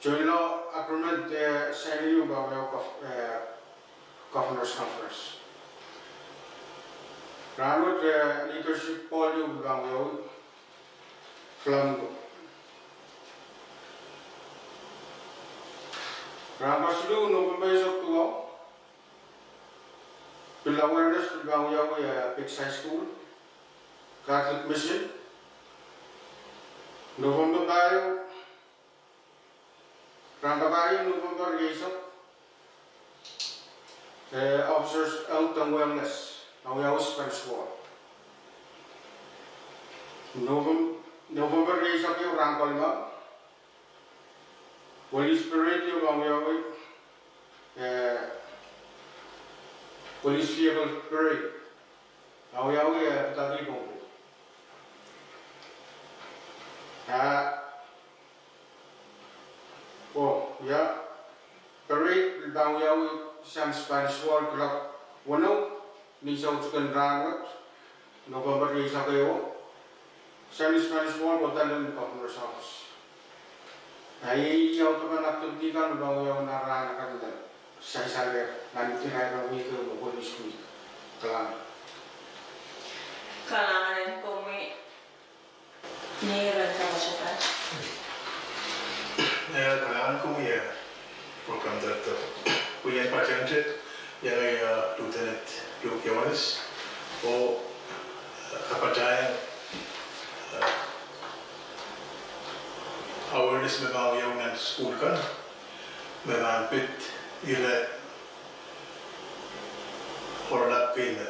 joint law agreement, eh, signing pahn wiawi Gov-, eh, Governor's Conference. Rahn wet, eh, Leadership Ball ieu pahn wiawi Flamingo. Rahn kesiluh, November eisek duwau, pil awareness pil pahn wiawi, eh, Biggs High School, Catholic Mission. November pahieu, rahn kapahieu, November rieisek, eh, Officers Health and Wellness, pahn wiawi Spanish Wall. Novem-, November rieisek ehu, rahn kolimau, Police Parade ieu pahn wiawi, eh, Police Vehicle Parade, pahn wiawi, eh, padahk en Pohnpei. Ah, oh, ia, parade pahn wiawi sang Spanish Wall kuloak weneu ni soutik en rahn wet, November rieisek ehu, sang Spanish Wall kohdo lel Governor's Office. Ahi audepen activity kan me pahn wiawi nan rahn akan me sansalehr nan irair en wihk ehu me Police Week. Kalahngan. Kalahngan en komwi. Ni ren kapatapan. Eh, kalahngan komwi, eh, Program Director. Pwe I en patehngte iengei, eh, Lieutenant Luke Johannes oh, eh, kapatahieng, eh, awareness me pahn wiawi nan sukuhl kan me pahn pid ire oaralap kei me,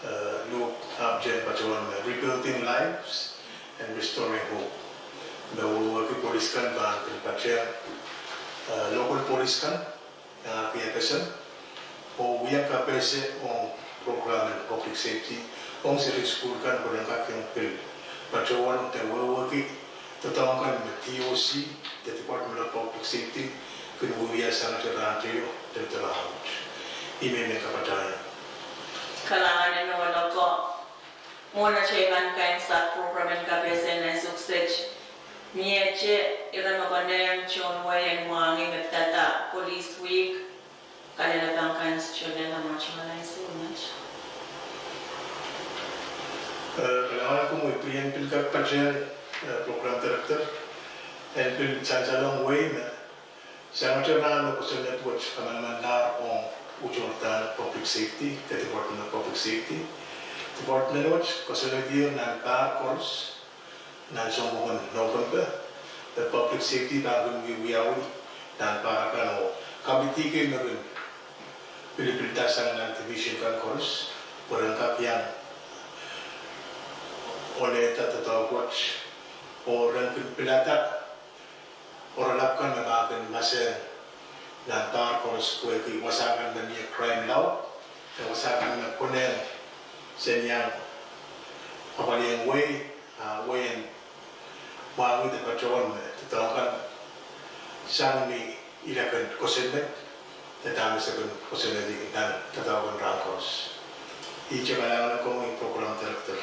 eh, Luke ahpwtehn patohwan me Rebuilding Lives and Restoring Hope. Me wehwehki polis kan pahn kin patehng, eh, local polis kan ah, kihkasang oh wia kapehse ong program en public safety ong seri sukuhl kan pwe ren kak iang pil patohwan de wehwehki Doadoahk kan me D O C, de Department of Public Safety, kin wiewia sang atail rahnwet, de rahnwet. Ihme me kapatahieng. Kalahngan en ohl ako, mwohn atail pahn kaimwisekala program en kapehse nan soutik wet. Miehte, ire me konehng tohn wehi en mwahngih me pidada Police Week. Kalelapak kan, Sitiola Lamatola, isuh met. Eh, kalahngan en komwi, I pil kak patohwan, eh, program director, en pil sansalong wehi me, sang atail rahnwet kosonned wet kamanamanlahr ong uhdahn Public Safety, de Department of Public Safety. Department wet kosonned nan pahr koaros, nan sounpwongen November, de Public Safety pahn kin wiewiawi nan pahr akan oh committee kei me kin pilipilda sang nan division kan koaros, pwe ren kak iang ohlahda doadoahk wet, oh ren kin pilada oaralap kan me pahn kin mahsen nan pahr koaros pwehki wasa kan me mie crime laud, de wasa kan me konehng sen iang apwalihong wehi, ah, wehi en mwahngih de patohwan me doadoahk kan sang ni ire kin kosonned, de dahme se kin kosonned nan doadoahk en rahn koaros. Ihte kalahngan en komwi program director.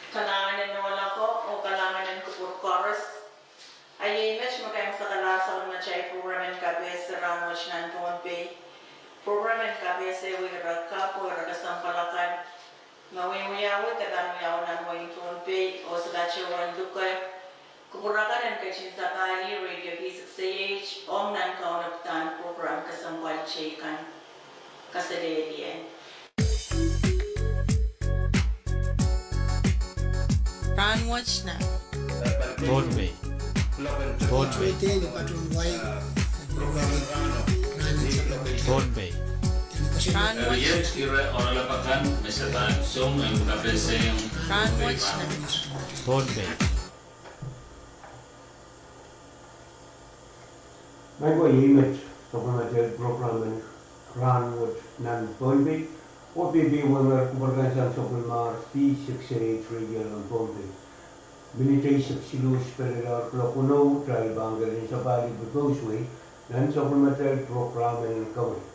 Kalahngan en ohl ako, oh kalahngan en kupwur koaros. A iei met me kaimwisekala sapwellimatail program en kapehse rahnwet nan Pohnpei. Program en kapehse wehwehki ire kapw oh ire kesempwal akan me wiewiawi de pahn wiawi nan wehin Pohnpei, oh se patohwan luke kupwur akan en ketin sapahlih Radio V six A H ong nan kaunopadahn program kesempwal teikan. Kaselehlie. Rahnwet nan Pohnpei. Pohnpei. Pohnpei. Rahnwet. Ire oaralap akan me se pahn song en kapehse. Rahnwet nan Pohnpei. Maing ko, iei met sapwellimatail program en Rahnwet nan Pohnpei, oh pil wiahier kupwur kan sang sapwellimatail V six A H Radio nan Pohnpei. Minit eisek siluh pelelohr kuloak weneu, kitail pahn ketin sapahlih popohswei nan sapwellimatail program en kaweid.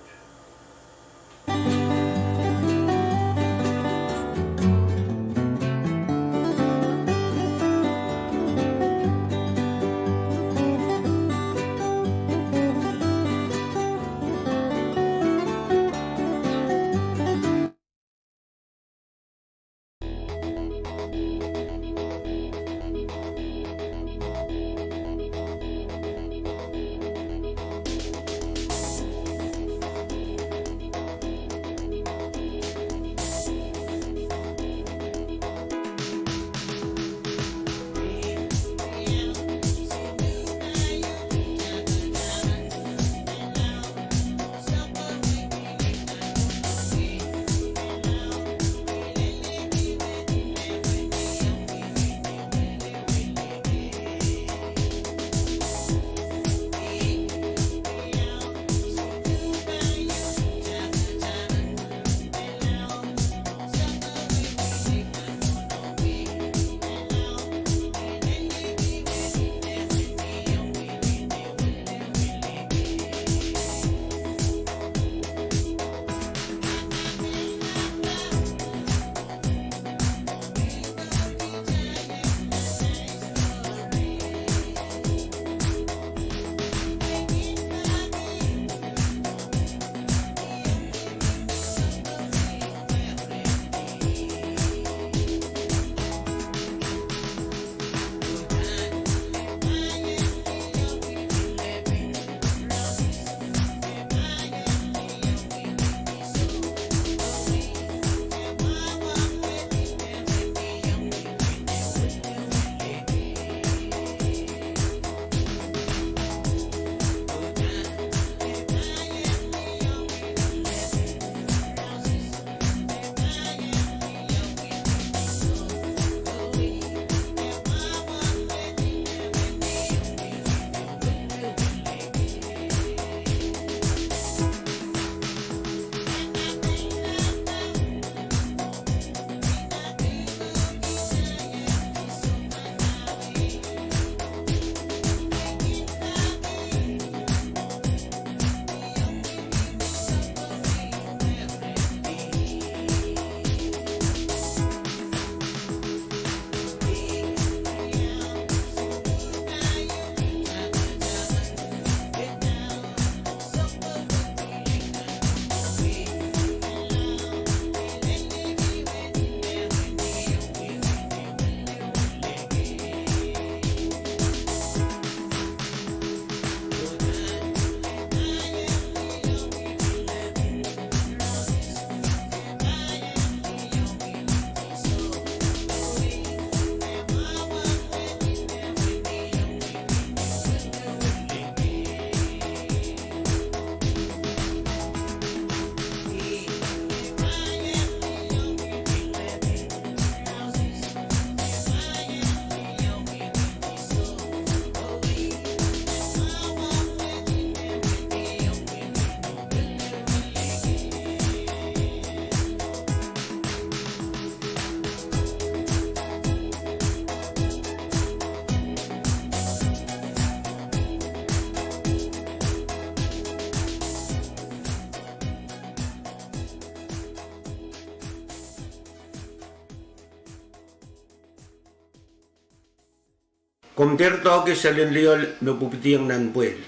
Komw dehr doahke selin lioal me pwupwidiong nan pwehl.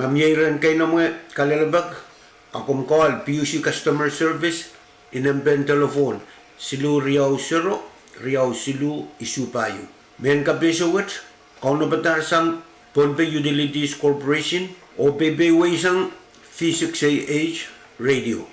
Ma mie iren keinemwe kalelapak, a komw call P U C Customer Service, inempehn telephone siluh riau sero, riau siluh isuh pahieu. Mehn kapehse wet, kaunopada sang Pohnpei Utilities Corporation, oh peipeiweisang V six A H radio.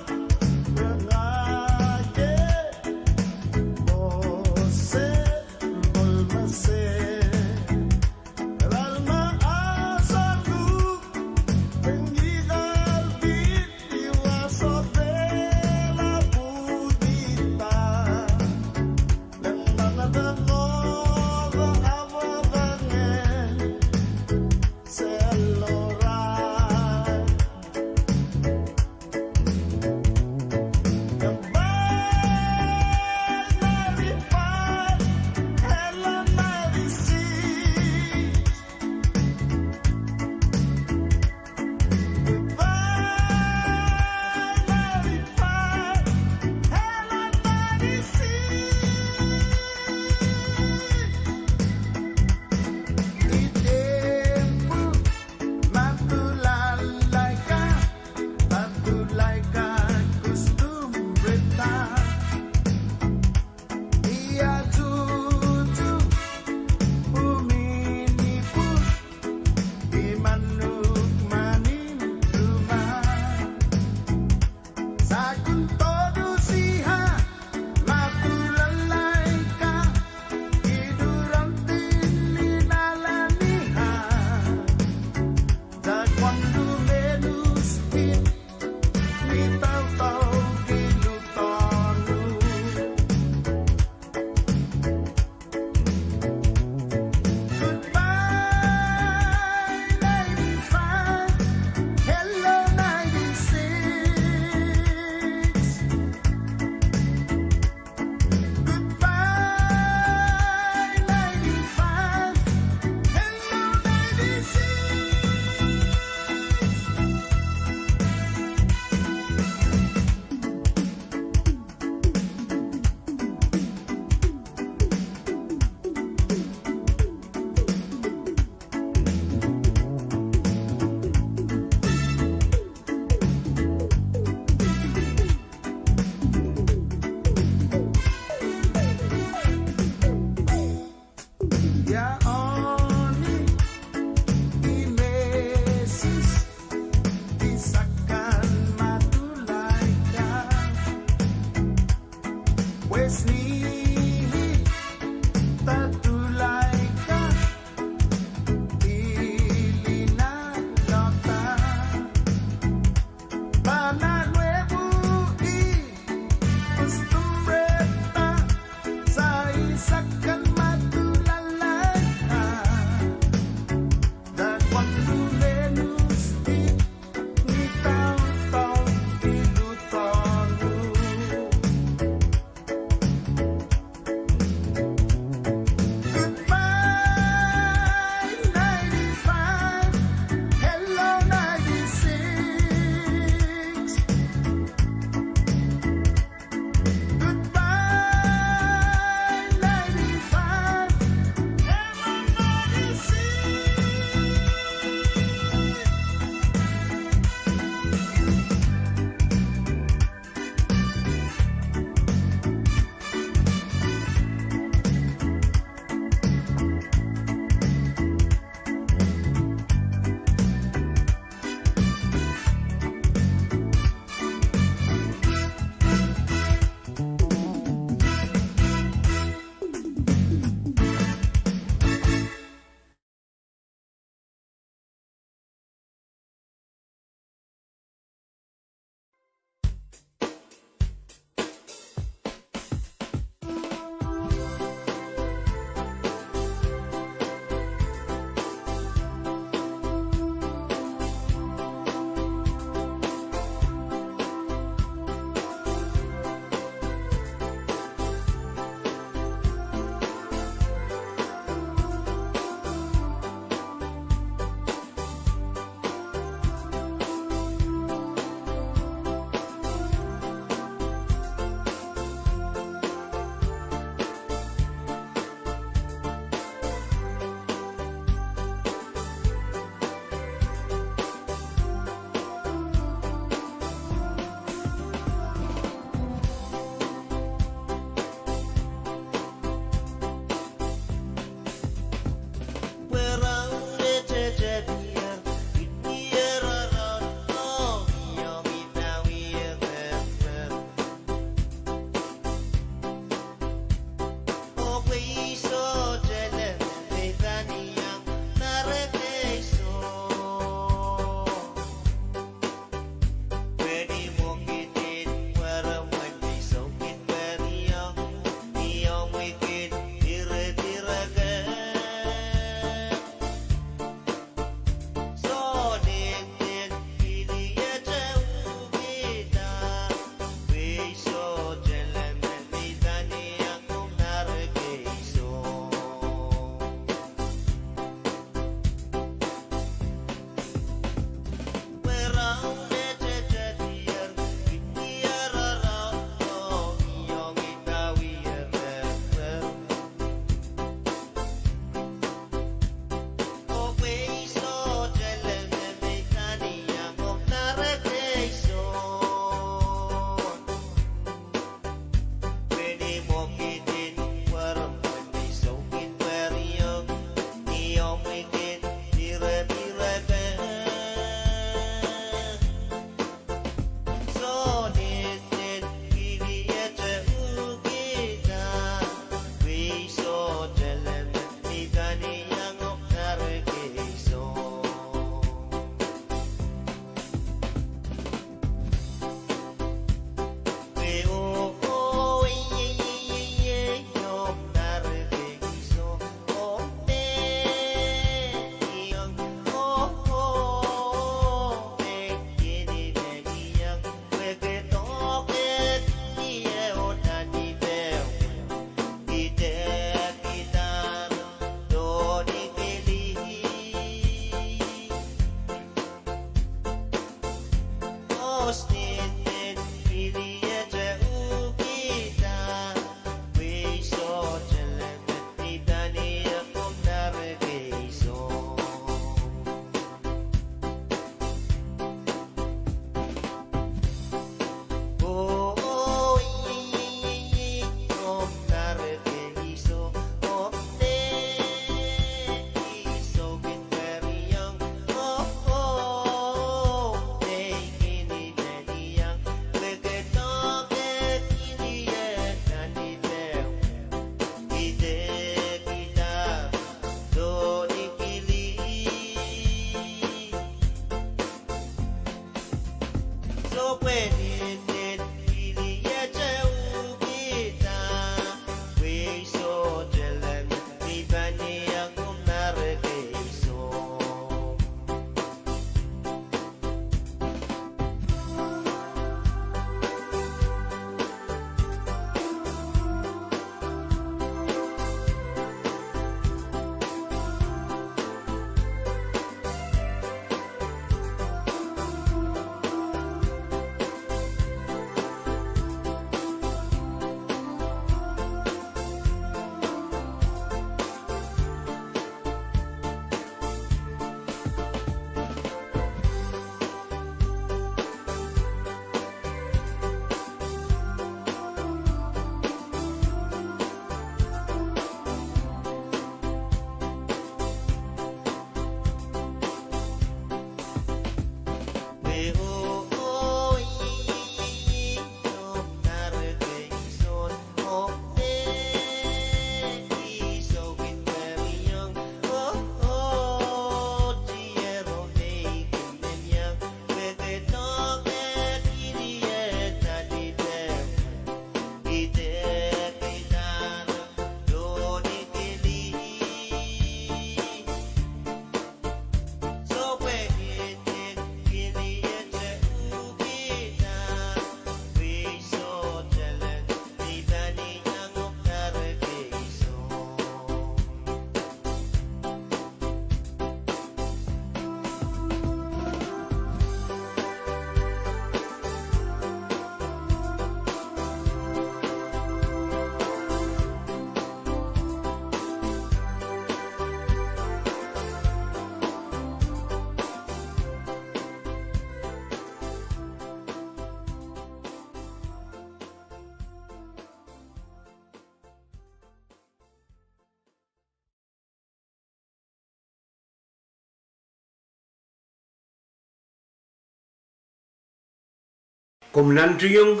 Komw nantiong,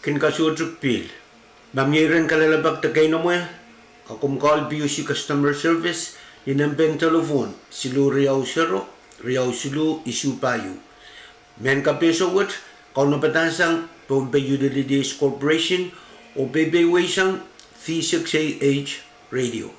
kin kasohte pihl. Ma mie iren kalelapak de keinemwe, a komw call P U C Customer Service ni nempehn telephone siluh riau sero, riau siluh isuh pahieu. Mehn kapehse wet, kaunopada sang Pohnpei Utilities Corporation, oh peipeieisang V six A H Radio.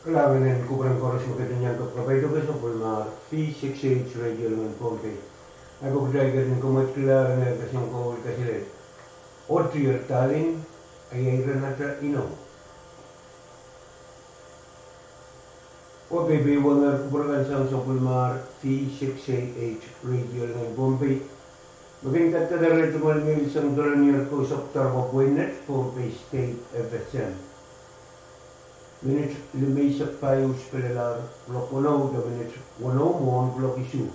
Kalahngan en kupwuren koaros me ketin iang kapwaiada sapwellimomwi V six H Radio Langano Pohnpei. Ahi pwukat kitail ketin kamwekid kalahngan en kesempwal kaselel. Otier Darling, ahi iren ata inou. Oh peipein wehwehki kupwur kan sang sapwellimomwi V six H Radio Langano Pohnpei. Me kin kadkadahr tungoal mail sang doadoahk en koasoandi pwe pweinen Pohnpei State F S M. Minit limeisek pahieu sipelelahr, kuloak weneu de minit weneu mwohn kuloak isuh.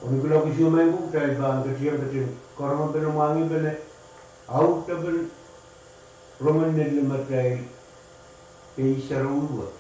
Oh ni kuloak isuh maing ko kitail pahn ketin, ketin karonge pene, mwahngih pene, audepen rongen limatail pei sarawi wet.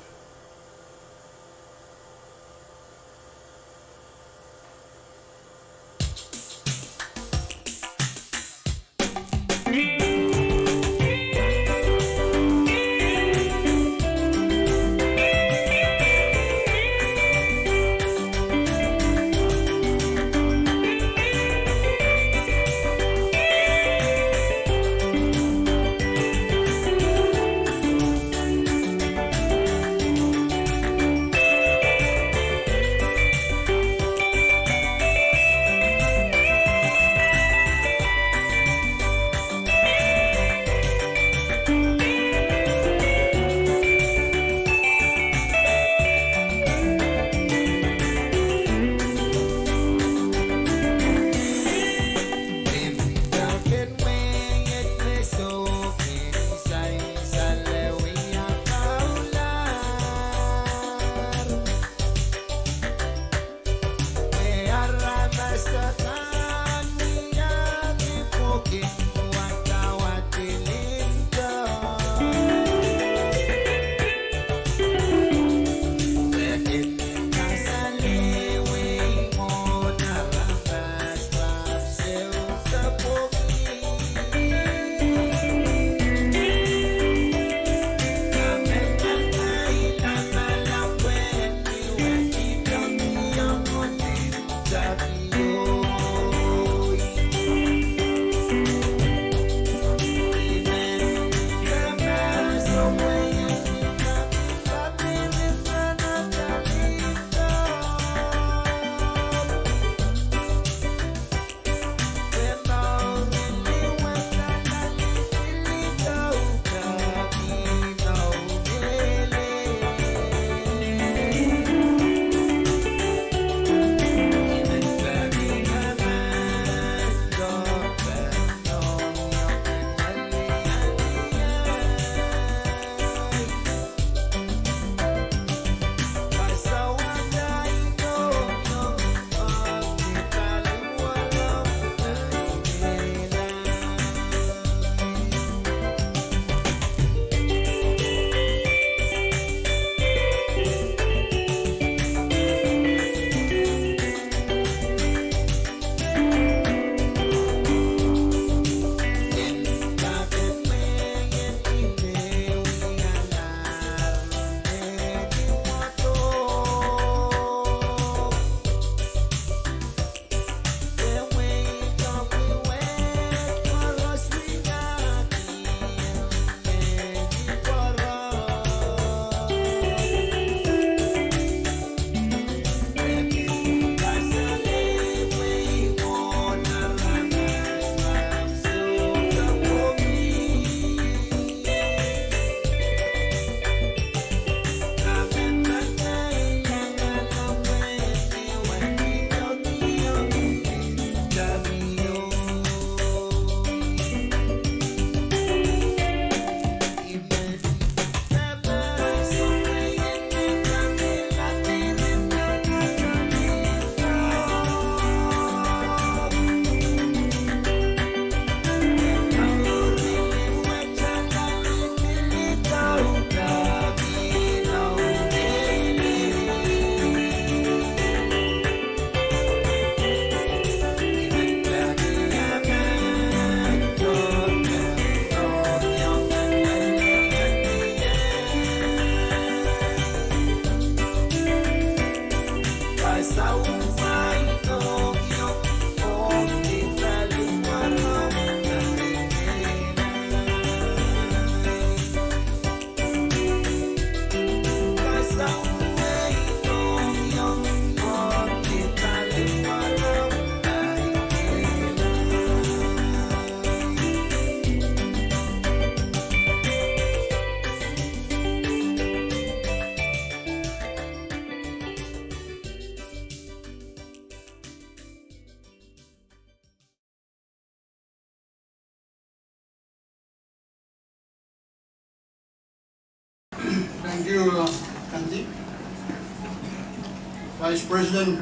Vice President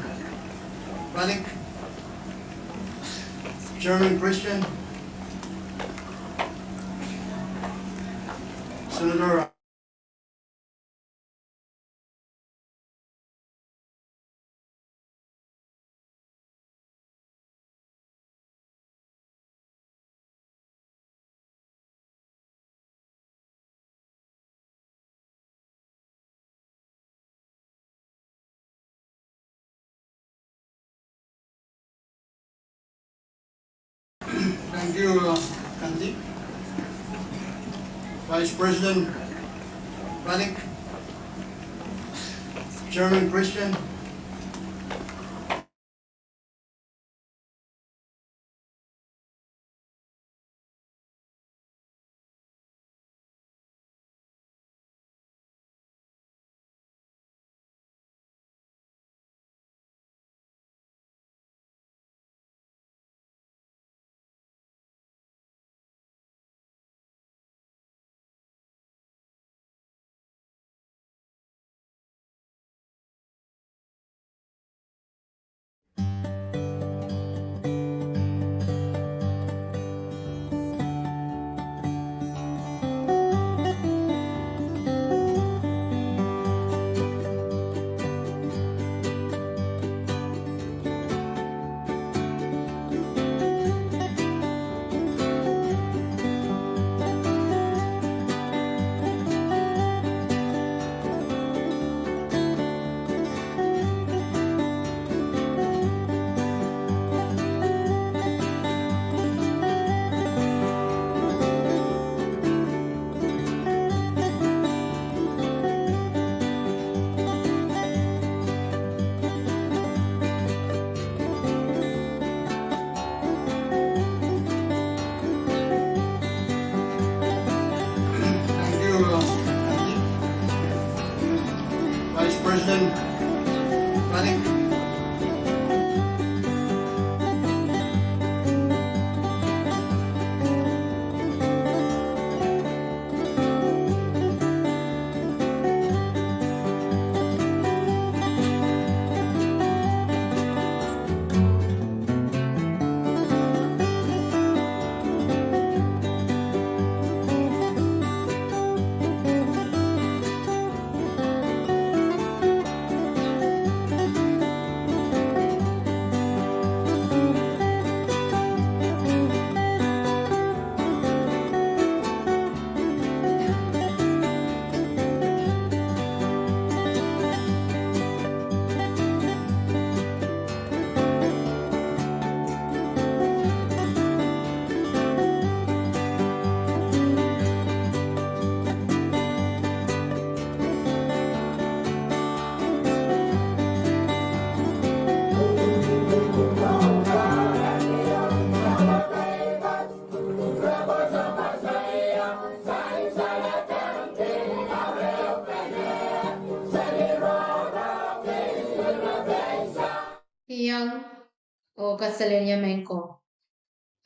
Paddick, Chairman Christian, Senator Thank you, uh, Kanti. Vice President Paddick, Chairman Christian. Thank you, uh, Vice President Paddick. Iang oh kaselehlie mehn ko.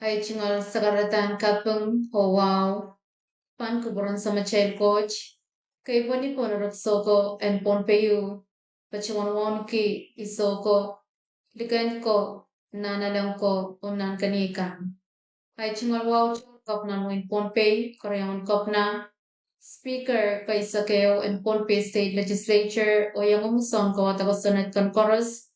Ahi tungoal sakaradahn kaping oh wahu pahn kupwuren Samatail Koht, kei pwehni pwehn rek soko en Pohnpei, patohwan wauneki I soko, likend ko, nanalek ko, oh nahnken kan. Ahi tungoal wahu tohrohr Kepina en wehin Pohnpei, Keriaun Kepina, Speaker keisekeo en Pohnpei State Legislature, oh iangahki soun ko, wadek senate kan koaros,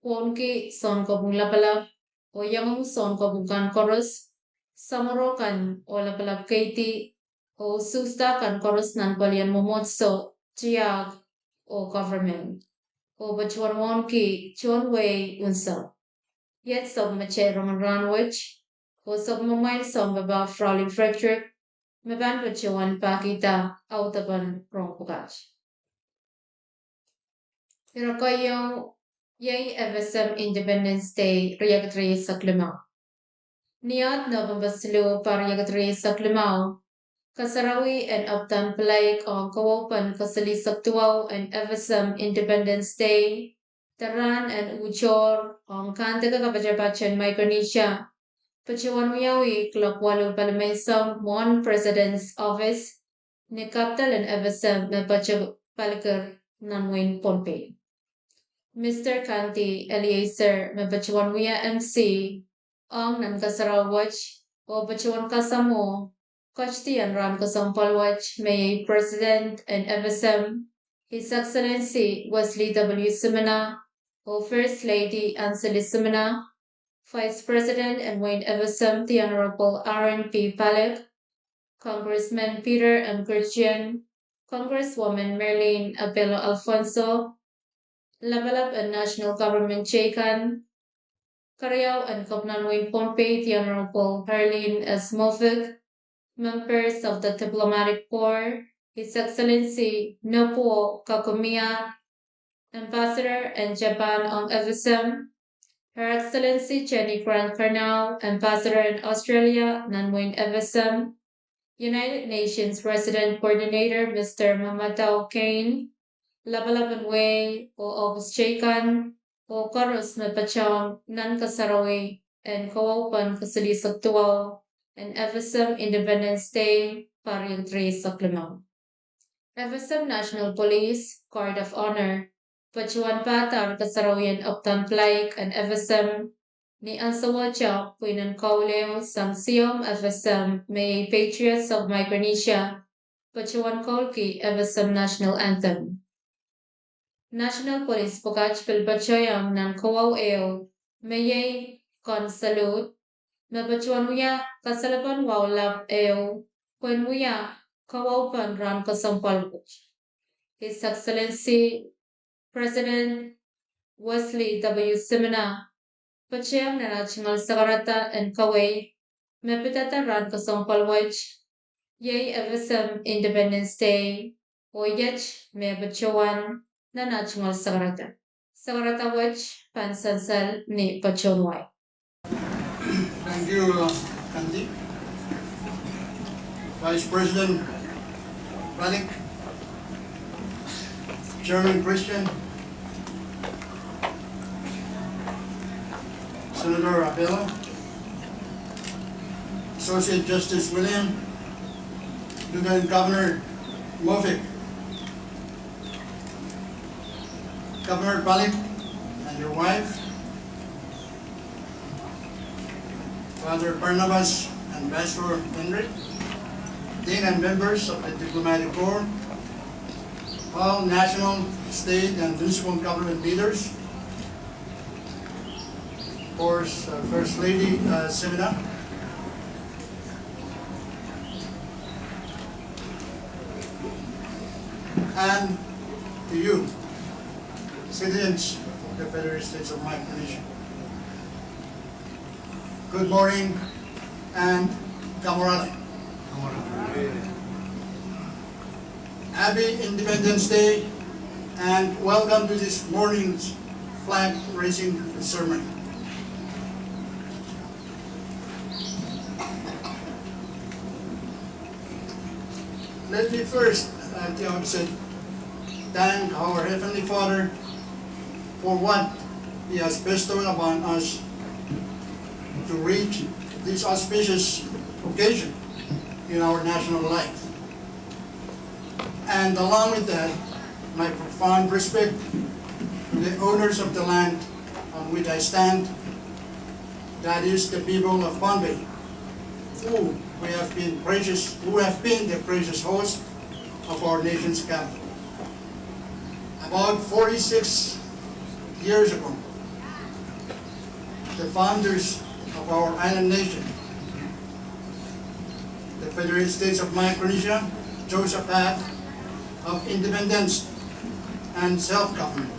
wauneki soun kopwung lapalap, oh iangahki soun kopwung kan koaros, samworo kan oh lapalap keidi, oh usuhsda kan koaros nan palien mwomwohdiso, tiahk, oh government. Oh patohwan wauneki tohn wehi unsek. Iet sapwellimatail rongen rahnwet, oh sapwellimamwail sounpapah Fraulein Frederick, me pahn patohwan pahkihda audepen rong pwukat. Ire keieu, iei FSM Independence Day riekid rieisek limau. Ni aht November siluh, pahr riekid rieisek limau, kasarawi en apwtehn flag ong kawaupen kaselihsek duwau en FSM Independence Day, de rahn en uhtohr ong kandeke kapatapat en Micronesia, patohwan wiawi kuloak waluh pali menseng mwohn President's Office, ni capital en FSM me patopalikir nan wehin Pohnpei. Mister Kandi Eliezer me patohwan wia M C ong nan kasarawi wet oh patohwan kasamwo ketidien rahn kesempwal wet me iei President en F S M, His Excellency Wesley W. Simina, oh First Lady Ansley Simina, Vice President en wein F S M, the Honorable Aaron P. Palik, Congressman Peter M. Christian, Congresswoman Merlin Abelo Alfonso, lapalap en National Government teikan, keriau en Kepinahn wein Pohnpei, the Honorable Arlene S. Moffitt, members of the diplomatic corps, His Excellency Nobuo Kakumiya, Ambassador en Japan ong F S M, Her Excellency Jenny Grant Kernau, Ambassador en Australia nan wein F S M, United Nations Resident Coordinator Mister Mamadou Kane, lapalap en wehi oh ohpis teikan, oh koaros me patohwan nan kasarawi en kawahu pen kesilisek duwau en F S M Independence Day, pahr riekid rieisek limau. F S M National Police Guard of Honor patohwan pahda kasarawi en Uptown Plaik en F S M ni ansouohte pwihn en kaul ehu sang Siom F S M me iei Patriots of Micronesia patohwan koulki F S M National Anthem. National Police pwukat pil patohiong nan kawahu ehu me iei Gun Salute me patohwan wia kasalepen wahu lap ehu pwehn wia kawahu pen rahn kesempwal wet. His Excellency President Wesley W. Simina patohiong nan ah tungoal sakarada en kaweid me pidada rahn kesempwal wet iei F S M Independence Day, oh iet me patohwan nan ah tungoal sakarada. Sakarada wet pahn sansal ni patohwan wai. Thank you, uh, Kandi. Vice President Palik, Chairman Christian, Senator Abelo, Associate Justice William, Lieutenant Governor Moffitt, Governor Palik and your wife, Father Barnabas and Pastor Henry, Dean and members of the diplomatic corps, all national, state, and municipal government leaders, of course, uh, First Lady, uh, Simina, and to you, citizens of the Federated States of Micronesia. Good morning and kamwrala. Happy Independence Day and welcome to this morning's flag raising ceremony. Let me first, at the outset, thank our Heavenly Father for what He has bestowed upon us to reach this auspicious occasion in our national life. And along with that, my profound respect to the owners of the land on which I stand, that is the people of Pohnpei, who we have been precious, who have been the precious host of our nation's capital. About forty-six years ago, the founders of our island nation, the Federated States of Micronesia, chose a path of independence and self-government.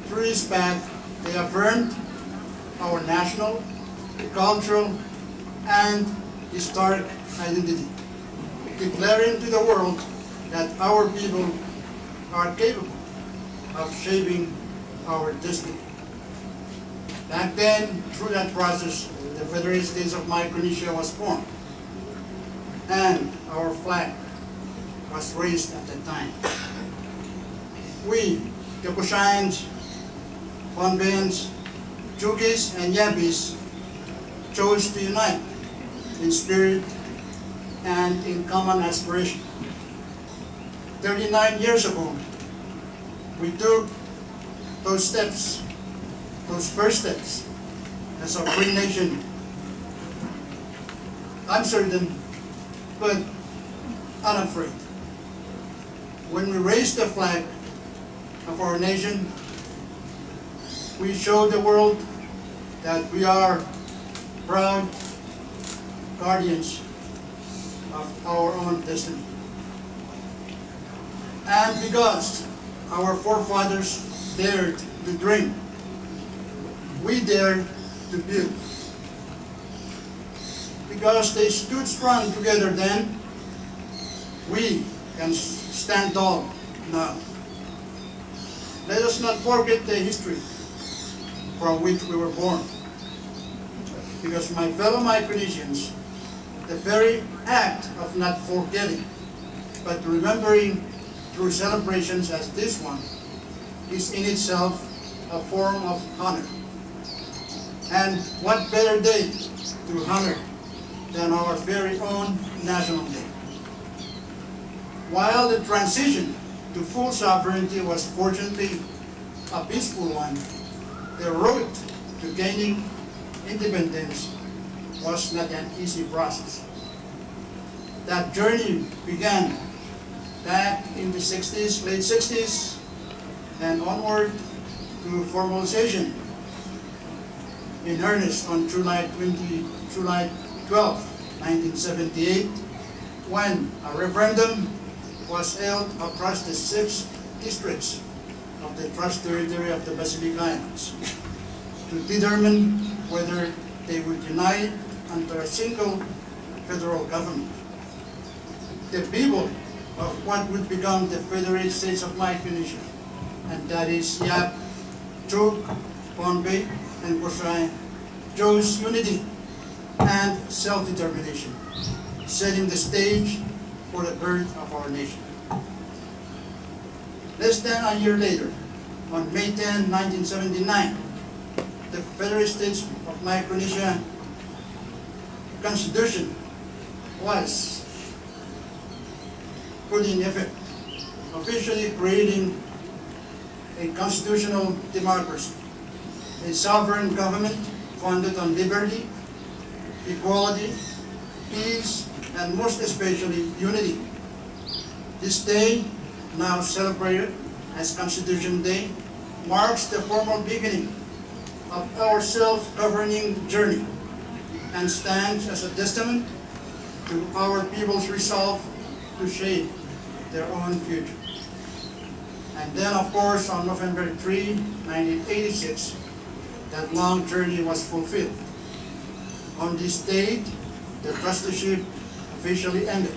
Through this path, they affirmed our national, cultural, and historic identity, declaring to the world that our people are capable of shaping our destiny. Back then, through that process, the Federated States of Micronesia was formed, and our flag was raised at that time. We, the Koshans, Pohnpeians, Chukis, and Yapis, chose to unite in spirit and in common aspiration. Thirty-nine years ago, we took those steps, those first steps as a free nation, uncertain but unafraid. When we raise the flag of our nation, we show the world that we are proud guardians of our own destiny. And because our forefathers dared to dream, we dare to build. Because they stood strong together then, we can s- stand tall now. Let us not forget the history from which we were born. Because, my fellow Micronesians, the very act of not forgetting but remembering through celebrations as this one is in itself a form of honor. And what better day to honor than our very own National Day? While the transition to full sovereignty was fortunately a peaceful one, the road to gaining independence was not an easy process. That journey began back in the sixties, late sixties, and onward to formalization in earnest on July twenty, July twelfth, nineteen seventy-eight, when a referendum was held across the six districts of the Trust Territory of the Pacific Islands to determine whether they would unite under a single federal government. The people of what would become the Federated States of Micronesia, and that is Yap, Chuuk, Pohnpei, and Kosrae, chose unity and self-determination, setting the stage for the birth of our nation. Less than a year later, on May tenth, nineteen seventy-nine, the Federated States of Micronesia Constitution was put in effect, officially creating a constitutional democracy, a sovereign government founded on liberty, equality, peace, and most especially unity. This day, now celebrated as Constitution Day, marks the formal beginning of our self-governing journey and stands as a testament to our people's resolve to shape their own future. And then, of course, on November three, nineteen eighty-six, that long journey was fulfilled. On this date, the trusteeship officially ended,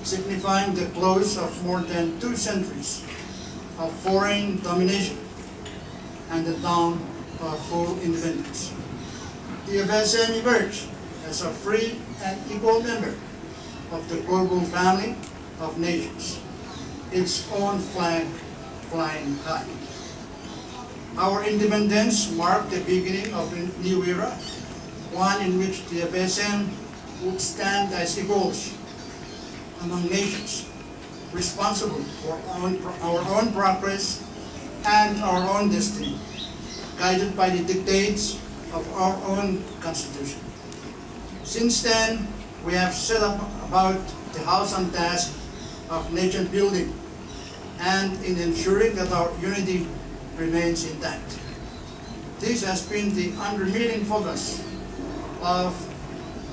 signifying the close of more than two centuries of foreign domination and the dawn of full independence. The F S M emerged as a free and equal member of the global family of nations, its own flag flying high. Our independence marked the beginning of a new era, one in which the F S M would stand as equals among nations, responsible for our own, our own progress and our own destiny, guided by the dictates of our own Constitution. Since then, we have set up about the house and task of nation building and in ensuring that our unity remains intact. This has been the unremitting focus of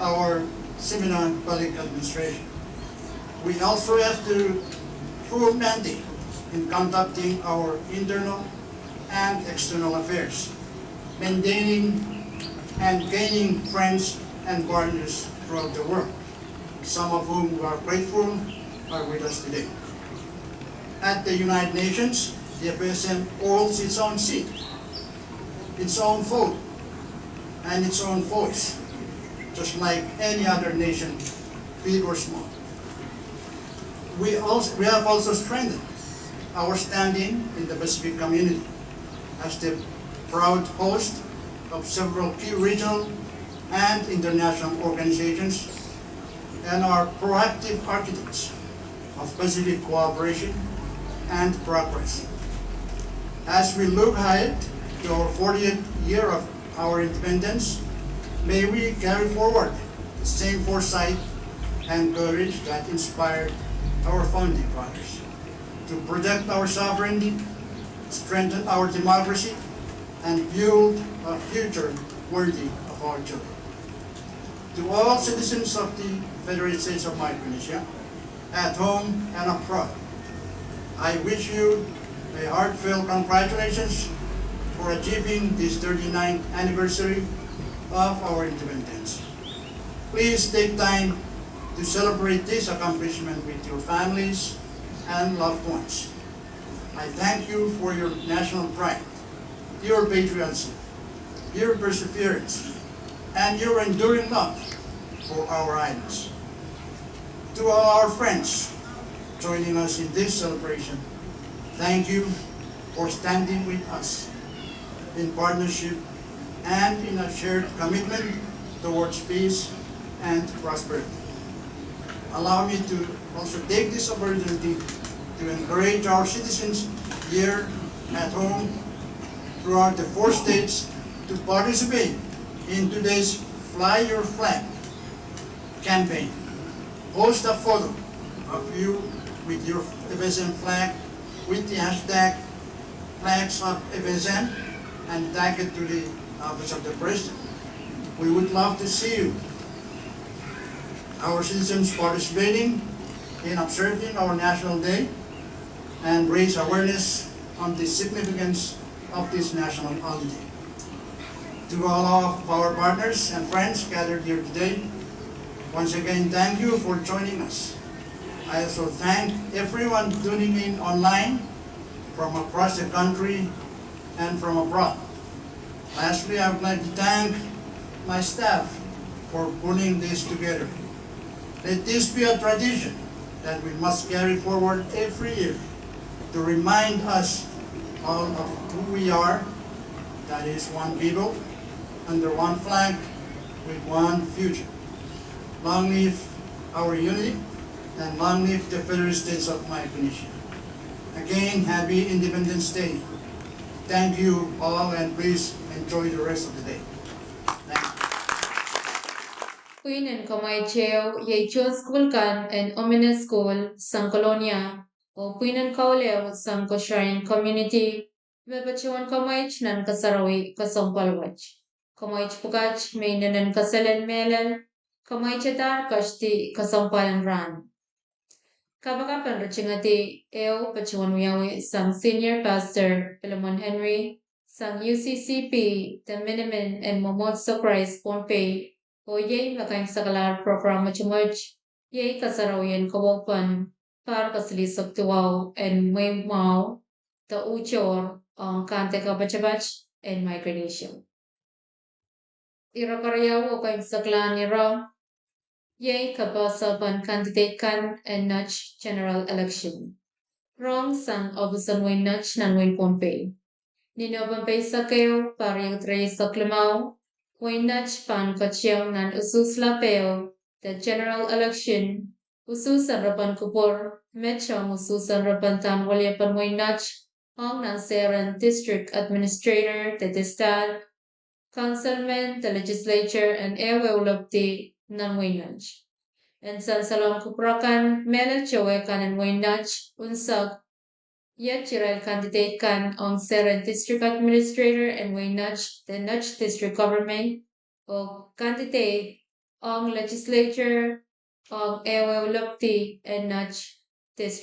our Simenon Public Administration. We also have the full mandate in conducting our internal and external affairs, maintaining and gaining friends and partners throughout the world, some of whom we are grateful are with us today. At the United Nations, the F S M holds its own seat, its own vote, and its own voice, just like any other nation, big or small. We also, we have also strengthened our standing in the Pacific community as the proud host of several key regional and international organizations and are proactive architects of Pacific cooperation and progress. As we look ahead to our fortieth year of our independence, may we carry forward the same foresight and courage that inspired our founding fathers to protect our sovereignty, strengthen our democracy, and build a future worthy of our children. To all citizens of the Federated States of Micronesia, at home and abroad, I wish you a heartfelt congratulations for achieving this thirty-ninth anniversary of our independence. Please take time to celebrate this accomplishment with your families and loved ones. I thank you for your national pride, your patriotism, your perseverance, and your enduring love for our islands. To all our friends joining us in this celebration, thank you for standing with us in partnership and in a shared commitment towards peace and prosperity. Allow me to also take this opportunity to encourage our citizens here at home throughout the four states to participate in today's Fly Your Flag campaign. Post a photo of you with your F S M flag with the hashtag Flags of F S M and tag it to the Office of the President. We would love to see you, our citizens, participating in observing our National Day and raise awareness on the significance of this national holiday. To all of our partners and friends gathered here today, once again, thank you for joining us. I also thank everyone tuning in online from across the country and from abroad. Lastly, I would like to thank my staff for pulling this together. Let this be a tradition that we must carry forward every year to remind us all of who we are, that is one people, under one flag, with one future. Long live our unity, and long live the Federated States of Micronesia. Again, happy Independence Day. Thank you all, and please enjoy the rest of the day. Thank you. Pwihn en kamwaiteo iei tohn sukuhl kan en Omine School sang Kolonia, oh pwihn en kauleo sang Kosrae Community, me patohwan kamwait nan kasarawi kesempwal wet. Kamwait pwukat me inenen kasalen mehlel, kamwaitadahr kosdi kesempwal en rahn. Kapakap en ritingedi ehu patohwan wiawi sang Senior Pastor Philemon Henry, sang U C C P, de minimin en Mwomwohdiso Krais Pohnpei, oh iei me kaimwisekalahr prokram mwotomwot, iei kasarawi en kawehwehn pahr kesilisek duwau en mweimwahu de uhtohr ong kandida kapatapat en Micronesia. Ire keriau oh kaimwiseklahn ire, iei kapehse pahn candidate kan en Nett general election. Rong sang ohpis en Wein Nett nan wein Pohnpei. Ni Nopempe eisek ehu, pahr riekid rieisek limau, Wein Nett pahn ketieu nan usuhs lap ehu de general election, usuhs en repen kupwur, met ong usuhs en repen dahn weliepen Wein Nett, ong nan sehr en district administrator de district councilmen de legislature en ehuehu lepdi nan Wein Nett. En sansalohng kupwur akan, mehlel towe kan en Wein Nett unsek, iet irail candidate kan ong sehr en district administrator en Wein Nett de Nett district government, oh candidate ong legislature ong ehuehu lepdi en Nett district.